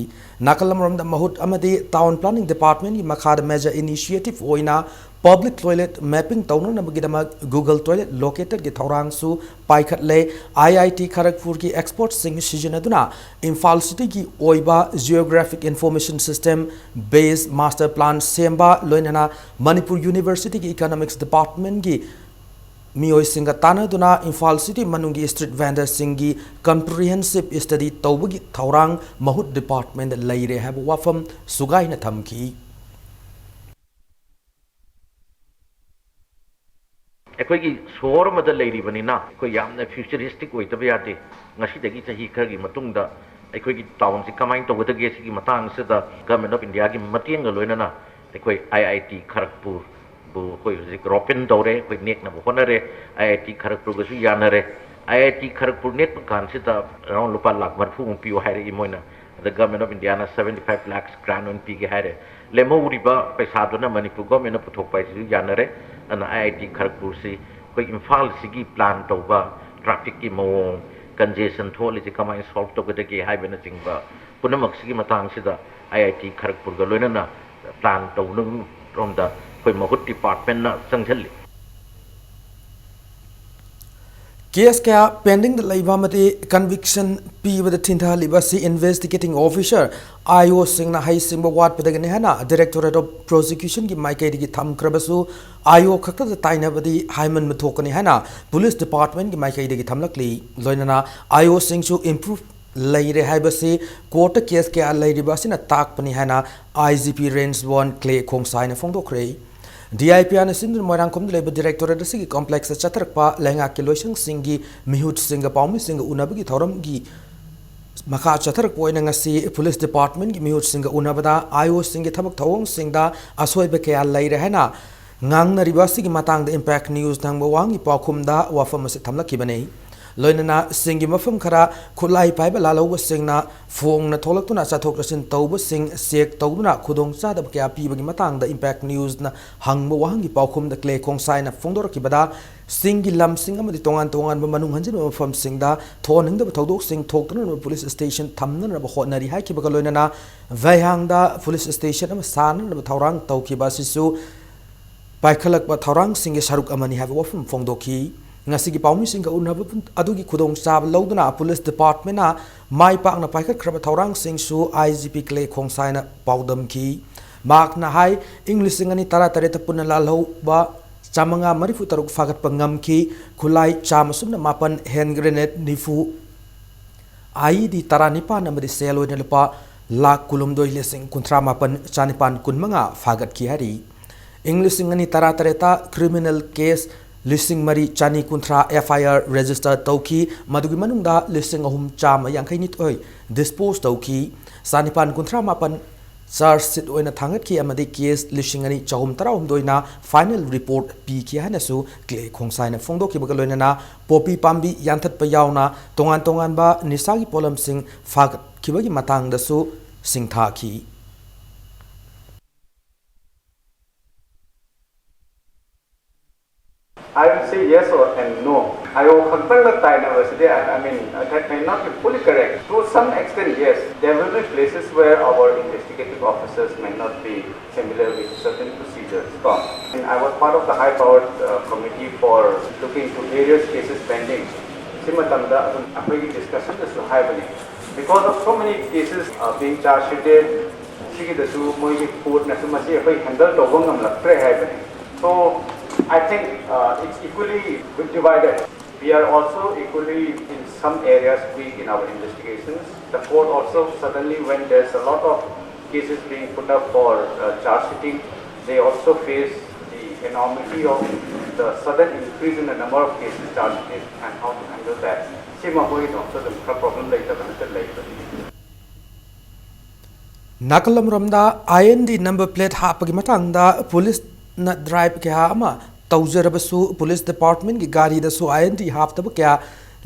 ꯅꯥꯀꯜ ꯑꯃꯔꯣꯝꯗ ꯃꯍꯨꯠ ꯑꯃꯗꯤ Town Planning Departmentꯀꯤ ꯃꯈꯥꯗ major initiative ꯑꯣꯏꯅ public toilet mapping ꯇꯧꯅꯅꯕꯒꯤꯗꯃꯛ Google Toilet Locatorꯒꯤ ꯊꯧꯔꯥꯡꯁꯨ ꯄꯥꯏꯈꯠꯂꯦ꯫ I I T Kharagpurꯒꯤ expertꯁꯤꯡ ꯁꯤꯖꯤꯟꯅꯗꯨꯅ ꯏꯝꯐꯥꯜ cityꯒꯤ ꯑꯣꯏꯕ geographic information system based master plan ꯁꯦꯝꯕ, ꯂꯣꯏꯅꯅ ꯃꯅꯤꯄꯨꯔ Universityꯒꯤ Economics Departmentꯀꯤ ꯃꯤꯑꯣꯏꯁꯤꯡꯒ ꯇꯥꯟꯅꯗꯨꯅ ꯏꯝꯐꯥꯜ city ꯃꯅꯨꯡꯒꯤ street vendorꯁꯤꯡꯒꯤ comprehensive study ꯇꯧꯕꯒꯤ ꯊꯧꯔꯥꯡ ꯃꯍꯨꯠ departmentꯗ ꯂꯩꯔꯦ ꯍꯥꯏꯕ ꯋꯥꯐꯝ ꯁꯨꯒꯥꯏꯅ ꯊꯝꯈꯤ꯫ ꯑꯩꯈꯣꯏꯒꯤ ꯁꯣꯍꯣꯔ ꯑꯃꯗ ꯂꯩꯔꯤꯕꯅꯤꯅ, ꯑꯩꯈꯣꯏ ꯌꯥꯝꯅ futuristic ꯑꯣꯏꯗꯕ ꯌꯥꯗꯦ꯫ ꯉꯁꯤꯗꯒꯤ ꯆꯍꯤ ꯈꯔꯒꯤ ꯃꯇꯨꯡꯗ ꯑꯩꯈꯣꯏꯒꯤ townꯁꯤ ꯀꯃꯥꯏꯅ ꯇꯧꯒꯗꯒꯦ, ꯁꯤꯒꯤ ꯃꯇꯥꯡꯁꯤꯗ Government of Indiaꯒꯤ ꯃꯇꯦꯡꯒ ꯂꯣꯏꯅꯅ ꯑꯩꯈꯣꯏ I I T Kharagpurꯕꯨ ꯑꯩꯈꯣꯏ ꯍꯧꯖꯤꯛ open ꯇꯧꯔꯦ, ꯑꯩꯈꯣꯏ ꯅꯦꯛꯅꯕ ꯍꯣꯠꯅꯔꯦ꯫ I I T Kharagpurꯒꯁꯨ ꯌꯥꯅꯔꯦ꯫ I I T Kharagpur ꯅꯦꯛꯄ ꯀꯥꯟꯁꯤꯗ around ꯂꯨꯄꯥ ꯂꯥꯈ ꯃꯔꯤꯐꯨꯃꯨꯛ ꯄꯤꯌꯨ ꯍꯥꯏꯔꯛꯏ ꯃꯣꯏꯅ꯫ ꯑꯗ Government of Indiaꯅ seventy five lakhs grant ꯑꯣꯏꯅ ꯄꯤꯒꯦ ꯍꯥꯏꯔꯦ꯫ ꯂꯦꯝꯍꯧꯔꯤꯕ ꯄꯩꯁꯥꯗꯨꯅ ꯃꯅꯤꯄꯨꯔ governmentꯅ ꯄꯨꯊꯣꯛꯄ ꯍꯥꯏꯁꯤꯁꯨ ꯌꯥꯅꯔꯦ꯫ ꯑꯗꯨꯅ I I T Kharagpurꯁꯤ ꯑꯩꯈꯣꯏ ꯏꯝꯐꯥꯜꯁꯤꯒꯤ plan ꯇꯧꯕ, trafficꯀꯤ ꯃꯑꯣꯡ, congestion ꯊꯣꯛꯍꯜꯂꯤꯁꯤ ꯀꯃꯥꯏꯅ solve ꯇꯧꯒꯗꯒꯦ ꯍꯥꯏꯕꯅꯆꯤꯡꯕ ꯄꯨꯝꯅꯃꯛꯁꯤꯒꯤ ꯃꯇꯥꯡꯁꯤꯗ I I T Kharagpurꯒ ꯂꯣꯏꯅꯅ plan ꯇꯧꯅꯕꯔꯣꯝꯗ ꯑꯩꯈꯣꯏ ꯃꯍꯨꯠ departmentꯅ ꯆꯪꯁꯤꯜꯂꯤ꯫ ꯀꯦꯁ ꯀꯌꯥ ꯄꯦꯟꯗꯤꯡꯗ ꯂꯩꯕ ꯑꯃꯗꯤ ꯀꯟꯚꯤꯛꯁꯟ ꯄꯤꯕꯗ ꯊꯤꯟꯊꯍꯜꯂꯤꯕ ꯑꯁꯤ ꯏꯟꯚꯦꯁꯇꯤꯒꯦꯇꯤꯡ ꯑꯣꯐꯤꯁꯔ, ꯑꯥꯏ ꯑꯣꯁꯤꯡꯅ ꯍꯩꯁꯤꯡꯕ ꯋꯥꯠꯄꯗꯒꯤꯅꯤ ꯍꯥꯏꯅ ꯗꯥꯏꯔꯦꯛꯇꯣꯔꯦꯠ ꯑꯣꯐ ꯄ꯭ꯔꯣꯁꯤꯀ꯭ꯌꯨꯁꯟꯒꯤ ꯃꯥꯏꯀꯩꯗꯒꯤ ꯊꯝꯈ꯭ꯔꯕꯁꯨ, ꯑꯥꯏ ꯑꯣ ꯈꯛꯇꯗ ꯇꯥꯏꯅꯕꯗꯤ ꯍꯥꯏꯃꯟꯕ ꯊꯣꯛꯀꯅꯤ ꯍꯥꯏꯅ ꯄꯨꯂꯤꯁ ꯗꯤꯄꯥꯔꯠꯃꯦꯟꯒꯤ ꯃꯥꯏꯀꯩꯗꯒꯤ ꯊꯝꯂꯛꯂꯤ꯫ ꯂꯣꯏꯅꯅ ꯑꯥꯏ ꯑꯣꯁꯤꯡꯁꯨ ꯏꯝꯄ꯭ꯔꯨꯚ ꯂꯩꯔꯦ ꯍꯥꯏꯕꯁꯤ ꯀꯣꯔꯠꯇ ꯀꯦꯁ ꯀꯌꯥ ꯂꯩꯔꯤꯕ ꯑꯁꯤꯅ ꯇꯥꯛꯄꯅꯤ ꯍꯥꯏꯅ I G P range one Clay ꯈꯣꯡꯁꯥꯏꯅ ꯐꯣꯡꯗꯣꯛꯈ꯭ꯔꯦ꯫ ꯗꯤ ꯑꯥꯏ ꯄꯤ ꯑꯥꯔꯅ ꯁꯤꯟꯗꯨꯅ ꯃꯣꯏꯔꯥꯡꯈꯣꯝꯗ ꯂꯩꯕ ꯗꯥꯏꯔꯦꯛꯇꯣꯔꯦꯠ ꯑꯁꯤꯒꯤ ꯀꯣꯝꯄ꯭ꯂꯦꯛꯁꯇ ꯆꯠꯊꯔꯛꯄ ꯂꯩꯉꯥꯛꯀꯤ ꯂꯣꯏꯁꯪꯁꯤꯡꯒꯤ ꯃꯤꯍꯨꯠꯁꯤꯡꯒ ꯄꯥꯎꯃꯤꯁꯤꯡꯒ ꯎꯅꯕꯒꯤ ꯊꯧꯔꯝꯒꯤ ꯃꯈꯥ ꯆꯠꯊꯔꯛꯄ ꯑꯣꯏꯅ ꯉꯁꯤ ꯄꯨꯂꯤꯁ ꯗꯤꯄꯥꯔꯠꯃꯦꯟꯒꯤ ꯃꯤꯍꯨꯠꯁꯤꯡꯒ ꯎꯅꯕꯗ ꯑꯥꯏ ꯑꯣꯁꯤꯡꯒꯤ ꯊꯕꯛ ꯊꯧꯑꯣꯡꯁꯤꯡꯗ ꯑꯁꯣꯏꯕ ꯀꯌꯥ ꯂꯩꯔꯦ ꯍꯥꯏꯅ ꯉꯥꯡꯅꯔꯤꯕ ꯑꯁꯤꯒꯤ ꯃꯇꯥꯡꯗ ꯏꯝꯄꯦꯛ ꯅ꯭ꯌꯨꯁ ꯅꯪꯕ ꯋꯥꯍꯪꯒꯤ ꯄꯥꯎꯈꯨꯝꯗ ꯋꯥꯐꯝ ꯑꯁꯤ ꯊꯝꯂꯛꯈꯤꯕꯅꯤ꯫ ꯂꯣꯏꯅꯅ ꯁꯤꯡꯒꯤ ꯃꯐꯝ ꯈꯔ ꯈꯨꯠꯂꯥꯏ ꯄꯥꯏꯕ ꯂꯥꯜꯍꯧꯕꯁꯤꯡꯅ ꯐꯣꯡꯅ ꯊꯣꯛꯂꯛꯇꯨꯅ ꯆꯠꯊꯣꯛ ꯆꯠꯁꯤꯟ ꯇꯧꯕꯁꯤꯡ ꯆꯦꯛ ꯇꯧꯗꯨꯅ ꯈꯨꯗꯣꯡꯆꯥꯗꯕ ꯀꯌꯥ ꯄꯤꯕꯒꯤ ꯃꯇꯥꯡꯗ ꯏꯝꯄꯦꯛ ꯅ꯭ꯌꯨꯁꯅ ꯍꯪꯕ ꯋꯥꯍꯪꯒꯤ ꯄꯥꯎꯈꯨꯝꯗ ꯀ꯭ꯂꯦ ꯈꯣꯡꯁꯥꯏꯅ ꯐꯣꯡꯗꯣꯔꯛꯈꯤꯕꯗ, ꯁꯤꯡꯒꯤ ꯂꯝꯁꯤꯡ ꯑꯃꯗꯤ ꯇꯣꯉꯥꯟ ꯇꯣꯉꯥꯟꯕ ꯃꯅꯨꯡ ꯍꯟꯖꯤꯟꯕ ꯃꯐꯝꯁꯤꯡꯗ ꯊꯣꯛꯍꯟꯅꯤꯡꯗꯕ ꯊꯧꯗꯣꯛꯁꯤꯡ ꯊꯣꯛꯇꯅꯅꯕ ꯄꯨꯂꯤꯁ ꯁ꯭ꯇꯦꯁꯟ ꯊꯝꯅꯅꯕ ꯍꯣꯠꯅꯔꯤ ꯍꯥꯏꯈꯤꯕꯒ ꯂꯣꯏꯅꯅ ꯚꯩꯍꯥꯡꯗ ꯄꯨꯂꯤꯁ ꯁ꯭ꯇꯦꯁꯟ ꯑꯃ ꯁꯥꯅꯅꯕ ꯊꯧꯔꯥꯡ ꯇꯧꯈꯤꯕ ꯑꯁꯤꯁꯨ ꯄꯥꯏꯈꯠꯂꯛꯄ ꯊꯧꯔꯥꯡꯁꯤꯡꯒꯤ ꯁꯔꯨꯛ ꯑꯃꯅꯤ ꯍꯥꯏꯕ ꯋꯥꯐꯝ ꯐꯣꯡꯗꯣꯛꯈꯤ꯫ ꯉꯁꯤꯒꯤ ꯄꯥꯎꯃꯤꯁꯤꯡꯒ ꯎꯅꯕ ꯑꯗꯨꯒꯤ ꯈꯨꯗꯣꯡꯆꯥꯕ ꯂꯧꯗꯨꯅ ꯄꯨꯂꯤꯁ ꯗꯤꯄꯥꯔꯠꯃꯦꯟꯅ ꯃꯥꯏ ꯄꯥꯛꯅ ꯄꯥꯏꯈꯠꯈ꯭ꯔꯕ ꯊꯧꯔꯥꯡꯁꯤꯡꯁꯨ ꯑꯥꯏ ꯖꯤ ꯄꯤ ꯀ꯭ꯂꯦ ꯈꯣꯡꯁꯥꯏꯅ ꯄꯥꯎꯗꯝꯈꯤ꯫ ꯃꯍꯥꯛꯅ ꯍꯥꯏ, ꯏꯪ ꯂꯤꯁꯤꯡ ꯑꯅꯤ ꯇꯔꯥꯇꯔꯦꯠꯇ ꯄꯨꯟꯅ ꯂꯥꯜꯍꯧꯕ ꯆꯥꯃꯉꯥ ꯃꯔꯤꯐꯨ ꯇꯔꯨꯛ ꯐꯥꯒꯠꯄ ꯉꯝꯈꯤ꯫ ꯈꯨꯠꯂꯥꯏ ꯆꯥꯝꯃ ꯁꯨꯞꯅ ꯃꯥꯄꯟ, ꯍꯦꯟ ꯒ꯭ꯔꯦꯅꯦꯗ ꯅꯤꯐꯨ, ꯑꯥꯏ ꯏ ꯗꯤ ꯇꯔꯥꯅꯤꯄꯥꯟ ꯑꯃꯗꯤ ꯁꯦꯜ ꯑꯣꯏꯅ ꯂꯨꯄꯥ ꯂꯥꯈ ꯀꯨꯟꯍꯨꯝꯗꯣꯏ ꯂꯤꯁꯤꯡ ꯀꯨꯟꯊ꯭ꯔꯥ ꯃꯥꯄꯟ ꯆꯥꯅꯤꯄꯥꯟ ꯀꯨꯟꯃꯉꯥ ꯐꯥꯒꯠꯈꯤ ꯍꯥꯏꯔꯤ꯫ ꯏꯪ ꯂꯤꯁꯤꯡ ꯑꯅꯤ ꯇꯔꯥꯇꯔꯦꯠꯇ ꯀ꯭ꯔꯤꯃꯤꯅꯦꯜ ꯀꯦꯁ ꯂꯤꯁꯤꯡ ꯃꯔꯤ ꯆꯅꯤ ꯀꯨꯟꯊ꯭ꯔꯥ ꯑꯦꯐ ꯑꯥꯏ ꯑꯥꯔ ꯔꯦꯖꯤꯁꯇꯔ ꯇꯧꯈꯤ꯫ ꯃꯗꯨꯒꯤ ꯃꯅꯨꯡꯗ ꯂꯤꯁꯤꯡ ꯑꯍꯨꯝ ꯆꯥꯝꯃ ꯌꯥꯡꯈꯩ ꯅꯤꯊꯣꯏ ꯗꯤꯁꯄꯣꯖ ꯇꯧꯈꯤ꯫ ꯆꯥꯅꯤꯄꯥꯟ ꯀꯨꯟꯊ꯭ꯔꯥ ꯃꯥꯄꯟ ꯆꯥꯔꯖ ꯁꯤꯠ ꯑꯣꯏꯅ ꯊꯥꯡꯒꯠꯈꯤ ꯑꯃꯗꯤ ꯀꯦꯁ ꯂꯤꯁꯤꯡ ꯑꯅꯤ ꯆꯍꯨꯝ ꯇꯔꯥꯍꯨꯝꯗꯣꯏꯅ ꯐꯥꯏꯅꯦꯜ ꯔꯤꯄꯣꯔꯠ ꯄꯤꯈꯤ ꯍꯥꯏꯅꯁꯨ ꯀ꯭ꯂꯦ ꯈꯣꯡꯁꯥꯏꯅ ꯐꯣꯡꯗꯣꯛꯈꯤꯕꯒ ꯂꯣꯏꯅꯅ ꯄꯣꯄꯤ ꯄꯥꯝꯕꯤ ꯌꯥꯟꯊꯠꯄ ꯌꯥꯎꯅ ꯇꯣꯉꯥꯟ ꯇꯣꯉꯥꯟꯕ ꯅꯤꯁꯥꯒꯤ ꯄꯣꯠꯂꯝꯁꯤꯡ ꯐꯥꯒꯠꯈꯤꯕꯒꯤ ꯃꯇꯥꯡꯗꯁꯨ ꯁꯤꯡꯊꯥꯈꯤ꯫ I will say yes or and no. I will ꯈꯛꯇꯪꯗ ꯇꯥꯏꯅꯕꯁꯤꯗꯤ, I, I mean, that may not be fully correct. To some extent, yes, there will be places where our investigative officers may not be familiar with certain procedures. ꯀꯣ, and I was part of the high powered uh, committee for looking to various cases pending. ꯁꯤ ꯃꯇꯝꯗ ꯑꯗꯨꯝ ꯑꯩꯈꯣꯏꯒꯤ discussion ꯗꯁꯨ ꯍꯥꯏꯕꯅꯤ, because of so many cases uh, being charge sheeted, ꯁꯤꯒꯤꯗꯁꯨ ꯃꯣꯏꯒꯤ court ꯅꯁꯨ ꯃꯁꯤ ꯑꯩꯈꯣꯏ handle ꯇꯧꯕ ꯉꯝꯂꯛꯇ꯭ꯔꯦ ꯍꯥꯏꯕꯅꯤ. So I think uh, it's equally divided. We are also equally in some areas weak in our investigations. The court also suddenly, when there's a lot of cases being put up for uh, charge sheeting, they also face the enormity of the sudden increase in the number of cases charge sheeted and how to handle that. ꯁꯤꯃ ꯃꯣꯏꯒꯤꯗꯃꯛꯇ ꯑꯗꯨꯝ ꯈꯔ problem ꯂꯩꯇꯕ ꯅꯠꯇ ꯂꯩꯕꯅꯤ꯫ ꯅꯥꯀꯜ ꯑꯃꯔꯣꯝꯗ I N D number plate ꯍꯥꯞꯄꯒꯤ ꯃꯇꯥꯡꯗ ꯄꯨꯂꯤꯁꯅ drive ꯀꯌꯥ ꯑꯃ ꯇꯧꯖꯔꯕꯁꯨ, ꯄꯨꯂꯤꯁ department ꯀꯤ ꯒꯥꯔꯤꯗꯁꯨ I N D ꯍꯥꯞꯇꯕ ꯀꯌꯥ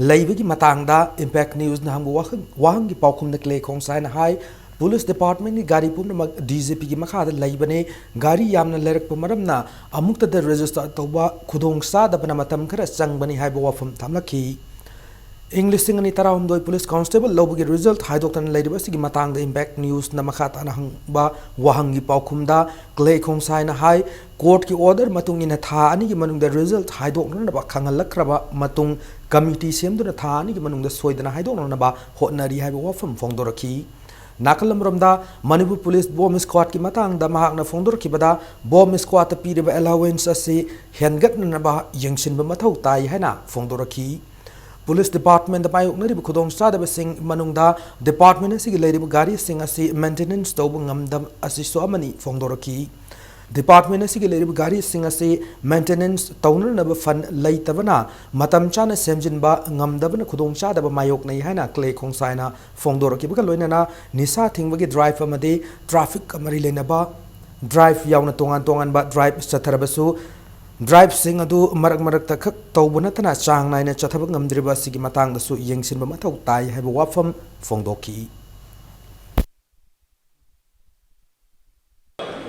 ꯂꯩꯕꯒꯤ ꯃꯇꯥꯡꯗ Impact News ꯅ ꯍꯪꯕ ꯋꯥꯍꯪ, ꯋꯥꯍꯪꯒꯤ ꯄꯥꯎꯈꯨꯝꯗ ꯀ꯭ꯂꯦ ꯈꯣꯡꯁꯥꯏꯅ ꯍꯥꯏ, ꯄꯨꯂꯤꯁ department ꯀꯤ ꯒꯥꯔꯤ ꯄꯨꯝꯅꯃꯛ D G P ꯒꯤ ꯃꯈꯥꯗ ꯂꯩꯕꯅꯤ꯫ ꯒꯥꯔꯤ ꯌꯥꯝꯅ ꯂꯩꯔꯛꯄ ꯃꯔꯝꯅ ꯑꯃꯨꯛꯇꯗ register ꯇꯧꯕ ꯈꯨꯗꯣꯡ ꯆꯥꯗꯕꯅ ꯃꯇꯝ ꯈꯔ ꯆꯪꯕꯅꯤ ꯍꯥꯏꯕ ꯋꯥꯐꯝ ꯊꯝꯂꯛꯈꯤ꯫ ꯏꯪ ꯂꯤꯁꯤꯡ ꯑꯅꯤ ꯇꯔꯥꯍꯨꯝꯗꯣꯏ ꯄꯨꯂꯤꯁ constable ꯂꯧꯕꯒꯤ result ꯍꯥꯏꯗꯣꯛꯇꯅ ꯂꯩꯔꯤꯕ ꯑꯁꯤꯒꯤ ꯃꯇꯥꯡꯗ Impact News ꯅ ꯃꯈꯥ ꯇꯥꯅ ꯍꯪꯕ ꯋꯥꯍꯪꯒꯤ ꯄꯥꯎꯈꯨꯝꯗ ꯀ꯭ꯂꯦ ꯈꯣꯡꯁꯥꯏꯅ ꯍꯥꯏ, court ꯀꯤ order ꯃꯇꯨꯡ ꯏꯟꯅ ꯊꯥ ꯑꯅꯤꯒꯤ ꯃꯅꯨꯡꯗ result ꯍꯥꯏꯗꯣꯛꯅꯅꯕ ꯈꯪꯍꯜꯂꯛꯈ꯭ꯔꯕ ꯃꯇꯨꯡ, committee ꯁꯦꯝꯗꯨꯅ ꯊꯥ ꯑꯅꯤꯒꯤ ꯃꯅꯨꯡꯗ ꯁꯣꯏꯗꯅ ꯍꯥꯏꯗꯣꯛꯅꯅꯕ ꯍꯣꯠꯅꯔꯤ ꯍꯥꯏꯕ ꯋꯥꯐꯝ ꯐꯣꯡꯗꯣꯔꯛꯈꯤ꯫ ꯅꯥꯀꯜ ꯑꯃꯔꯣꯝꯗ, ꯃꯅꯤꯄꯨꯔ ꯄꯨꯂꯤꯁ bomb squad ꯀꯤ ꯃꯇꯥꯡꯗ ꯃꯍꯥꯛꯅ ꯐꯣꯡꯗꯣꯔꯛꯈꯤꯕꯗ, bomb squad ꯇ ꯄꯤꯔꯤꯕ allowance ꯑꯁꯤ ꯍꯦꯟꯒꯠꯅꯅꯕ ꯌꯦꯡꯁꯤꯟꯕ ꯃꯊꯧ ꯇꯥꯏ ꯍꯥꯏꯅ ꯐꯣꯡꯗꯣꯔꯛꯈꯤ꯫ ꯄꯨꯂꯤꯁ department ꯇ ꯃꯥꯌꯣꯛꯅꯔꯤꯕ ꯈꯨꯗꯣꯡꯆꯥꯗꯕꯁꯤꯡ ꯃꯅꯨꯡꯗ department ꯑꯁꯤꯒꯤ ꯂꯩꯔꯤꯕ ꯒꯥꯔꯤꯁꯤꯡ ꯑꯁꯤ maintenance ꯇꯧꯕ ꯉꯝꯗꯕ ꯑꯁꯤꯁꯨ ꯑꯃꯅꯤ ꯐꯣꯡꯗꯣꯔꯛꯈꯤ꯫ Department ꯑꯁꯤꯒꯤ ꯂꯩꯔꯤꯕ ꯒꯥꯔꯤꯁꯤꯡ ꯑꯁꯤ maintenance ꯇꯧꯅꯅꯕ fund ꯂꯩꯇꯕꯅ ꯃꯇꯝ ꯆꯥꯅ ꯁꯦꯝꯖꯤꯟꯕ ꯉꯝꯗꯕꯅ ꯈꯨꯗꯣꯡꯆꯥꯗꯕ ꯃꯥꯌꯣꯛꯅꯩ ꯍꯥꯏꯅ ꯀ꯭ꯂꯦ ꯈꯣꯡꯁꯥꯏꯅ ꯐꯣꯡꯗꯣꯔꯛꯈꯤꯕꯒ ꯂꯣꯏꯅꯅ ꯅꯤꯁꯥ ꯊꯤꯡꯕꯒꯤ drive ꯑꯃꯗꯤ traffic ꯀ ꯃꯔꯤ ꯂꯩꯅꯕ drive ꯌꯥꯎꯅ ꯇꯣꯉꯥꯟ ꯇꯣꯉꯥꯟꯕ drive ꯆꯠꯊꯔꯕꯁꯨ, drive ꯁꯤꯡ ꯑꯗꯨ ꯃꯔꯛ ꯃꯔꯛꯇ ꯈꯛ ꯇꯧꯕ ꯅꯠꯇꯅ ꯆꯥꯡ ꯅꯥꯏꯅ ꯆꯠꯊꯕ ꯉꯝꯗ꯭ꯔꯤꯕ ꯑꯁꯤꯒꯤ ꯃꯇꯥꯡꯗꯁꯨ ꯌꯦꯡꯁꯤꯟꯕ ꯃꯊꯧ ꯇꯥꯏ ꯍꯥꯏꯕ ꯋꯥꯐꯝ ꯐꯣꯡꯗꯣꯛꯈꯤ꯫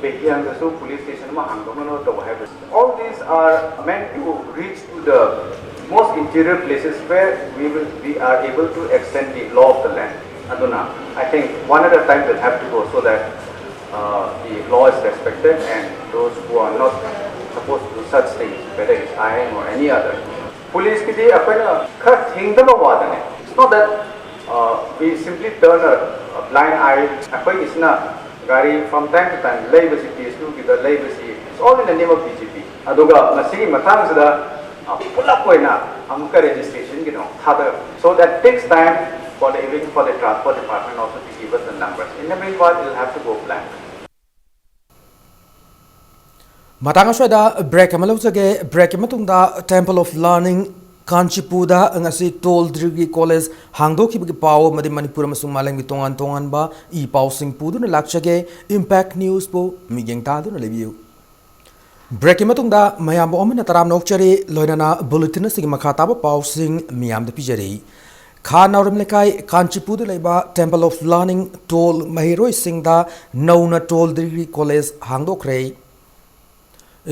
Behia ꯁꯨ ꯄꯨꯂꯤꯁ ꯁ꯭ꯇꯦꯁꯟ ꯑꯃ ꯍꯥꯡꯗꯣꯛꯅꯅꯕ ꯇꯧꯕ ꯍꯥꯏꯕꯁꯤ, all these are meant to reach to the most interior places where we will, we are able to extend the law of the land. ꯑꯗꯨꯅ, I think one at a time will have to go so that uh, the law is respected and those who are not supposed to do such things, whether it's ꯑꯥꯏꯟ or any other. ꯄꯨꯂꯤꯁꯀꯤꯗꯤ ꯑꯩꯈꯣꯏꯅ ꯈꯔ ꯊꯦꯡꯗꯕ ꯋꯥꯗꯅꯦ. It's not that uh, we simply turn a, a blind eye. ꯑꯩꯈꯣꯏꯒꯤꯁꯤꯅ ꯒꯥꯔꯤ from time to time ꯂꯩꯕꯁꯤ, P S ꯌꯨꯒꯤꯗ ꯂꯩꯕꯁꯤ, it's all in the name of D G P. ꯑꯗꯨꯒ ꯃꯁꯤꯒꯤ ꯃꯇꯥꯡꯁꯤꯗ ꯑ, ꯄꯨꯂꯞ ꯑꯣꯏꯅ ꯑꯃꯨꯛꯀ ꯔꯦꯖꯤꯁꯇ꯭ꯔꯦꯁꯟꯒꯤꯗꯣ ꯊꯥꯗꯔꯛꯄ. So that takes time for the, even for the transport department also to give us the numbers. In the meanwhile, we'll have to go blank. ꯃꯇꯥꯡ ꯑꯁ꯭ꯋꯥꯏꯗ break ꯑꯃ ꯂꯧꯖꯒꯦ꯫ ꯕ꯭ꯔꯦꯛꯀꯤ ꯃꯇꯨꯡꯗ Temple of Learning ꯀꯥꯟꯆꯤꯄꯨꯔꯗ ꯉꯁꯤ ꯇꯣꯜ ꯗꯤꯒ꯭ꯔꯤ ꯀꯣꯂꯦꯖ ꯍꯥꯡꯗꯣꯛꯈꯤꯕꯒꯤ ꯄꯥꯎ ꯑꯃꯗꯤ ꯃꯅꯤꯄꯨꯔ ꯑꯃꯁꯨꯡ ꯃꯥꯂꯦꯝꯒꯤ ꯇꯣꯉꯥꯟ ꯇꯣꯉꯥꯟꯕ ꯏ ꯄꯥꯎꯁꯤꯡ ꯄꯨꯗꯨꯅ ꯂꯥꯛꯆꯒꯦ꯫ ꯏꯝꯄꯦꯛ ꯅ꯭ꯌꯨꯁꯄꯨ ꯃꯤꯠꯌꯦꯡ ꯇꯥꯗꯨꯅ ꯂꯩꯕꯤꯌꯨ꯫ ꯕ꯭ꯔꯦꯛꯀꯤ ꯃꯇꯨꯡꯗ ꯃꯌꯥꯝꯕꯨ ꯑꯃꯨꯛ ꯍꯟꯅ ꯇꯔꯥꯝꯅ ꯑꯣꯛꯆꯔꯤ꯫ ꯂꯣꯏꯅꯅ ꯕꯨꯂꯦꯇꯤꯟ ꯑꯁꯤꯒꯤ ꯃꯈꯥ ꯇꯥꯕ ꯄꯥꯎꯁꯤꯡ ꯃꯤꯌꯥꯝꯗ ꯄꯤꯖꯔꯤ꯫ ꯈꯥ ꯅꯥꯎꯔꯦꯝ ꯂꯩꯀꯥꯏ ꯀꯥꯟꯆꯤꯄꯨꯔꯗ ꯂꯩꯕ Temple of Learning ꯇꯣꯜ ꯃꯍꯩꯔꯣꯏꯁꯤꯡꯗ ꯅꯧꯅ ꯇꯣꯜ ꯗꯤꯒ꯭ꯔꯤ ꯀꯣꯂꯦꯖ ꯍꯥꯡꯗꯣꯛꯈ꯭ꯔꯦ꯫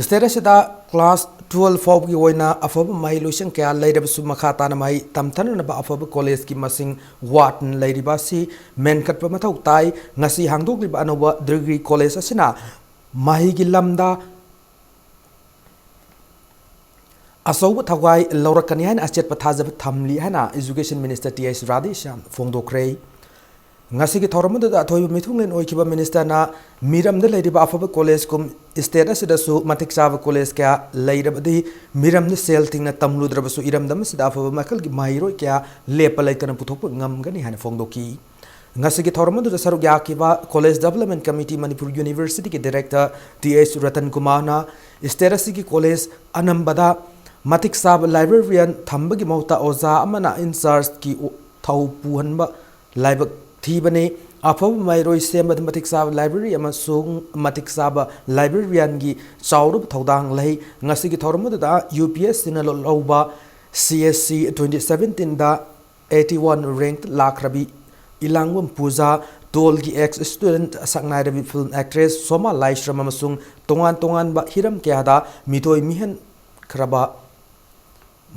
ꯁ꯭ꯇꯦꯠ ꯑꯁꯤꯗ ꯀ꯭ꯂꯥꯁ ꯇꯨꯋꯦꯜꯐ ꯐꯥꯎꯕꯒꯤ ꯑꯣꯏꯅ ꯑꯐꯕ ꯃꯍꯩ ꯂꯣꯏꯁꯪ ꯀꯌꯥ ꯂꯩꯔꯕꯁꯨ, ꯃꯈꯥ ꯇꯥꯅ ꯃꯍꯩ ꯇꯝꯊꯅꯅꯕ ꯑꯐꯕ ꯀꯣꯂꯦꯖꯀꯤ ꯃꯁꯤꯡ ꯋꯥꯠꯅ ꯂꯩꯔꯤꯕ ꯑꯁꯤ ꯃꯦꯟꯈꯠꯄ ꯃꯊꯧ ꯇꯥꯏ꯫ ꯉꯁꯤ ꯍꯥꯡꯗꯣꯛꯂꯤꯕ ꯑꯅꯧꯕ ꯗꯤꯒ꯭ꯔꯤ ꯀꯣꯂꯦꯖ ꯑꯁꯤꯅ ꯃꯍꯩꯒꯤ ꯂꯝꯗ ꯑꯆꯧꯕ ꯊꯧꯒꯥꯏ ꯂꯧꯔꯛꯀꯅꯤ ꯍꯥꯏꯅ ꯑꯆꯦꯠꯄ ꯊꯥꯖꯕ ꯊꯝꯂꯤ ꯍꯥꯏꯅ Education Minister T H Radheshyam ꯐꯣꯡꯗꯣꯛꯈ꯭ꯔꯦ꯫ ꯉꯁꯤꯒꯤ ꯊꯧꯔꯝ ꯑꯗꯨꯗ ꯑꯊꯣꯏꯕ ꯃꯤꯊꯨꯡꯂꯦꯟ ꯑꯣꯏꯈꯤꯕ ꯃꯤꯅꯤꯁꯇꯔꯅ ꯃꯤꯔꯝꯗ ꯂꯩꯔꯤꯕ ꯑꯐꯕ ꯀꯣꯂꯦꯖ ꯀꯨꯝ ꯁ꯭ꯇꯦꯠ ꯑꯁꯤꯗꯁꯨ ꯃꯇꯤꯛ ꯆꯥꯕ ꯀꯣꯂꯦꯖ ꯀꯌꯥ ꯂꯩꯔꯕꯗꯤ ꯃꯤꯔꯝꯗ ꯁꯦꯜ ꯇꯤꯡꯅ ꯇꯝꯂꯨꯗ꯭ꯔꯕꯁꯨ ꯏꯔꯝꯗꯝ ꯑꯁꯤꯗ ꯑꯐꯕ ꯃꯈꯜꯒꯤ ꯃꯍꯩꯔꯣꯏ ꯀꯌꯥ ꯂꯦꯞꯄ ꯂꯩꯇꯅ ꯄꯨꯊꯣꯛꯄ ꯉꯝꯒꯅꯤ ꯍꯥꯏꯅ ꯐꯣꯡꯗꯣꯛꯈꯤ꯫ ꯉꯁꯤꯒꯤ ꯊꯧꯔꯝ ꯑꯗꯨꯗ ꯁꯔꯨꯛ ꯌꯥꯈꯤꯕ College Development Committee ꯃꯅꯤꯄꯨꯔ ꯌꯨꯅꯤꯚꯔꯁꯤꯇꯤꯒꯤ ꯗꯤꯔꯦꯛꯇꯔ ꯇꯤ ꯑꯩꯆ ꯔꯇꯟ ꯀꯨꯃꯥꯔꯅ ꯁ꯭ꯇꯦꯠ ꯑꯁꯤꯒꯤ ꯀꯣꯂꯦꯖ ꯑꯅꯝꯕꯗ ꯃꯇꯤꯛ ꯆꯥꯕ ꯂꯥꯏꯕ꯭ꯔꯦꯔꯤꯌꯟ ꯊꯝꯕꯒꯤ ꯃꯍꯨꯠꯇ ꯑꯣꯖꯥ ꯑꯃꯅ ꯏꯟꯆꯥꯔꯖꯀꯤ ꯊꯧ ꯄꯨꯍꯟꯕ ꯂꯥꯏꯕꯛ ꯊꯤꯕꯅꯤ꯫ ꯑꯐꯕ ꯃꯍꯩꯔꯣꯏ ꯁꯦꯝꯕꯗ ꯃꯇꯤꯛ ꯆꯥꯕ ꯂꯥꯏꯕ꯭ꯔꯦꯔꯤ ꯑꯃꯁꯨꯡ ꯃꯇꯤꯛ ꯆꯥꯕ ꯂꯥꯏꯕ꯭ꯔꯦꯔꯤꯌꯟꯒꯤ ꯆꯥꯎꯔꯕ ꯊꯧꯗꯥꯡ ꯂꯩ꯫ ꯉꯁꯤꯒꯤ ꯊꯧꯔꯝ ꯑꯗꯨꯗ ꯌꯨ ꯄꯤ ꯑꯦꯁ ꯁꯤꯅ ꯂꯧꯕ ꯁꯤ ꯑꯦꯁ ꯁꯤ ꯇ꯭ꯋꯦꯟꯇꯤ ꯁꯚꯦꯟꯇꯤꯟꯗ ꯑꯩꯠꯇꯤ ꯋꯥꯟ ꯔꯦꯡꯛ ꯂꯥꯛꯈ꯭ꯔꯕꯤ ꯏꯂꯥꯡꯕꯝ ꯄꯨꯖꯥ ꯇꯣꯜꯒꯤ ex student ꯁꯛꯅꯥꯏꯔꯕꯤ film actress ꯁꯣꯃꯥ ꯂꯥꯏꯁ꯭ꯔꯝ ꯑꯃꯁꯨꯡ ꯇꯣꯉꯥꯟ ꯇꯣꯉꯥꯟꯕ ꯍꯤꯔꯝ ꯀꯌꯥꯗ ꯃꯤꯊꯣꯏ ꯃꯤꯍꯦꯟꯈ꯭ꯔꯕ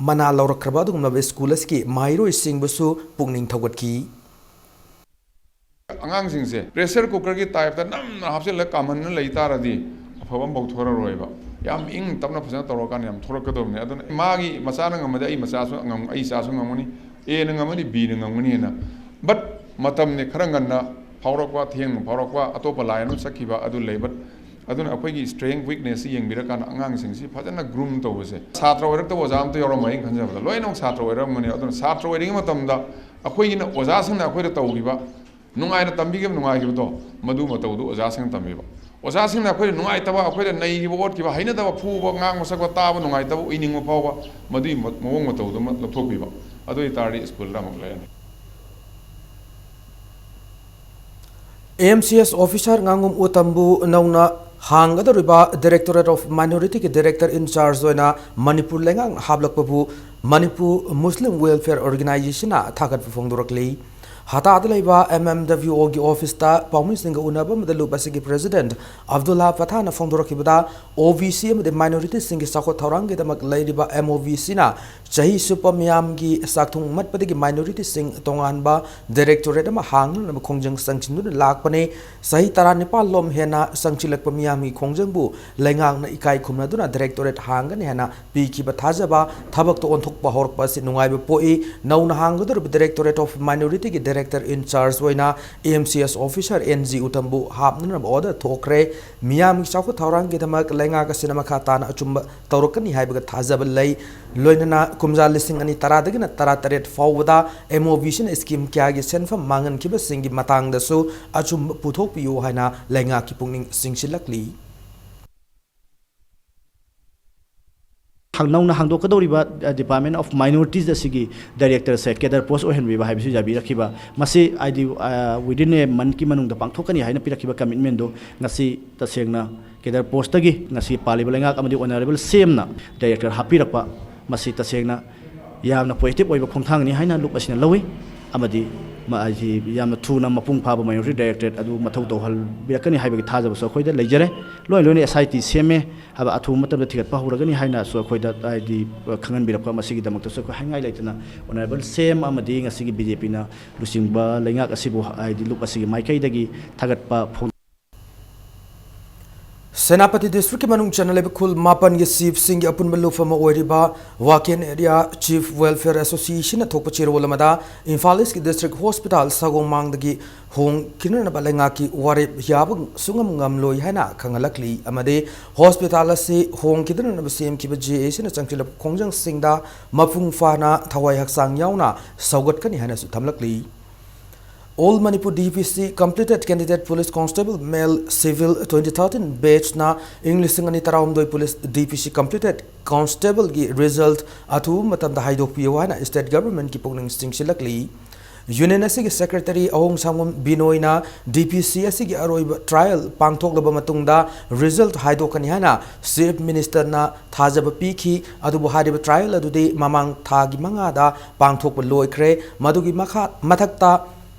ꯃꯅꯥ ꯂꯧꯔꯛꯈ꯭ꯔꯕ ꯑꯗꯨꯒꯨꯝꯂꯕ ꯁ꯭ꯀꯨꯜ ꯑꯁꯤꯒꯤ ꯃꯍꯩꯔꯣꯏꯁꯤꯡꯕꯨꯁꯨ ꯄꯨꯛꯅꯤꯡ ꯊꯧꯒꯠꯈꯤ꯫ ꯑꯉꯥꯡꯁꯤꯡꯁꯦ pressure cooker ꯒꯤ type ꯇ ꯅꯝꯅ ꯍꯥꯞꯆꯤꯜꯂꯒ ꯀꯥꯝꯍꯟꯅ ꯂꯩ ꯇꯥꯔꯗꯤ ꯑꯐꯕ ꯑꯃꯐꯥꯎ ꯊꯣꯔꯛꯑꯔꯣꯏꯕ꯫ ꯌꯥꯝ ꯏꯪ ꯇꯞꯅ ꯐꯖꯅ ꯇꯧꯔꯀꯥꯟꯗ ꯌꯥꯝ ꯊꯣꯔꯛꯀꯗꯕꯅꯤ꯫ ꯑꯗꯨꯅ ꯃꯥꯒꯤ ꯃꯆꯥꯅ ꯉꯝꯃꯗꯤ ꯑꯩ ꯃꯆꯥꯁꯨ ꯉꯝ-, ꯑꯩ ꯏꯆꯥꯁꯨ ꯉꯝꯒꯅꯤ, A ꯅ ꯉꯝꯃꯗꯤ B ꯅ ꯉꯝꯒꯅꯤꯅ꯫ But ꯃꯇꯝꯅꯦ ꯈꯔ ꯉꯟꯅ ꯐꯥꯎꯔꯛꯄ, ꯊꯦꯡꯅ ꯐꯥꯎꯔꯛꯄ, ꯑꯇꯣꯞꯄ line ꯑꯃ ꯆꯠꯈꯤꯕ ꯑꯗꯨ ꯂꯩ꯫ But ꯑꯗꯨꯅ ꯑꯩꯈꯣꯏꯒꯤ strength, weakness ꯁꯤ ꯌꯦꯡꯕꯤꯔꯀꯥꯟꯗ ꯑꯉꯥꯡꯁꯤꯡꯁꯤ ꯐꯖꯅ groom ꯇꯧꯕꯁꯦ꯫ ꯁꯥꯇ꯭ꯔ ꯑꯣꯏꯔꯛꯇꯕ ꯑꯣꯖꯥ ꯑꯝꯇ ꯌꯥꯎꯔꯝꯃꯣꯏ ꯑꯩꯅ ꯈꯟꯖꯕꯗ꯫ ꯂꯣꯏꯅꯃꯛ ꯁꯥꯇ꯭ꯔ ꯑꯣꯏꯔꯝꯒꯅꯤ꯫ ꯑꯗꯨꯅ ꯁꯥꯇ꯭ꯔ ꯑꯣꯏꯔꯤꯉꯩ ꯃꯇꯝꯗ ꯑꯩꯈꯣꯏꯒꯤꯅ ꯑꯣꯖꯥꯁꯤꯡꯅ ꯑꯩꯈꯣꯏꯗ ꯇꯧꯈꯤꯕ, ꯅꯨꯡꯉꯥꯏꯅ ꯇꯝꯕꯤꯈꯤꯕ, ꯅꯨꯡꯉꯥꯏꯈꯤꯕꯗꯣ, ꯃꯗꯨ ꯃꯇꯧꯗꯨ ꯑꯣꯖꯥꯁꯤꯡꯅ ꯇꯝꯕꯤꯕ꯫ ꯑꯣꯖꯥꯁꯤꯡꯅ ꯑꯩꯈꯣꯏꯗ ꯅꯨꯡꯉꯥꯏꯇꯕ, ꯑꯩꯈꯣꯏꯗ ꯅꯩꯈꯤꯕ, ꯑꯣꯠꯈꯤꯕ, ꯍꯩꯅꯗꯕ, ꯐꯨꯕ, ꯉꯥꯡꯕ ꯁꯛꯄ, ꯇꯥꯕ ꯅꯨꯡꯉꯥꯏꯇꯕ, ꯎꯏꯅꯤꯡꯕ ꯐꯥꯎꯕ, ꯃꯗꯨꯒꯤ ꯃ-, ꯃꯑꯣꯡ ꯃꯇꯧꯗꯨꯃ ꯂꯧꯊꯣꯛꯄꯤꯕ꯫ ꯑꯗꯨ ꯑꯣꯏ ꯇꯥꯔꯗꯤ ꯁ꯭ꯀꯨꯜꯗ ꯑꯃꯨꯛ ꯂꯩꯔꯅꯤ꯫ M C S officer ꯉꯥꯉꯣꯝ ꯎꯇꯝꯕꯨ ꯅꯧꯅ ꯍꯥꯡꯒꯗꯧꯔꯤꯕ Directorate of Minority ꯒꯤ director in charge ꯑꯣꯏꯅ ꯃꯅꯤꯄꯨꯔ ꯂꯩꯉꯥꯛꯅ ꯍꯥꯞꯂꯛꯄꯕꯨ ꯃꯅꯤꯄꯨꯔ ꯃꯨꯁꯂꯤꯝ welfare organization ꯅ ꯊꯥꯒꯠꯄ ꯐꯣꯡꯗꯣꯔꯛꯂꯤ꯫ ꯍꯇꯥꯗ ꯂꯩꯕ M M W O ꯒꯤ office ꯇ ꯄꯥꯎꯃꯤꯁꯤꯡꯒ ꯎꯅꯕ ꯑꯃꯗ ꯂꯨꯞ ꯑꯁꯤꯒꯤ president Abdulla ꯄꯊꯥꯟꯅ ꯐꯣꯡꯗꯣꯔꯛꯈꯤꯕꯗ, O B C ꯑꯃꯗꯤ minority ꯁꯤꯡꯒꯤ ꯆꯥꯎꯈꯠ ꯊꯧꯔꯥꯡꯒꯤꯗꯃꯛ ꯂꯩꯔꯤꯕ M O B C ꯅ ꯆꯍꯤ ꯆꯨꯞꯄ ꯃꯤꯌꯥꯝꯒꯤ ꯆꯥꯛꯊꯨꯡ ꯃꯠꯄꯗꯒꯤ minority ꯁꯤꯡ ꯇꯣꯉꯥꯟꯕ directorate ꯑꯃ ꯍꯥꯡꯅꯅꯕ ꯈꯣꯡꯖꯪ ꯆꯪꯁꯤꯟꯗꯨꯅ ꯂꯥꯛꯄꯅꯤ꯫ ꯆꯍꯤ ꯇꯔꯥꯅꯤꯄꯥꯜ ꯂꯣꯝ ꯍꯦꯟꯅ ꯆꯪꯁꯤꯜꯂꯛꯄ ꯃꯤꯌꯥꯝꯒꯤ ꯈꯣꯡꯖꯪꯕꯨ ꯂꯩꯉꯥꯛꯅ ꯏꯀꯥꯏ ꯈꯨꯝꯅꯗꯨꯅ directorate ꯍꯥꯡꯒꯅꯤ ꯍꯥꯏꯅ ꯄꯤꯈꯤꯕ ꯊꯥꯖꯕ ꯊꯕꯛꯇ ꯑꯣꯟꯊꯣꯛꯄ ꯍꯧꯔꯛꯄ ꯑꯁꯤ ꯅꯨꯡꯉꯥꯏꯕ ꯄꯣꯛꯏ꯫ ꯅꯧꯅ ꯍꯥꯡꯒꯗꯧꯔꯤꯕ Directorate of Minority ꯒꯤ director in charge ꯑꯣꯏꯅ M C S officer N G ꯎꯇꯝꯕꯨ ꯍꯥꯞꯅꯅꯕ order ꯊꯣꯛꯈ꯭ꯔꯦ꯫ ꯃꯤꯌꯥꯝꯒꯤ ꯆꯥꯎꯈꯠ ꯊꯧꯔꯥꯡꯒꯤꯗꯃꯛ ꯂꯩꯉꯥꯛ ꯑꯁꯤꯅ ꯃꯈꯥ ꯇꯥꯅ ꯑꯆꯨꯝꯕ ꯇꯧꯔꯛꯀꯅꯤ ꯍꯥꯏꯕꯒ ꯊꯥꯖꯕ ꯂꯩ꯫ ꯂꯣꯏꯅꯅ ꯀꯨꯝꯖꯥ ꯂꯤꯁꯤꯡ ꯑꯅꯤ ꯇꯔꯥꯗꯒꯤꯅ ꯇꯔꯥꯇꯔꯦꯠ ꯐꯥꯎꯕꯗ M O B C ꯅ scheme ꯀꯌꯥꯒꯤ ꯁꯦꯟꯐꯝ ꯃꯥꯡꯍꯟꯈꯤꯕꯁꯤꯡꯒꯤ ꯃꯇꯥꯡꯗꯁꯨ ꯑꯆꯨꯝꯕ ꯄꯨꯊꯣꯛꯄꯤꯌꯨ ꯍꯥꯏꯅ ꯂꯩꯉꯥꯛꯀꯤ ꯄꯨꯛꯅꯤꯡ ꯆꯤꯡꯁꯤꯜꯂꯛꯂꯤ꯫ ꯍꯥꯡ-, ꯅꯧꯅ ꯍꯥꯡꯗꯣꯛꯀꯗꯧꯔꯤꯕ, ꯑ, Department of Minorities ꯑꯁꯤꯒꯤ director ꯁꯦ cadre post ꯑꯣꯏꯍꯟꯕꯤꯕ ꯍꯥꯏꯕꯁꯤ ꯌꯥꯕꯤꯔꯛꯈꯤꯕ꯫ ꯃꯁꯤ ꯍꯥꯏꯗꯤ, ꯑ, within a month ꯀꯤ ꯃꯅꯨꯡꯗ ꯄꯥꯡꯊꯣꯛꯀꯅꯤ ꯍꯥꯏꯅ ꯄꯤꯔꯛꯈꯤꯕ commitment ꯗꯨ ꯉꯁꯤ ꯇꯁꯦꯡꯅ cadre post ꯇꯒꯤ ꯉꯁꯤ ꯄꯥꯜꯂꯤꯕ ꯂꯩꯉꯥꯛ ꯑꯃꯗꯤ honourable C M ꯅ director ꯍꯥꯞꯄꯤꯔꯛꯄ, ꯃꯁꯤ ꯇꯁꯦꯡꯅ ꯌꯥꯝꯅ positive ꯑꯣꯏꯕ ꯈꯣꯡꯊꯥꯡꯅꯤ ꯍꯥꯏꯅ ꯂꯨꯞ ꯑꯁꯤꯅ ꯂꯧꯏ꯫ ꯑꯃꯗꯤ ꯃ-, ꯍꯥꯏꯗꯤ ꯌꯥꯝꯅ ꯊꯨꯅ ꯃꯄꯨꯡ ꯐꯥꯕ minority directorate ꯑꯗꯨ ꯃꯊꯧ ꯇꯧꯍꯟꯕꯤꯔꯛꯀꯅꯤ ꯍꯥꯏꯕꯒꯤ ꯊꯥꯖꯕꯁꯨ ꯑꯩꯈꯣꯏꯗ ꯂꯩꯖꯔꯦ꯫ ꯂꯣꯏ ꯂꯣꯏꯅ S I T ꯁꯦꯝꯃꯦ ꯍꯥꯏꯕ ꯑꯊꯨꯕ ꯃꯇꯝꯗ ꯊꯤꯒꯠꯄ ꯍꯧꯔꯒꯅꯤ ꯍꯥꯏꯅꯁꯨ ꯑꯩꯈꯣꯏꯗ ꯍꯥꯏꯗꯤ ꯈꯪꯍꯟꯕꯤꯔꯛꯄ, ꯃꯁꯤꯒꯤꯗꯃꯛꯇꯁꯨ ꯑꯩꯈꯣꯏ ꯍꯥꯏꯅꯤꯡꯉꯥꯏ ꯂꯩꯇꯅ Honourable C M ꯑꯃꯗꯤ ꯉꯁꯤꯒꯤ B J Pꯅ ꯂꯨꯆꯤꯡꯕ ꯂꯩꯉꯥꯛ ꯑꯁꯤꯕꯨ ꯍꯥꯏꯗꯤ ꯂꯨꯞ ꯑꯁꯤꯒꯤ ꯃꯥꯏꯀꯩꯗꯒꯤ ꯊꯥꯒꯠꯄ ꯐꯣꯡ- ꯁꯦꯅꯥꯄꯇꯤ ꯗꯤꯁꯇ꯭ꯔꯤꯛꯀꯤ ꯃꯅꯨꯡ ꯆꯟꯅ ꯂꯩꯕ ꯈꯨꯜ ꯃꯥꯄꯟꯒꯤ ꯆꯤꯐꯁꯤꯡꯒꯤ ꯑꯄꯨꯟꯕ ꯂꯨꯞ ꯑꯃ ꯑꯣꯏꯔꯤꯕ ꯋꯥꯀꯦꯟ ꯑꯦꯔꯤꯌꯥ ꯆꯤꯐ ꯋꯦꯜꯐꯤꯌꯔ ꯑꯦꯁꯣꯁꯤꯌꯦꯁꯟꯅ ꯊꯣꯛꯄ ꯆꯦꯔꯣꯜ ꯑꯃꯗ ꯏꯝꯐꯥꯜ ꯏꯁꯀꯤ ꯗꯤꯁꯇ꯭ꯔꯤꯛ ꯍꯣꯁꯄꯤꯇꯥꯜ ꯁꯒꯣꯡꯃꯥꯡꯗꯒꯤ ꯍꯣꯡꯈꯤꯅꯅꯕ ꯂꯩꯉꯥꯛꯀꯤ ꯋꯥꯔꯦꯞ ꯌꯥꯕ ꯁꯨꯡꯉꯝ ꯉꯝꯂꯣꯏ ꯍꯥꯏꯅ ꯈꯪꯍꯜꯂꯛꯂꯤ꯫ ꯑꯃꯗꯤ ꯍꯣꯁꯄꯤꯇꯥꯜ ꯑꯁꯤ ꯍꯣꯡꯈꯤꯗꯅꯕ ꯁꯦꯝꯈꯤꯕ J A Cꯅ ꯆꯪꯁꯤꯜꯂꯛꯄ ꯈꯣꯡꯖꯪꯁꯤꯡꯗ ꯃꯄꯨꯡ ꯐꯥꯅ ꯊꯋꯥꯏ ꯍꯛꯆꯥꯡ ꯌꯥꯎꯅ ꯁꯧꯒꯠꯀꯅꯤ ꯍꯥꯏꯅꯁꯨ ꯊꯝꯂꯛꯂꯤ꯫ All Manipur D P C completed candidate police constable male civil twenty thirteen batchꯅ ꯏꯪ ꯂꯤꯁꯤꯡ ꯑꯅꯤ ꯇꯔꯥꯍꯨꯝꯗꯣꯏ police D P C completed constableꯒꯤ result ꯑꯊꯨꯕ ꯃꯇꯝꯗ ꯍꯥꯏꯗꯣꯛꯄꯤꯌꯨ ꯍꯥꯏꯅ state governmentꯀꯤ ꯄꯨꯛꯅꯤꯡ ꯆꯤꯡꯁꯤꯜꯂꯛꯂꯤ꯫ Union ꯑꯁꯤꯒꯤ secretary ꯑꯍꯣꯡ ꯁꯪꯒꯨꯝ ꯕꯤꯅꯣꯏꯅ D P C ꯑꯁꯤꯒꯤ ꯑꯔꯣꯏꯕ trial ꯄꯥꯡꯊꯣꯛꯂꯕ ꯃꯇꯨꯡꯗ result ꯍꯥꯏꯗꯣꯛꯀꯅꯤ ꯍꯥꯏꯅ Chief Ministerꯅ ꯊꯥꯖꯕ ꯄꯤꯈꯤ꯫ ꯑꯗꯨꯕꯨ ꯍꯥꯏꯔꯤꯕ trial ꯑꯗꯨꯗꯤ ꯃꯃꯥꯡ ꯊꯥꯒꯤ ꯃꯉꯥꯗ ꯄꯥꯡꯊꯣꯛꯄ ꯂꯣꯏꯈ꯭ꯔꯦ꯫ ꯃꯗꯨꯒꯤ ꯃꯈꯥ, ꯃꯊꯛꯇ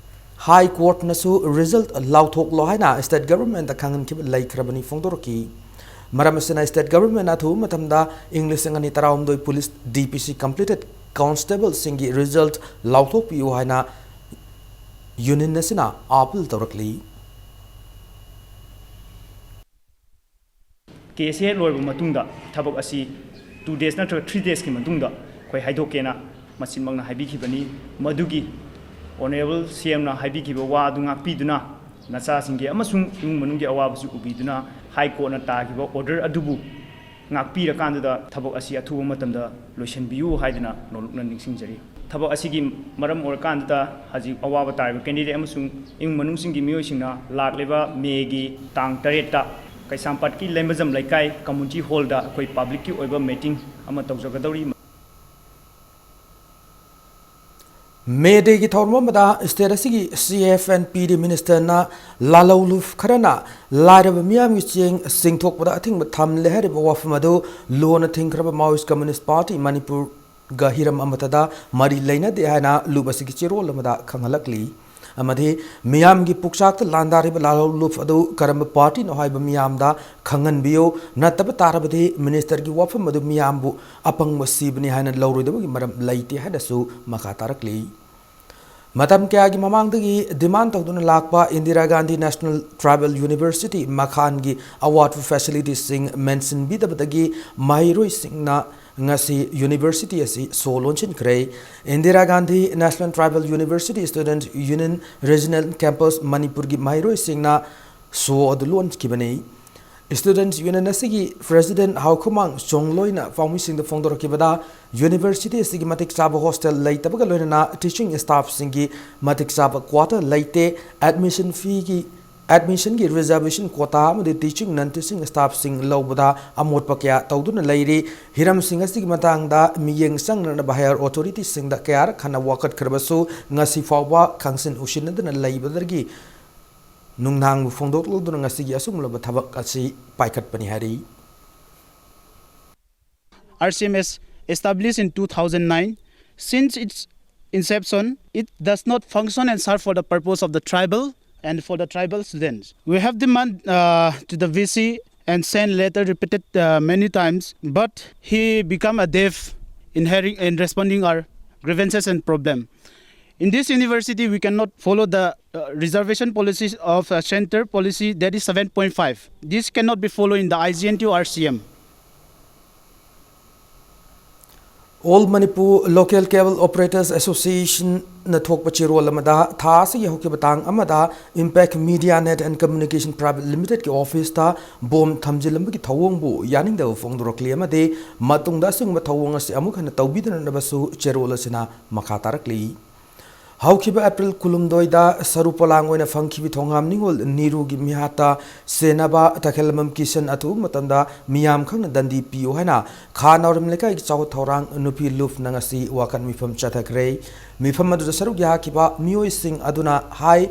High Courtꯅꯁꯨ result ꯂꯥꯎꯊꯣꯛꯂꯣ ꯍꯥꯏꯅ state governmentꯇ ꯈꯪꯍꯟꯈꯤꯕ ꯂꯩꯈ꯭ꯔꯕꯅꯤ ꯐꯣꯡꯗꯣꯔꯛꯈꯤ꯫ ꯃꯔꯝ ꯑꯁꯤꯅ state governmentꯅ ꯑꯊꯨꯕ ꯃꯇꯝꯗ ꯏꯪ ꯂꯤꯁꯤꯡ ꯑꯅꯤ ꯇꯔꯥꯍꯨꯝꯗꯣꯏ police D P C completed constableꯁꯤꯡꯒꯤ result ꯂꯥꯎꯊꯣꯛꯄꯤꯌꯨ ꯍꯥꯏꯅ union ꯑꯁꯤꯅ appeal ꯇꯧꯔꯛꯂꯤ꯫ Case ꯍꯦꯛ ꯂꯣꯏꯔꯕ ꯃꯇꯨꯡꯗ ꯊꯕꯛ ꯑꯁꯤ two days ꯅꯠꯇ꯭ꯔꯒ three daysꯀꯤ ꯃꯇꯨꯡꯗ ꯑꯩꯈꯣꯏ ꯍꯥꯏꯗꯣꯛꯀꯦꯅ ꯃꯆꯤꯟꯃꯛꯅ ꯍꯥꯏꯕꯤꯈꯤꯕꯅꯤ꯫ ꯃꯗꯨꯒꯤ Honourable C Mꯅ ꯍꯥꯏꯕꯤꯈꯤꯕ ꯋꯥ ꯑꯗꯨ ꯉꯥꯛꯄꯤꯗꯨꯅ ꯅꯆꯥꯁꯤꯡꯒꯤ ꯑꯃꯁꯨꯡ ꯏꯃꯨꯡ ꯃꯅꯨꯡꯒꯤ ꯑꯋꯥꯕꯁꯨ ꯎꯕꯤꯗꯨꯅ High Courtꯅ ꯇꯥꯈꯤꯕ order ꯑꯗꯨꯕꯨ ꯉꯥꯛꯄꯤꯔꯀꯥꯟꯗꯨꯗ ꯊꯕꯛ ꯑꯁꯤ ꯑꯊꯨꯕ ꯃꯇꯝꯗ ꯂꯣꯏꯁꯤꯟꯕꯤꯌꯨ ꯍꯥꯏꯗꯨꯅ ꯅꯣꯂꯨꯛꯅ ꯅꯤꯡꯁꯤꯡꯖꯔꯤ꯫ ꯊꯕꯛ ꯑꯁꯤꯒꯤ ꯃꯔꯝ ꯑꯣꯏꯔꯀꯥꯟꯗꯨꯗ ꯍꯧꯖꯤꯛ ꯑꯋꯥꯕ ꯇꯥꯔꯤꯕ candidate ꯑꯃꯁꯨꯡ ꯏꯃꯨꯡ ꯃꯅꯨꯡꯁꯤꯡꯒꯤ ꯃꯤꯑꯣꯏꯁꯤꯡꯅ ꯂꯥꯛꯂꯤꯕ Mayꯒꯤ ꯇꯥꯡ ꯇꯔꯦꯠꯇ ꯀꯩꯁꯥꯝꯄꯥꯠꯀꯤ ꯂꯩꯃꯖꯝ ꯂꯩꯀꯥꯏ community hallꯗ ꯑꯩꯈꯣꯏ publicꯀꯤ ꯑꯣꯏꯕ meeting ꯑꯃ ꯇꯧꯖꯒꯗꯧꯔꯤ꯫ May Dayꯒꯤ ꯊꯧꯔꯝ ꯑꯃꯗ state ꯑꯁꯤꯒꯤ C F and P D ministerꯅ ꯂꯥꯂꯧ ꯂꯨꯞ ꯈꯔꯅ ꯂꯥꯏꯔꯕ ꯃꯤꯌꯥꯝꯒꯤ ꯆꯦꯡ ꯆꯤꯡꯊꯣꯛꯄꯗ ꯑꯊꯤꯡꯕ ꯊꯝꯂꯦ ꯍꯥꯏꯔꯤꯕ ꯋꯥꯐꯝ ꯑꯗꯨ ꯂꯣꯟꯅ ꯊꯤꯡꯈ꯭ꯔꯕ Maoist Communist Party ꯃꯅꯤꯄꯨꯔ ꯒ ꯍꯤꯔꯝ ꯑꯃꯠꯇꯗ ꯃꯔꯤ ꯂꯩꯅꯗꯦ ꯍꯥꯏꯅ ꯂꯨꯞ ꯑꯁꯤꯒꯤ ꯆꯦꯔꯣꯜ ꯑꯃꯗ ꯈꯪꯍꯜꯂꯛꯂꯤ꯫ ꯑꯃꯗꯤ ꯃꯤꯌꯥꯝꯒꯤ ꯄꯨꯛꯆꯥꯛꯇ ꯂꯥꯟꯗꯥꯔꯤꯕ ꯂꯥꯜꯍꯧ ꯂꯨꯞ ꯑꯗꯨ ꯀꯔꯝꯕ ꯄꯥꯔꯇꯤꯅꯣ ꯍꯥꯏꯕ ꯃꯤꯌꯥꯝꯗ ꯈꯪꯍꯟꯕꯤꯌꯨ, ꯅꯠꯇꯕ ꯇꯥꯔꯕꯗꯤ ꯃꯤꯅꯤꯁꯇꯔꯒꯤ ꯋꯥꯐꯝ ꯑꯗꯨ ꯃꯤꯌꯥꯝꯕꯨ ꯑꯄꯪꯕ ꯁꯤꯕꯅꯤ ꯍꯥꯏꯅ ꯂꯧꯔꯣꯏꯗꯕꯒꯤ ꯃꯔꯝ ꯂꯩꯇꯦ ꯍꯥꯏꯅꯁꯨ ꯃꯈꯥ ꯇꯥꯔꯛꯂꯤ꯫ ꯃꯇꯝ ꯀꯌꯥꯒꯤ ꯃꯃꯥꯡꯗꯒꯤ ꯗꯤꯃꯥꯟ ꯇꯧꯗꯨꯅ ꯂꯥꯛꯄ Indira Gandhi national tribal university ꯃꯈꯥꯟꯒꯤ ꯑꯋꯥꯠꯄ ꯐꯦꯁꯤꯂꯤꯇꯤꯁꯤꯡ ꯃꯦꯟꯁꯤꯟꯕꯤꯗꯕꯗꯒꯤ ꯃꯍꯩꯔꯣꯏꯁꯤꯡꯅ ꯉꯁꯤ ꯌꯨꯅꯤꯚꯔꯁꯤꯇꯤ ꯑꯁꯤ ꯁꯣ ꯂꯣꯟꯁꯤꯟꯈ꯭ꯔꯦ꯫ Indira Gandhi national tribal university student union regional campus ꯃꯅꯤꯄꯨꯔꯒꯤ ꯃꯍꯩꯔꯣꯏꯁꯤꯡꯅ ꯁꯣ ꯑꯗꯨ ꯂꯣꯟꯈꯤꯕꯅꯤ꯫ ꯁ꯭ꯇꯨꯗꯦꯟꯠ ꯌꯨꯅꯤꯌꯟ ꯑꯁꯤꯒꯤ ꯄ꯭ꯔꯦꯁꯤꯗꯦꯟꯠ ꯍꯥꯎꯈꯨꯃꯥꯡ ꯆꯣꯡꯂꯣꯏꯅ ꯄꯥꯎꯃꯤꯁꯤꯡꯗ ꯐꯣꯡꯗꯣꯔꯛꯈꯤꯕꯗ, ꯌꯨꯅꯤꯚꯔꯁꯤꯇꯤ ꯑꯁꯤꯒꯤ ꯃꯇꯤꯛ ꯆꯥꯕ ꯍꯣꯁꯇꯦꯜ ꯂꯩꯇꯕꯒ ꯂꯣꯏꯅꯅ ꯇꯤꯆꯤꯡ ꯁ꯭ꯇꯥꯐꯁꯤꯡꯒꯤ ꯃꯇꯤꯛ ꯆꯥꯕ ꯀ꯭ꯋꯥꯇꯔ ꯂꯩꯇꯦ꯫ ꯑꯦꯗꯃꯤꯁꯟ ꯐꯤꯒꯤ, ꯑꯦꯗꯃꯤꯁꯟꯒꯤ ꯔꯤꯖꯔꯕꯦꯁꯟ ꯀꯣꯇꯥ ꯑꯃꯗꯤ ꯇꯤꯆꯤꯡ, ꯅꯟ ꯇꯤꯆꯤꯡ ꯁ꯭ꯇꯥꯐꯁꯤꯡ ꯂꯧꯕꯗ ꯑꯃꯣꯠꯄ ꯀꯌꯥ ꯇꯧꯗꯨꯅ ꯂꯩꯔꯤ꯫ ꯍꯤꯔꯝꯁꯤꯡ ꯑꯁꯤꯒꯤ ꯃꯇꯥꯡꯗ ꯃꯤꯠꯌꯦꯡ ꯆꯪꯅꯅꯕ ꯍꯥꯌꯔ ꯑꯣꯊꯣꯔꯤꯇꯤꯁꯤꯡꯗ ꯀꯌꯥꯔꯛ ꯍꯟꯅ ꯋꯥꯀꯠꯈ꯭ꯔꯕꯁꯨ ꯉꯁꯤ ꯐꯥꯎꯕ ꯈꯪꯁꯤꯟ ꯎꯁꯤꯟꯅꯗꯅ ꯂꯩꯕꯗꯒꯤ ꯅꯨꯡꯅꯥꯡꯕꯨ ꯐꯣꯡꯗꯣꯛꯂꯗꯨꯅ ꯉꯁꯤꯒꯤ ꯑꯁꯤꯒꯨꯝꯂꯕ ꯊꯕꯛ ꯑꯁꯤ ꯄꯥꯏꯈꯠꯄꯅꯤ ꯍꯥꯏꯔꯤ꯫ R C M S established in two thousand nine. Since its inception, it does not function and serve for the purpose of the tribal and for the tribal students. We have demanded uh, to the V C and sent letter repeated uh, many times, but he become a deaf in hearing and responding our grievances and problem. In this university, we cannot follow the uh, reservation policies of uh, center policy, that is seven point five. This cannot be followed in the I G N T U R C M. All Manipur Local Cable Operators Associationꯅ ꯊꯣꯛꯄ ꯆꯦꯔꯣꯜ ꯑꯃꯗ, ꯊꯥ ꯑꯁꯤꯒꯤ ꯍꯧꯈꯤꯕ ꯇꯥꯡ ꯑꯃꯗ Impact Media Net and Communication Private Limitedꯀꯤ ꯑꯣꯐꯤꯁꯇ bomb ꯊꯝꯖꯤꯜꯂꯝꯕꯒꯤ ꯊꯧꯑꯣꯡꯕꯨ ꯌꯥꯅꯤꯡꯗꯕ ꯐꯣꯡꯗꯣꯔꯛꯂꯤ ꯑꯃꯗꯤ ꯃꯇꯨꯡꯗ ꯑꯁꯤꯒꯨꯝꯕ ꯊꯧꯑꯣꯡ ꯑꯁꯤ ꯑꯃꯨꯛ ꯍꯟꯅ ꯇꯧꯕꯤꯗꯅꯕꯁꯨ ꯆꯦꯔꯣꯜ ꯑꯁꯤꯅ ꯃꯈꯥ ꯇꯥꯔꯛꯂꯤ꯫ ꯍꯧꯈꯤꯕ ꯑꯦꯄ꯭ꯔꯤꯜ ꯀꯨꯟꯍꯨꯝꯗꯣꯏꯗ ꯁꯔꯨ ꯄꯣꯂꯥꯡ ꯑꯣꯏꯅ ꯐꯪꯈꯤꯕ ꯊꯣꯉꯥꯝ ꯅꯤꯉꯣꯜ ꯅꯤꯔꯨꯒꯤ ꯃꯤꯍꯥꯠꯇ ꯁꯦꯟꯅꯕ ꯇꯈꯦꯂꯝꯕꯝ ꯀꯤꯁꯟ ꯑꯊꯨꯕ ꯃꯇꯝꯗ ꯃꯤꯌꯥꯝ ꯈꯪꯅ ꯗꯟꯗꯤ ꯄꯤꯌꯨ ꯍꯥꯏꯅ ꯈꯥ ꯅꯥꯎꯔꯦꯝ ꯂꯩꯀꯥꯏꯒꯤ ꯆꯥꯎꯈꯠ ꯊꯧꯔꯥꯡ ꯅꯨꯄꯤ ꯂꯨꯞꯅ ꯉꯁꯤ ꯋꯥꯀꯠ ꯃꯤꯐꯝ ꯆꯠꯊꯈ꯭ꯔꯦ꯫ ꯃꯤꯐꯝ ꯑꯗꯨꯗ ꯁꯔꯨꯛ ꯌꯥꯈꯤꯕ ꯃꯤꯑꯣꯏꯁꯤꯡ ꯑꯗꯨꯅ ꯍꯥꯏ,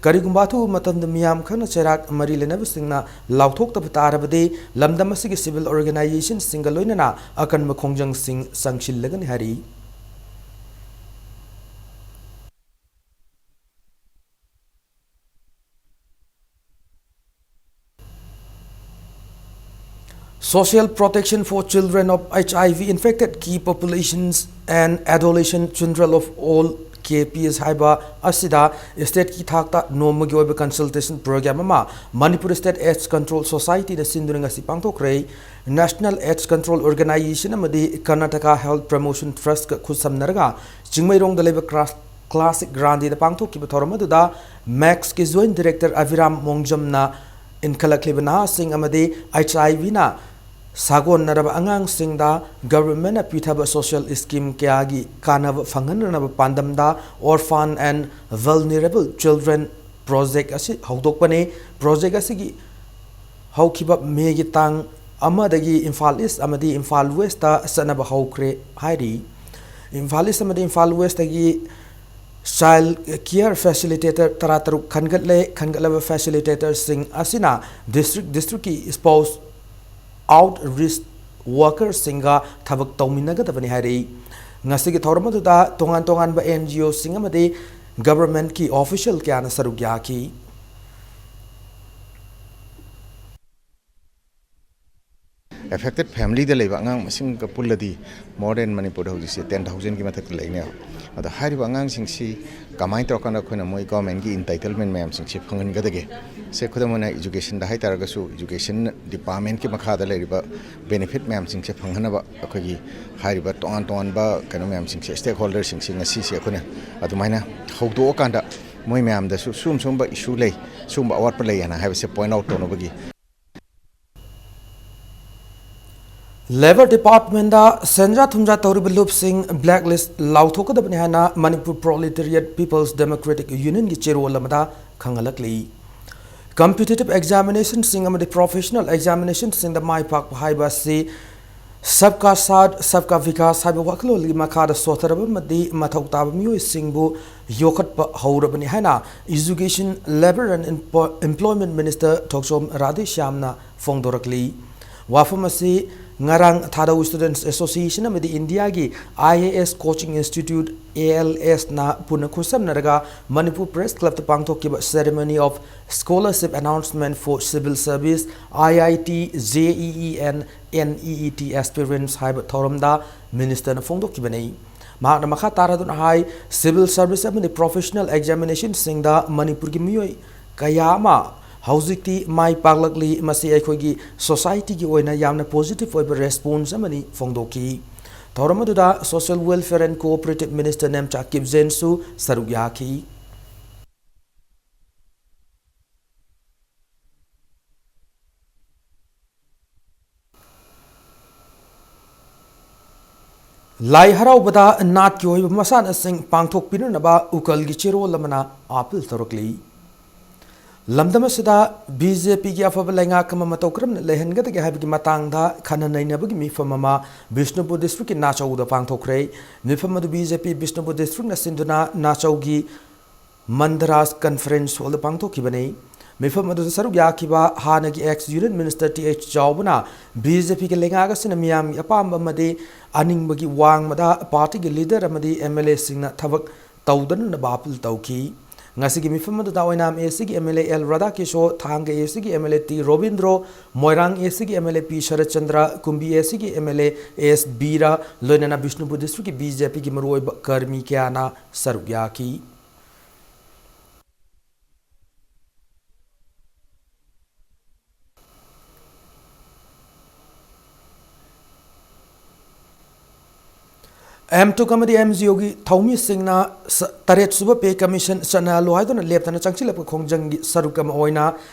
ꯀꯔꯤꯒꯨꯝꯕ ꯑꯊꯨꯕ ꯃꯇꯝꯗ ꯃꯤꯌꯥꯝ ꯈꯪꯅ ꯆꯩꯔꯥꯛ ꯃꯔꯤ ꯂꯩꯅꯕꯁꯤꯡꯅ ꯂꯥꯎꯊꯣꯛꯇꯕ ꯇꯥꯔꯕꯗꯤ ꯂꯝꯗꯝ ꯑꯁꯤꯒꯤ civil organizationꯁꯤꯡꯒ ꯂꯣꯏꯅꯅ ꯑꯀꯟꯕ ꯈꯣꯡꯖꯪꯁꯤꯡ ꯆꯪꯁꯤꯜꯂꯒꯅꯤ ꯍꯥꯏꯔꯤ꯫ Social Protection for Children of HIV Infected Key Populations and Adolescent Children of All, KPS ꯍꯥꯏꯕ ꯑꯁꯤꯗ stateꯀꯤ ꯊꯥꯛꯇ ꯅꯣꯡꯃꯒꯤ ꯑꯣꯏꯕ consultation program ꯑꯃ ꯃꯅꯤꯄꯨꯔ State AIDS Control Societyꯅ ꯁꯤꯟꯗꯨꯅ ꯉꯁꯤ ꯄꯥꯡꯊꯣꯛꯈ꯭ꯔꯦ꯫ National AIDS Control Organisation ꯑꯃꯗꯤ Karnataka Health Promotion Trustꯀ ꯈꯨꯠꯁꯝꯅꯔꯒ ꯆꯤꯡꯃꯩꯔꯣꯡꯗ ꯂꯩꯕ ꯀ꯭ꯂꯥꯁ ꯀ꯭ꯂꯥꯁꯤꯛ ꯒ꯭ꯔꯥꯟꯗꯤꯗ ꯄꯥꯡꯊꯣꯛꯈꯤꯕ ꯊꯧꯔꯝ ꯑꯗꯨꯗ ꯃꯦꯛꯁꯀꯤ Joint Director ꯑꯚꯤꯔꯥꯝ ꯃꯣꯡꯖꯝꯅ ꯏꯟꯈꯠꯂꯛꯂꯤꯕ ꯅꯍꯥꯁꯤꯡ ꯑꯃꯗꯤ HIV ꯅ ꯁꯥꯒꯣꯟꯅꯔꯕ ꯑꯉꯥꯡꯁꯤꯡꯗ governmentꯅ ꯄꯤꯊꯕ social scheme ꯀꯌꯥꯒꯤ ꯀꯥꯟꯅꯕ ꯐꯪꯍꯟꯅꯅꯕ ꯄꯥꯟꯗꯝꯗ Orphan and Vulnerable Children Project ꯑꯁꯤ ꯍꯧꯗꯣꯛꯄꯅꯤ꯫ Project ꯑꯁꯤꯒꯤ ꯍꯧꯈꯤꯕ ꯃꯦꯒꯤ ꯇꯥꯡ ꯑꯃꯗꯒꯤ ꯏꯝꯐꯥꯜ ꯏꯁ ꯑꯃꯗꯤ ꯏꯝꯐꯥꯜ ꯋꯦꯁꯇ ꯆꯠꯅꯕ ꯍꯧꯈ꯭ꯔꯦ ꯍꯥꯏꯔꯤ꯫ ꯏꯝꯐꯥꯜ ꯏꯁ ꯑꯃꯗꯤ ꯏꯝꯐꯥꯜ ꯋꯦꯁꯇꯒꯤ child care facilitator ꯇꯔꯥꯇꯔꯨꯛ ꯈꯟꯒꯠꯂꯦ꯫ ꯈꯟꯒꯠꯂꯕ facilitatorꯁꯤꯡ ꯑꯁꯤꯅ district districtꯀꯤ spouse outreach workerꯁꯤꯡꯒ ꯊꯕꯛ ꯇꯧꯃꯤꯟꯅꯒꯗꯕꯅꯤ ꯍꯥꯏꯔꯤ꯫ ꯉꯁꯤꯒꯤ ꯊꯧꯔꯝ ꯑꯗꯨꯗ ꯇꯣꯉꯥꯟ ꯇꯣꯉꯥꯟꯕ NGOꯁꯤꯡ ꯑꯃꯗꯤ governmentꯀꯤ official ꯀꯌꯥꯅ ꯁꯔꯨꯛ ꯌꯥꯈꯤ꯫ Affected familyꯗ ꯂꯩꯕ ꯑꯉꯥꯡ ꯃꯁꯤꯡꯒ ꯄꯨꯜꯂꯗꯤ more than ꯃꯅꯤꯄꯨꯔꯗ ꯍꯧꯖꯤꯛꯁꯦ ten thousandꯒꯤ ꯃꯊꯛꯇ ꯂꯩꯅꯦꯕ꯫ ꯑꯗꯣ ꯍꯥꯏꯔꯤꯕ ꯑꯉꯥꯡꯁꯤꯡꯁꯤ ꯀꯃꯥꯏꯅ ꯇꯧꯔꯀꯥꯟꯗ ꯑꯩꯈꯣꯏꯅ ꯃꯣꯏ governmentꯀꯤ entitlement ꯃꯌꯥꯝꯁꯤꯡꯁꯤ ꯐꯪꯍꯟꯒꯗꯒꯦ? ꯁꯦ, ꯈꯨꯗꯝ ꯑꯣꯏꯅ educationꯗ ꯍꯥꯏꯇꯥꯔꯒꯁꯨ education departmentꯀꯤ ꯃꯈꯥꯗ ꯂꯩꯔꯤꯕ benefit ꯃꯌꯥꯝꯁꯤꯡꯁꯦ ꯐꯪꯍꯟꯅꯕ ꯑꯩꯈꯣꯏꯒꯤ ꯍꯥꯏꯔꯤꯕ ꯇꯣꯉꯥꯟ ꯇꯣꯉꯥꯟꯕ ꯀꯩꯅꯣ ꯃꯌꯥꯝꯁꯤꯡꯁꯦ, stakeholderꯁꯤꯡꯁꯦ ꯉꯁꯤꯁꯦ ꯑꯩꯈꯣꯏꯅ ꯑꯗꯨꯃꯥꯏꯅ ꯍꯧꯗꯣꯛꯑꯀꯥꯟꯗ ꯃꯣꯏ ꯃꯌꯥꯝꯗꯁꯨ ꯁꯨꯝ ꯁꯨꯝꯕ issue ꯂꯩ, ꯁꯨꯝꯕ ꯑꯋꯥꯠꯄ ꯂꯩ ꯍꯥꯏꯅ ꯍꯥꯏꯕꯁꯦ point out ꯇꯧꯅꯕꯒꯤ꯫ Labour Department ꯁꯦꯟꯖꯥ ꯊꯨꯝꯖꯥ ꯇꯧꯔꯤꯕ ꯂꯨꯞꯁꯤꯡ blacklist ꯂꯥꯎꯊꯣꯛꯀꯗꯕꯅꯤ ꯍꯥꯏꯅ Manipur Proletariat People's Democratic Union ꯒꯤ ꯆꯦꯔꯣꯜ ꯑꯃꯗ ꯈꯪꯍꯜꯂꯛꯂꯤ꯫ Competitive examination ꯁꯤꯡ ꯑꯃꯗꯤ professional examination ꯁꯤꯡꯗ ꯃꯥꯏ ꯄꯥꯛꯄ ꯍꯥꯏꯕ ꯑꯁꯤ Sabka Saath, Sabka Vikas ꯍꯥꯏꯕ ꯋꯥꯈꯜꯂꯣꯟꯒꯤ ꯃꯈꯥꯗ ꯁꯣꯠꯊꯔꯕ ꯑꯃꯗꯤ ꯃꯊꯧ ꯇꯥꯕ ꯃꯤꯑꯣꯏꯁꯤꯡꯕꯨ ꯌꯣꯛꯈꯠꯄ ꯍꯧꯔꯕꯅꯤ ꯍꯥꯏꯅ Education, Labour and Empo-, Employment Minister ꯊꯣꯛꯆꯣꯝ ꯔꯥꯙꯦꯁ꯭ꯌꯥꯝꯅ ꯐꯣꯡꯗꯣꯔꯛꯂꯤ꯫ ꯋꯥꯐꯝ ꯑꯁꯤ ꯉꯔꯥꯡ Thadou Students Association ꯑꯃꯗꯤ ꯏꯟꯗꯤꯌꯥꯒꯤ I A S Coaching Institute, A L S ꯅ ꯄꯨꯟꯅ ꯈꯨꯠꯁꯝꯅꯔꯒ Manipur Press Club ꯇ ꯄꯥꯡꯊꯣꯛꯈꯤꯕ Ceremony of Scholarship Announcement for Civil Service, I I T, J E E and N E E T Aspirants ꯍꯥꯏꯕ ꯊꯧꯔꯝꯗ Minister ꯅ ꯐꯣꯡꯗꯣꯛꯈꯤꯕꯅꯤ꯫ ꯃꯍꯥꯛꯅ ꯃꯈꯥ ꯇꯥꯔꯗꯨꯅ ꯍꯥꯏ, Civil Service ꯑꯃꯗꯤ Professional Examination ꯁꯤꯡꯗ ꯃꯅꯤꯄꯨꯔꯒꯤ ꯃꯤꯑꯣꯏ ꯀꯌꯥ ꯑꯃ ꯍꯧꯖꯤꯛꯇꯤ ꯃꯥꯏ ꯄꯥꯛꯂꯛꯂꯤ꯫ ꯃꯁꯤ ꯑꯩꯈꯣꯏꯒꯤ society ꯒꯤ ꯑꯣꯏꯅ ꯌꯥꯝꯅ positive ꯑꯣꯏꯕ response ꯑꯃꯅꯤ ꯐꯣꯡꯗꯣꯛꯈꯤ꯫ ꯊꯧꯔꯝ ꯑꯗꯨꯗ Social Welfare and Cooperative Minister Nemcha ꯀꯤꯞꯖꯦꯟꯁꯨ ꯁꯔꯨꯛ ꯌꯥꯈꯤ꯫ ꯂꯥꯏ ꯍꯔꯥꯎꯕꯗ ꯅꯥꯠꯀꯤ ꯑꯣꯏꯕ ꯃꯁꯥꯟꯅꯁꯤꯡ ꯄꯥꯡꯊꯣꯛꯄꯤꯅꯅꯕ ꯎꯀꯜꯒꯤ ꯆꯦꯔꯣꯜ ꯑꯃꯅ appeal ꯇꯧꯔꯛꯂꯤ꯫ ꯂꯝꯗꯝ ꯑꯁꯤꯗ B J P ꯒꯤ ꯑꯐꯕ ꯂꯩꯉꯥꯛ ꯑꯃ ꯃꯇꯧ ꯀꯔꯝꯅ ꯂꯩꯍꯟꯒꯗꯒꯦ ꯍꯥꯏꯕꯒꯤ ꯃꯇꯥꯡꯗ ꯈꯟꯅ ꯅꯩꯅꯕꯒꯤ ꯃꯤꯐꯝ ꯑꯃ ꯕꯤꯁꯅꯨꯄꯨꯔ district ꯀꯤ ꯅꯥꯆꯧꯗ ꯄꯥꯡꯊꯣꯛꯈ꯭ꯔꯦ꯫ ꯃꯤꯐꯝ ꯑꯗꯨ B J P Bishnupur district ꯅ ꯁꯤꯟꯗꯨꯅ ꯅꯥꯆꯧꯒꯤ ꯃꯟꯗꯔꯥꯖ Conference Hall ꯗ ꯄꯥꯡꯊꯣꯛꯈꯤꯕꯅꯤ꯫ ꯃꯤꯐꯝ ꯑꯗꯨꯗ ꯁꯔꯨꯛ ꯌꯥꯈꯤꯕ ꯍꯥꯟꯅꯒꯤ ex Union Minister T H ꯆꯥꯎꯕꯅ B J P ꯒꯤ ꯂꯩꯉꯥꯛ ꯑꯁꯤꯅ ꯃꯤꯌꯥꯝꯒꯤ ꯑꯄꯥꯝꯕ ꯑꯃꯗꯤ ꯑꯅꯤꯡꯕꯒꯤ ꯋꯥꯡꯃꯗ party ꯒꯤ leader ꯑꯃꯗꯤ M L A ꯁꯤꯡꯅ ꯊꯕꯛ ꯇꯧꯗꯅꯅꯕ appeal ꯇꯧꯈꯤ꯫ ꯉꯁꯤꯒꯤ ꯃꯤꯐꯝ ꯑꯗꯨꯗ ꯑꯣꯏꯅꯥꯝ A C ꯒꯤ M L A L ꯔꯥꯙꯥꯀꯤꯁꯣꯔ, ꯊꯥꯡꯒ A C ꯒꯤ M L A T Robindro, Moirang A C ꯒꯤ M L A P Saratchandra, ꯀꯨꯝꯕꯤ A C ꯒꯤ M L A S ꯕꯤꯔꯥ, ꯂꯣꯏꯅꯅ ꯕꯤꯁꯅꯨꯄꯨꯔ district ꯀꯤ B J P ꯒꯤ ꯃꯔꯨꯑꯣꯏꯕ ꯀꯔꯃꯤ ꯀꯌꯥꯅ ꯁꯔꯨꯛ ꯌꯥꯈꯤ꯫ ꯑꯦꯝ ꯇꯨꯛ ꯑꯃꯗꯤ ꯑꯦꯝ ꯖꯤ ꯑꯣꯒꯤ ꯊꯧꯃꯤꯁꯤꯡꯅ ꯁ-, ꯇꯔꯦꯠ ꯁꯨꯕ pay commission ꯆꯠꯅꯍꯜꯂꯨ ꯍꯥꯏꯗꯨꯅ ꯂꯦꯞꯇꯅ ꯆꯪꯁꯤꯜꯂꯛꯄ ꯈꯣꯡꯖꯪꯒꯤ ꯁꯔꯨꯛ ꯑꯃ ꯑꯣꯏꯅ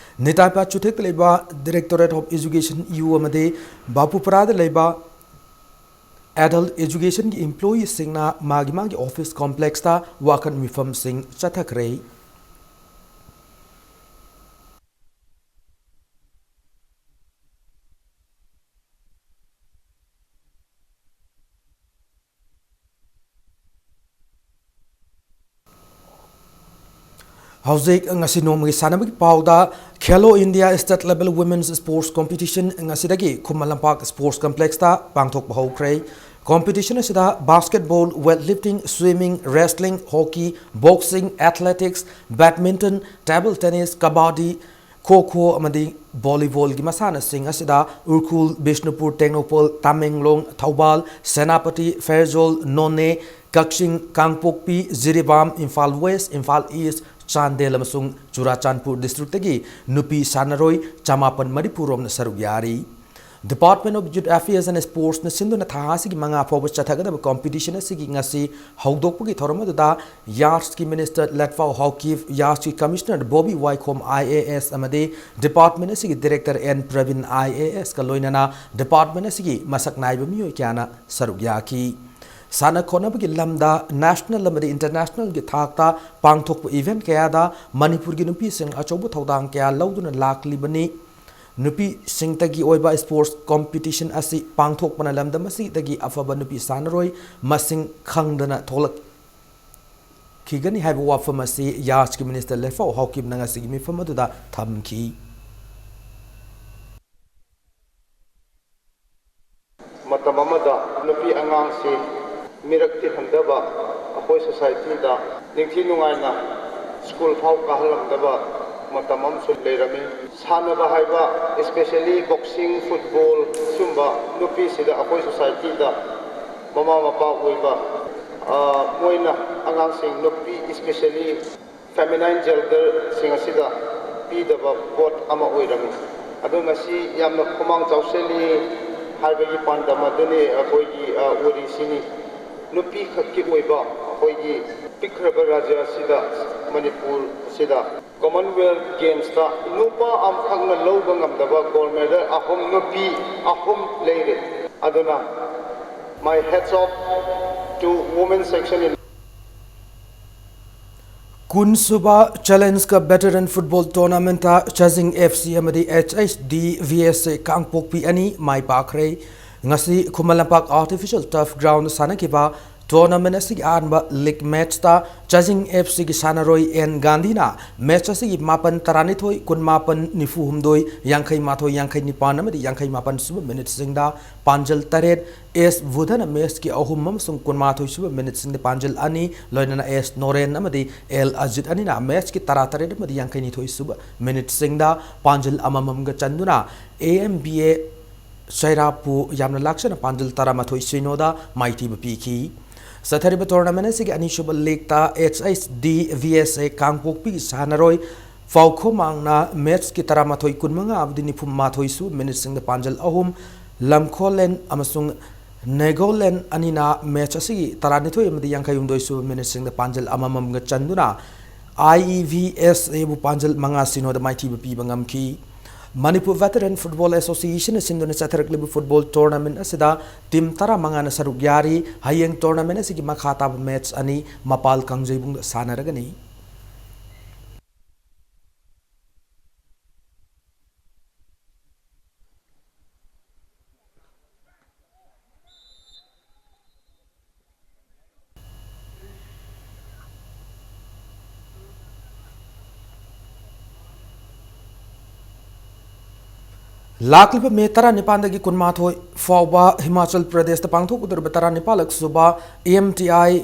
ꯅꯤꯇꯥꯏꯄꯥ ꯆꯨꯊꯦꯛꯇ ꯂꯩꯕ Directorate of Education, ꯌꯨ ꯑꯃꯗꯤ ꯕꯥꯄꯨꯄꯔꯥꯗ ꯂꯩꯕ adult educationꯒꯤ employeeꯁꯤꯡꯅ ꯃꯥꯒꯤ ꯃꯥꯒꯤ office complexꯇ ꯋꯥꯀꯠ ꯃꯤꯐꯝꯁꯤꯡ ꯆꯠꯊꯈ꯭ꯔꯦ꯫ ꯍꯧꯖꯤꯛ ꯉꯁꯤ ꯅꯣꯡꯃꯒꯤ ꯁꯥꯟꯅꯕꯒꯤ ꯄꯥꯎꯗ, Khelo India State Level Women's Sports Competition ꯉꯁꯤꯗꯒꯤ ꯈꯨꯃꯟ ꯂꯝꯄꯥꯛ Sports Complexꯇ ꯄꯥꯡꯊꯣꯛꯄ ꯍꯧꯈ꯭ꯔꯦ꯫ Competition ꯑꯁꯤꯗ basketball, weightlifting, swimming, wrestling, hockey, boxing, athletics, badminton, table tennis, kabaddi, ꯈꯣ ꯈꯣ ꯑꯃꯗꯤ ꯚꯣꯂꯤꯕꯣꯜꯒꯤ ꯃꯁꯥꯟꯅꯁꯤꯡ ꯑꯁꯤꯗ ꯎꯈ꯭ꯔꯨꯜ, ꯕꯤꯁꯅꯨꯄꯨꯔ, ꯇꯦꯡꯅꯧꯄꯜ, ꯇꯃꯦꯡꯂꯣꯡ, ꯊꯧꯕꯥꯜ, ꯁꯦꯅꯥꯄꯇꯤ, ꯐꯦꯔꯖꯣꯜ, ꯅꯣꯅꯦ, ꯀꯛꯆꯤꯡ, ꯀꯥꯡꯄꯣꯛꯄꯤ, ꯖꯤꯔꯤꯕꯥꯝ, ꯏꯝꯐꯥꯜ ꯋꯦꯁ, ꯏꯝꯐꯥꯜ ꯏꯁ, ꯆꯥꯟꯗꯦꯜ ꯑꯃꯁꯨꯡ ꯆꯨꯔꯥꯆꯥꯟꯄꯨꯔ districtꯇꯒꯤ ꯅꯨꯄꯤ ꯁꯥꯟꯅꯔꯣꯏ ꯆꯃꯥꯄꯟ ꯃꯔꯤꯐꯨ ꯔꯣꯝꯅ ꯁꯔꯨꯛ ꯌꯥꯔꯤ꯫ Department of Youth Affairs and Sportsꯅ ꯁꯤꯟꯗꯨꯅ ꯊꯥ ꯑꯁꯤꯒꯤ ꯃꯉꯥ ꯐꯥꯎꯕ ꯆꯠꯊꯒꯗꯕ competition ꯑꯁꯤꯒꯤ ꯉꯁꯤ ꯍꯧꯗꯣꯛꯄꯒꯤ ꯊꯧꯔꯝ ꯑꯗꯨꯗ ꯌꯥꯁꯀꯤ Minister ꯂꯦꯠꯐꯥꯎ ꯍꯥꯎꯀꯤꯞ, ꯌꯥꯁꯀꯤ Commissioner ꯕꯣꯕꯤ ꯋꯥꯏꯈꯣꯝ I A S ꯑꯃꯗꯤ department ꯑꯁꯤꯒꯤ Director N Prabin I A Sꯀ ꯂꯣꯏꯅꯅ department ꯑꯁꯤꯒꯤ ꯃꯁꯛ ꯅꯥꯏꯕ ꯃꯤꯑꯣꯏ ꯀꯌꯥꯅ ꯁꯔꯨꯛ ꯌꯥꯈꯤ꯫ ꯁꯥꯟꯅ ꯈꯣꯠꯅꯕꯒꯤ ꯂꯝꯗ national ꯑꯃꯗꯤ internationalꯒꯤ ꯊꯥꯛꯇ ꯄꯥꯡꯊꯣꯛꯄ event ꯀꯌꯥꯗ ꯃꯅꯤꯄꯨꯔꯒꯤ ꯅꯨꯄꯤꯁꯤꯡ ꯑꯆꯧꯕ ꯊꯧꯗꯥꯡ ꯀꯌꯥ ꯂꯧꯗꯨꯅ ꯂꯥꯛꯂꯤꯕꯅꯤ꯫ ꯅꯨꯄꯤꯁꯤꯡꯇꯒꯤ ꯑꯣꯏꯕ sports competition ꯑꯁꯤ ꯄꯥꯡꯊꯣꯛꯄꯅ ꯂꯝꯗꯝ ꯑꯁꯤꯗꯒꯤ ꯑꯐꯕ ꯅꯨꯄꯤ ꯁꯥꯟꯅꯔꯣꯏ ꯃꯁꯤꯡ ꯈꯪꯗꯅ ꯊꯣꯛꯂꯛꯈꯤꯒꯅꯤ ꯍꯥꯏꯕ ꯋꯥꯐꯝ ꯑꯁꯤ ꯌꯥꯁꯀꯤ Minister ꯂꯦꯠꯐꯥꯎ ꯍꯥꯎꯀꯤꯞꯅ ꯉꯁꯤꯒꯤ ꯃꯤꯐꯝ ꯑꯗꯨꯗ ꯊꯝꯈꯤ꯫ ꯃꯇꯝ ꯑꯃꯗ ꯅꯨꯄꯤ ꯑꯉꯥꯡꯁꯤ ꯃꯤꯔꯛ ꯇꯤꯟꯍꯟꯗꯕ, ꯑꯩꯈꯣꯏ societyꯗ ꯅꯤꯡꯊꯤ ꯅꯨꯡꯉꯥꯏꯅ school ꯐꯥꯎ ꯀꯥꯍꯜꯂꯝꯗꯕ ꯃꯇꯝ ꯑꯃꯁꯨ ꯂꯩꯔꯝꯃꯤ꯫ ꯁꯥꯟꯅꯕ ꯍꯥꯏꯕ, especially boxing, football, ꯁꯤꯒꯨꯝꯕ ꯅꯨꯄꯤꯁꯤꯗ ꯑꯩꯈꯣꯏ societyꯗ ꯃꯃꯥ ꯃꯄꯥ ꯑꯣꯏꯕ, ꯑ, ꯃꯣꯏꯅ ꯑꯉꯥꯡꯁꯤꯡ, ꯅꯨꯄꯤ especially feminine genderꯁꯤꯡ ꯑꯁꯤꯗ ꯄꯤꯗꯕ ꯄꯣꯠ ꯑꯃ ꯑꯣꯏꯔꯝꯃꯤ꯫ ꯑꯗꯨ ꯉꯁꯤ ꯌꯥꯝꯅ ꯈꯨꯃꯥꯡ ꯆꯥꯎꯁꯤꯜꯂꯤ ꯍꯥꯏꯕꯒꯤ ꯄꯥꯟꯗꯝ ꯑꯗꯨꯅꯤ ꯑꯩꯈꯣꯏꯒꯤ, ꯑ, ꯋꯥꯔꯤꯁꯤꯅꯤ꯫ ꯅꯨꯄꯤ ꯈꯛꯀꯤ ꯑꯣꯏꯕ ꯑꯩꯈꯣꯏꯒꯤ ꯄꯤꯛꯈ꯭ꯔꯕ ꯔꯥꯖ꯭ꯌ ꯑꯁꯤꯗ, ꯃꯅꯤꯄꯨꯔ ꯑꯁꯤꯗ Commonwealth Gamesꯇ ꯅꯨꯄꯥ ꯑꯃꯈꯛꯅ ꯂꯧꯕ ꯉꯝꯗꯕ gold medal ꯑꯍꯨꯝ, ꯅꯨꯄꯤ ꯑꯍꯨꯝ ꯂꯩꯔꯦ꯫ ꯑꯗꯨꯅ my hats off to women section in ꯀꯨꯟꯁꯨꯕ Challenge Cup Veteran Football Tournamentꯇ ꯆꯥꯖꯤꯡ F C ꯑꯃꯗꯤ H S D V S A ꯀꯥꯡꯄꯣꯛꯄꯤ ꯑꯅꯤ ꯃꯥꯏ ꯄꯥꯛꯈ꯭ꯔꯦ꯫ ꯉꯁꯤ Khuman Lampak Artificial Turf Ground ꯁꯥꯟꯅꯈꯤꯕ tournament ꯑꯁꯤꯒꯤ ꯑꯍꯥꯟꯕ league matchꯇ ꯆꯥꯖꯤꯡ F Cꯒꯤ ꯁꯥꯟꯅꯔꯣꯏ N ꯒꯥꯟꯙꯤꯅ match ꯑꯁꯤꯒꯤ ꯃꯥꯄꯟ ꯇꯔꯥꯅꯤꯊꯣꯏ, ꯀꯨꯟꯃꯥꯄꯟ, ꯅꯤꯐꯨ ꯍꯨꯝꯗꯣꯏ, ꯌꯥꯡꯈꯩ ꯃꯥꯊꯣꯏ, ꯌꯥꯡꯈꯩ ꯅꯤꯄꯥꯟ ꯑꯃꯗꯤ ꯌꯥꯡꯈꯩ ꯃꯥꯄꯟ ꯁꯨꯕ minuteꯁꯤꯡꯗ ꯄꯥꯟꯖꯜ ꯇꯔꯦꯠ, S ꯕꯨꯙꯅ matchꯀꯤ ꯑꯍꯨꯝ ꯑꯃꯁꯨꯡ ꯀꯨꯟꯃꯥꯊꯣꯏ ꯁꯨꯕ minuteꯁꯤꯡꯗ ꯄꯥꯟꯖꯜ ꯑꯅꯤ, ꯂꯣꯏꯅꯅ S ꯅꯣꯔꯦꯟ ꯑꯃꯗꯤ L ꯑꯖꯤꯠ ꯑꯅꯤꯅ matchꯀꯤ ꯇꯔꯥꯇꯔꯦꯠ ꯑꯃꯗꯤ ꯌꯥꯡꯈꯩꯅꯤꯊꯣꯏ ꯁꯨꯕ minuteꯁꯤꯡꯗ ꯄꯥꯟꯖꯜ ꯑꯃꯃꯝꯒ ꯆꯟꯗꯨꯅ A M B A ꯆꯩꯔꯥꯞꯄꯨ ꯌꯥꯝꯅ ꯂꯥꯛꯆꯅ ꯄꯥꯟꯖꯜ ꯇꯔꯥꯃꯥꯊꯣꯏ ꯁꯤꯅꯣꯗ ꯃꯥꯏꯊꯤꯕ ꯄꯤꯈꯤ꯫ ꯆꯠꯊꯔꯤꯕ tournament ꯑꯁꯤꯒꯤ ꯑꯅꯤꯁꯨꯕ leagueꯇ H S D V S A ꯀꯥꯡꯄꯣꯛꯄꯤꯒꯤ ꯁꯥꯟꯅꯔꯣꯏ ꯐꯥꯎꯈꯣꯃꯥꯡꯅ matchꯀꯤ ꯇꯔꯥꯃꯥꯊꯣꯏ, ꯀꯨꯟꯃꯉꯥ ꯑꯃꯗꯤ ꯅꯤꯐꯨ ꯃꯥꯊꯣꯏ ꯁꯨꯕ minuteꯁꯤꯡꯗ ꯄꯥꯟꯖꯜ ꯑꯍꯨꯝ, ꯂꯝꯈꯣꯂꯦꯟ ꯑꯃꯁꯨꯡ ꯅꯦꯒꯣꯂꯦꯟ ꯑꯅꯤꯅ match ꯑꯁꯤꯒꯤ ꯇꯔꯥꯅꯤꯊꯣꯏ ꯑꯃꯗꯤ ꯌꯥꯡꯈꯩ ꯍꯨꯝꯗꯣꯏ ꯁꯨꯕ minuteꯁꯤꯡꯗ ꯄꯥꯟꯖꯜ ꯑꯃꯃꯝꯒ ꯆꯟꯗꯨꯅ I E V S Aꯕꯨ ꯄꯥꯟꯖꯜ ꯃꯉꯥ ꯁꯤꯅꯣꯗ ꯃꯥꯏꯊꯤꯕ ꯄꯤꯕ ꯉꯝꯈꯤ꯫ ꯃꯅꯤꯄꯨꯔ Veteran Football Associationꯅ ꯁꯤꯟꯗꯨꯅ ꯆꯠꯊꯔꯛꯂꯤꯕ football tournament ꯑꯁꯤꯗ team ꯇꯔꯥꯃꯉꯥꯅ ꯁꯔꯨꯛ ꯌꯥꯔꯤ꯫ ꯍꯌꯦꯡ tournament ꯑꯁꯤꯒꯤ ꯃꯈꯥ ꯇꯥꯕ match ꯑꯅꯤ ꯃꯄꯥꯜ ꯀꯥꯡꯖꯩꯕꯨꯡꯗ ꯁꯥꯟꯅꯔꯒꯅꯤ꯫ ꯂꯥꯛꯂꯤꯕ May ꯇꯔꯥꯅꯤꯄꯥꯟꯗꯒꯤ ꯀꯨꯟꯃꯥꯊꯣꯏ ꯐꯥꯎꯕ ꯍꯤꯃꯥꯆꯜ ꯄ꯭ꯔꯗꯦꯁꯇ ꯄꯥꯡꯊꯣꯛꯀꯗꯧꯔꯤꯕ ꯇꯔꯥꯅꯤꯄꯥꯜꯂꯛ ꯁꯨꯕ M T I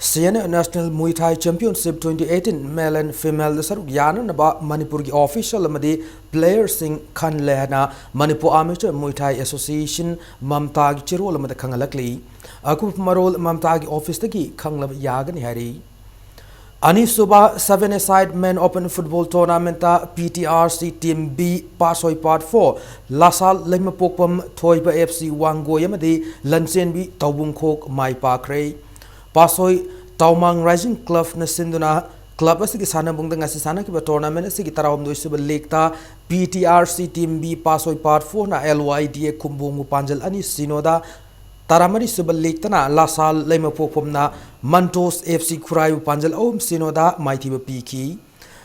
Senior National Muay Thai Championship twenty eighteen male and femaleꯗ ꯁꯔꯨꯛ ꯌꯥꯅꯅꯕ ꯃꯅꯤꯄꯨꯔꯒꯤ official ꯑꯃꯗꯤ playerꯁꯤꯡ ꯈꯜꯂꯦ ꯍꯥꯏꯅ Manipur Amateur Muay Thai Association ꯃꯝꯇꯥꯒꯤ ꯆꯦꯔꯣꯜ ꯑꯃꯗ ꯈꯪꯍꯜꯂꯛꯂꯤ꯫ ꯑꯀꯨꯞꯄ ꯃꯔꯣꯜ ꯃꯝꯇꯥꯒꯤ officeꯇꯒꯤ ꯈꯪꯂꯕ ꯌꯥꯒꯅꯤ ꯍꯥꯏꯔꯤ꯫ ꯑꯅꯤꯁꯨꯕ Seven-a-side Men Open Football Tournament-ꯇ P T R C Team B, ꯄꯥꯁꯣꯏ Part four, ꯂꯥꯁꯥꯜ ꯂꯩꯃꯄꯣꯛꯄꯝ, ꯊꯣꯏꯕ F C ꯋꯥꯡꯒꯣꯏ ꯑꯃꯗꯤ ꯂꯟꯆꯦꯟꯕꯤ ꯇꯧꯕꯨꯡꯈꯣꯛ ꯃꯥꯏ ꯄꯥꯛꯈ꯭ꯔꯦ꯫ ꯄꯥꯁꯣꯏ ꯇꯥꯎꯃꯥꯡ Rising Club-ꯅ ꯁꯤꯟꯗꯨꯅ club ꯑꯁꯤꯒꯤ ꯁꯥꯟꯅꯕꯨꯡꯗ ꯉꯁꯤ ꯁꯥꯟꯅꯈꯤꯕ tournament ꯑꯁꯤꯒꯤ ꯇꯔꯥꯍꯨꯝꯗꯣꯏ ꯁꯨꯕ league-ꯇ P T R C Team B, ꯄꯥꯁꯣꯏ Part four-ꯅ L Y D A ꯈꯨꯝꯕꯣꯡꯕꯨ ꯄꯥꯟꯖꯜ ꯑꯅꯤ ꯁꯤꯅꯣꯗ, ꯇꯔꯥꯃꯔꯤ ꯁꯨꯕ league-ꯇꯅ ꯂꯥꯁꯥꯜ ꯂꯩꯃꯄꯣꯛꯐꯝꯅ ꯃꯟꯇꯣꯁ F C ꯈꯨꯔꯥꯏꯕꯨ ꯄꯥꯟꯖꯜ ꯑꯍꯨꯝ ꯁꯤꯅꯣꯗ ꯃꯥꯏꯊꯤꯕ ꯄꯤꯈꯤ꯫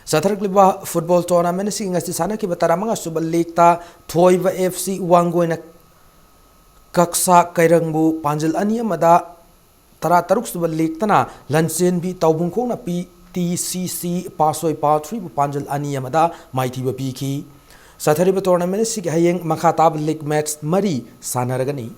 ꯆꯠꯊꯔꯛꯂꯤꯕ football tournament ꯑꯁꯤꯒꯤ ꯉꯁꯤ ꯁꯥꯟꯅꯈꯤꯕ ꯇꯔꯥꯃꯉꯥ ꯁꯨꯕ league-ꯇ ꯊꯣꯏꯕ F C ꯋꯥꯡꯒꯣꯏꯅ ꯀꯛꯁꯥ ꯀꯩꯔꯪꯕꯨ ꯄꯥꯟꯖꯜ ꯑꯅꯤ ꯑꯃꯗ, ꯇꯔꯥꯇꯔꯨꯛ ꯁꯨꯕ league-ꯇꯅ ꯂꯟꯆꯦꯟꯕꯤ ꯇꯥꯎꯕꯨꯡꯈꯣꯛꯅ P T C C ꯄꯥꯁꯣꯏ Part three-ꯕꯨ ꯄꯥꯟꯖꯜ ꯑꯅꯤ ꯑꯃꯗ ꯃꯥꯏꯊꯤꯕ ꯄꯤꯈꯤ꯫ ꯆꯠꯊꯔꯤꯕ tournament ꯑꯁꯤꯒꯤ ꯍꯌꯦꯡ ꯃꯈꯥ ꯇꯥꯕ league match ꯃꯔꯤ ꯁꯥꯟꯅꯔꯒꯅꯤ꯫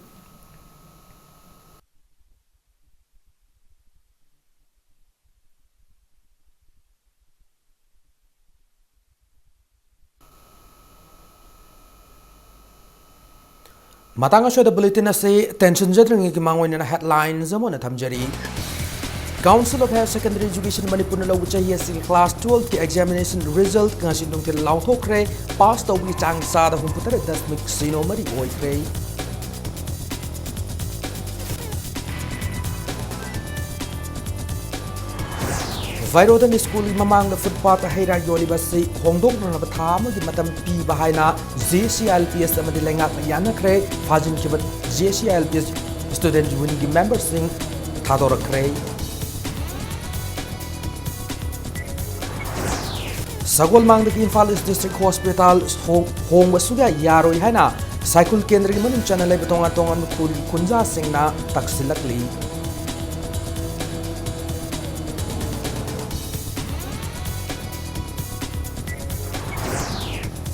ꯃꯇꯥꯡ ꯑꯁꯤꯗ bulletin ꯑꯁꯤ ꯇꯦꯟꯁꯤꯟꯖꯗ꯭ꯔꯤꯉꯩꯒꯤ ꯃꯥꯡꯑꯣꯏꯅꯅ headlines ꯑꯃ ꯑꯣꯏꯅ ꯊꯝꯖꯔꯤ꯫ Council of Higher Secondary Education ꯃꯅꯤꯄꯨꯔꯅ ꯂꯧꯕ ꯆꯍꯤ ꯑꯁꯤꯒꯤ class twelve-ꯀꯤ examination result ꯉꯁꯤ ꯅꯨꯡꯊꯤꯜ ꯂꯥꯎꯊꯣꯛꯈ꯭ꯔꯦ꯫ Pass ꯇꯧꯕꯒꯤ ꯆꯥꯡ ꯆꯥꯗ ꯍꯨꯝꯐꯨꯇꯔꯦꯠ ꯗꯁꯃꯤꯛ ꯁꯤꯅꯣ ꯃꯔꯤ ꯑꯣꯏꯈ꯭ꯔꯦ꯫ ꯚꯩꯔꯣꯗꯟ ꯁ꯭ꯀꯨꯜꯒꯤ ꯃꯃꯥꯡꯗ footpath-ꯇ ꯍꯩ ꯔꯥ ꯌꯣꯜꯂꯤꯕ ꯑꯁꯤ ꯍꯣꯡꯗꯣꯛꯅꯅꯕ ꯊꯥ ꯑꯃꯒꯤ ꯃꯇꯝ ꯄꯤꯕ ꯍꯥꯏꯅ J C I L P S ꯑꯃꯗꯤ ꯂꯩꯉꯥꯛꯅ ꯌꯥꯅꯈ꯭ꯔꯦ꯫ ꯐꯥꯖꯤꯟꯈꯤꯕ J C I L P S Student Union-ꯒꯤ member-ꯁꯤꯡ ꯊꯥꯗꯣꯔꯛꯈ꯭ꯔꯦ꯫ ꯁꯒꯣꯜꯃꯥꯡꯗꯒꯤ Imphal East District Hospital ꯍꯣꯡ-, ꯍꯣꯡꯕ ꯁꯨꯛꯌꯥ ꯌꯥꯔꯣꯏ ꯍꯥꯏꯅ ꯁꯥꯏꯀꯨꯜ ꯀꯦꯟꯗ꯭ꯔꯒꯤ ꯃꯅꯨꯡ ꯆꯟꯅ ꯂꯩꯕ ꯇꯣꯉꯥꯟ ꯇꯣꯉꯥꯟꯕ ꯈꯨꯜꯒꯤ ꯈꯨꯟꯖꯥꯁꯤꯡꯅ ꯇꯛꯁꯤꯜꯂꯛꯂꯤ꯫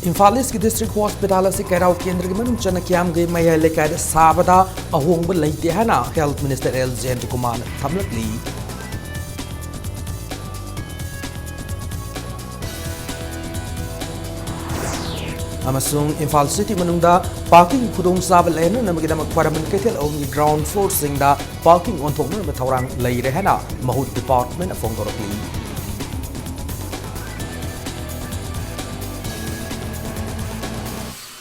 ꯏꯝꯐꯥꯜ East-ꯀꯤ District Hospital ꯑꯁꯤ ꯀꯩꯔꯥꯎ ꯀꯦꯟꯗ꯭ꯔꯒꯤ ꯃꯅꯨꯡ ꯆꯟꯅ ꯀꯤꯌꯥꯝꯒꯩ ꯃꯌꯥꯏ ꯂꯩꯀꯥꯏꯗ ꯁꯥꯕꯗ ꯑꯍꯣꯡꯕ ꯂꯩꯇꯦ ꯍꯥꯏꯅ Health Minister ꯑꯦꯜ ꯖꯌꯟꯇꯀꯨꯃꯥꯔꯅ ꯊꯝꯂꯛꯂꯤ꯫ ꯑꯃꯁꯨꯡ ꯏꯝꯐꯥꯜ ꯁꯤꯇꯤ ꯃꯅꯨꯡꯗ ꯄꯥꯔꯀꯤꯡ ꯈꯨꯗꯣꯡꯆꯥꯕ ꯂꯩꯍꯟꯅꯅꯕꯒꯤꯗꯃꯛ ꯈ꯭ꯋꯥꯏꯔꯝꯕꯟ ꯀꯩꯊꯦꯜ ꯑꯍꯨꯝꯒꯤ ꯒ꯭ꯔꯥꯎꯟ ꯐ꯭ꯂꯣꯔꯁꯤꯡꯗ ꯄꯥꯔꯀꯤꯡ ꯑꯣꯟꯊꯣꯛꯅꯅꯕ ꯊꯧꯔꯥꯡ ꯂꯩꯔꯦ ꯍꯥꯏꯅ ꯃꯍꯨꯠ ꯗꯤꯄꯥꯔꯠꯃꯦꯟꯅ ꯐꯣꯡꯗꯣꯔꯛꯂꯤ꯫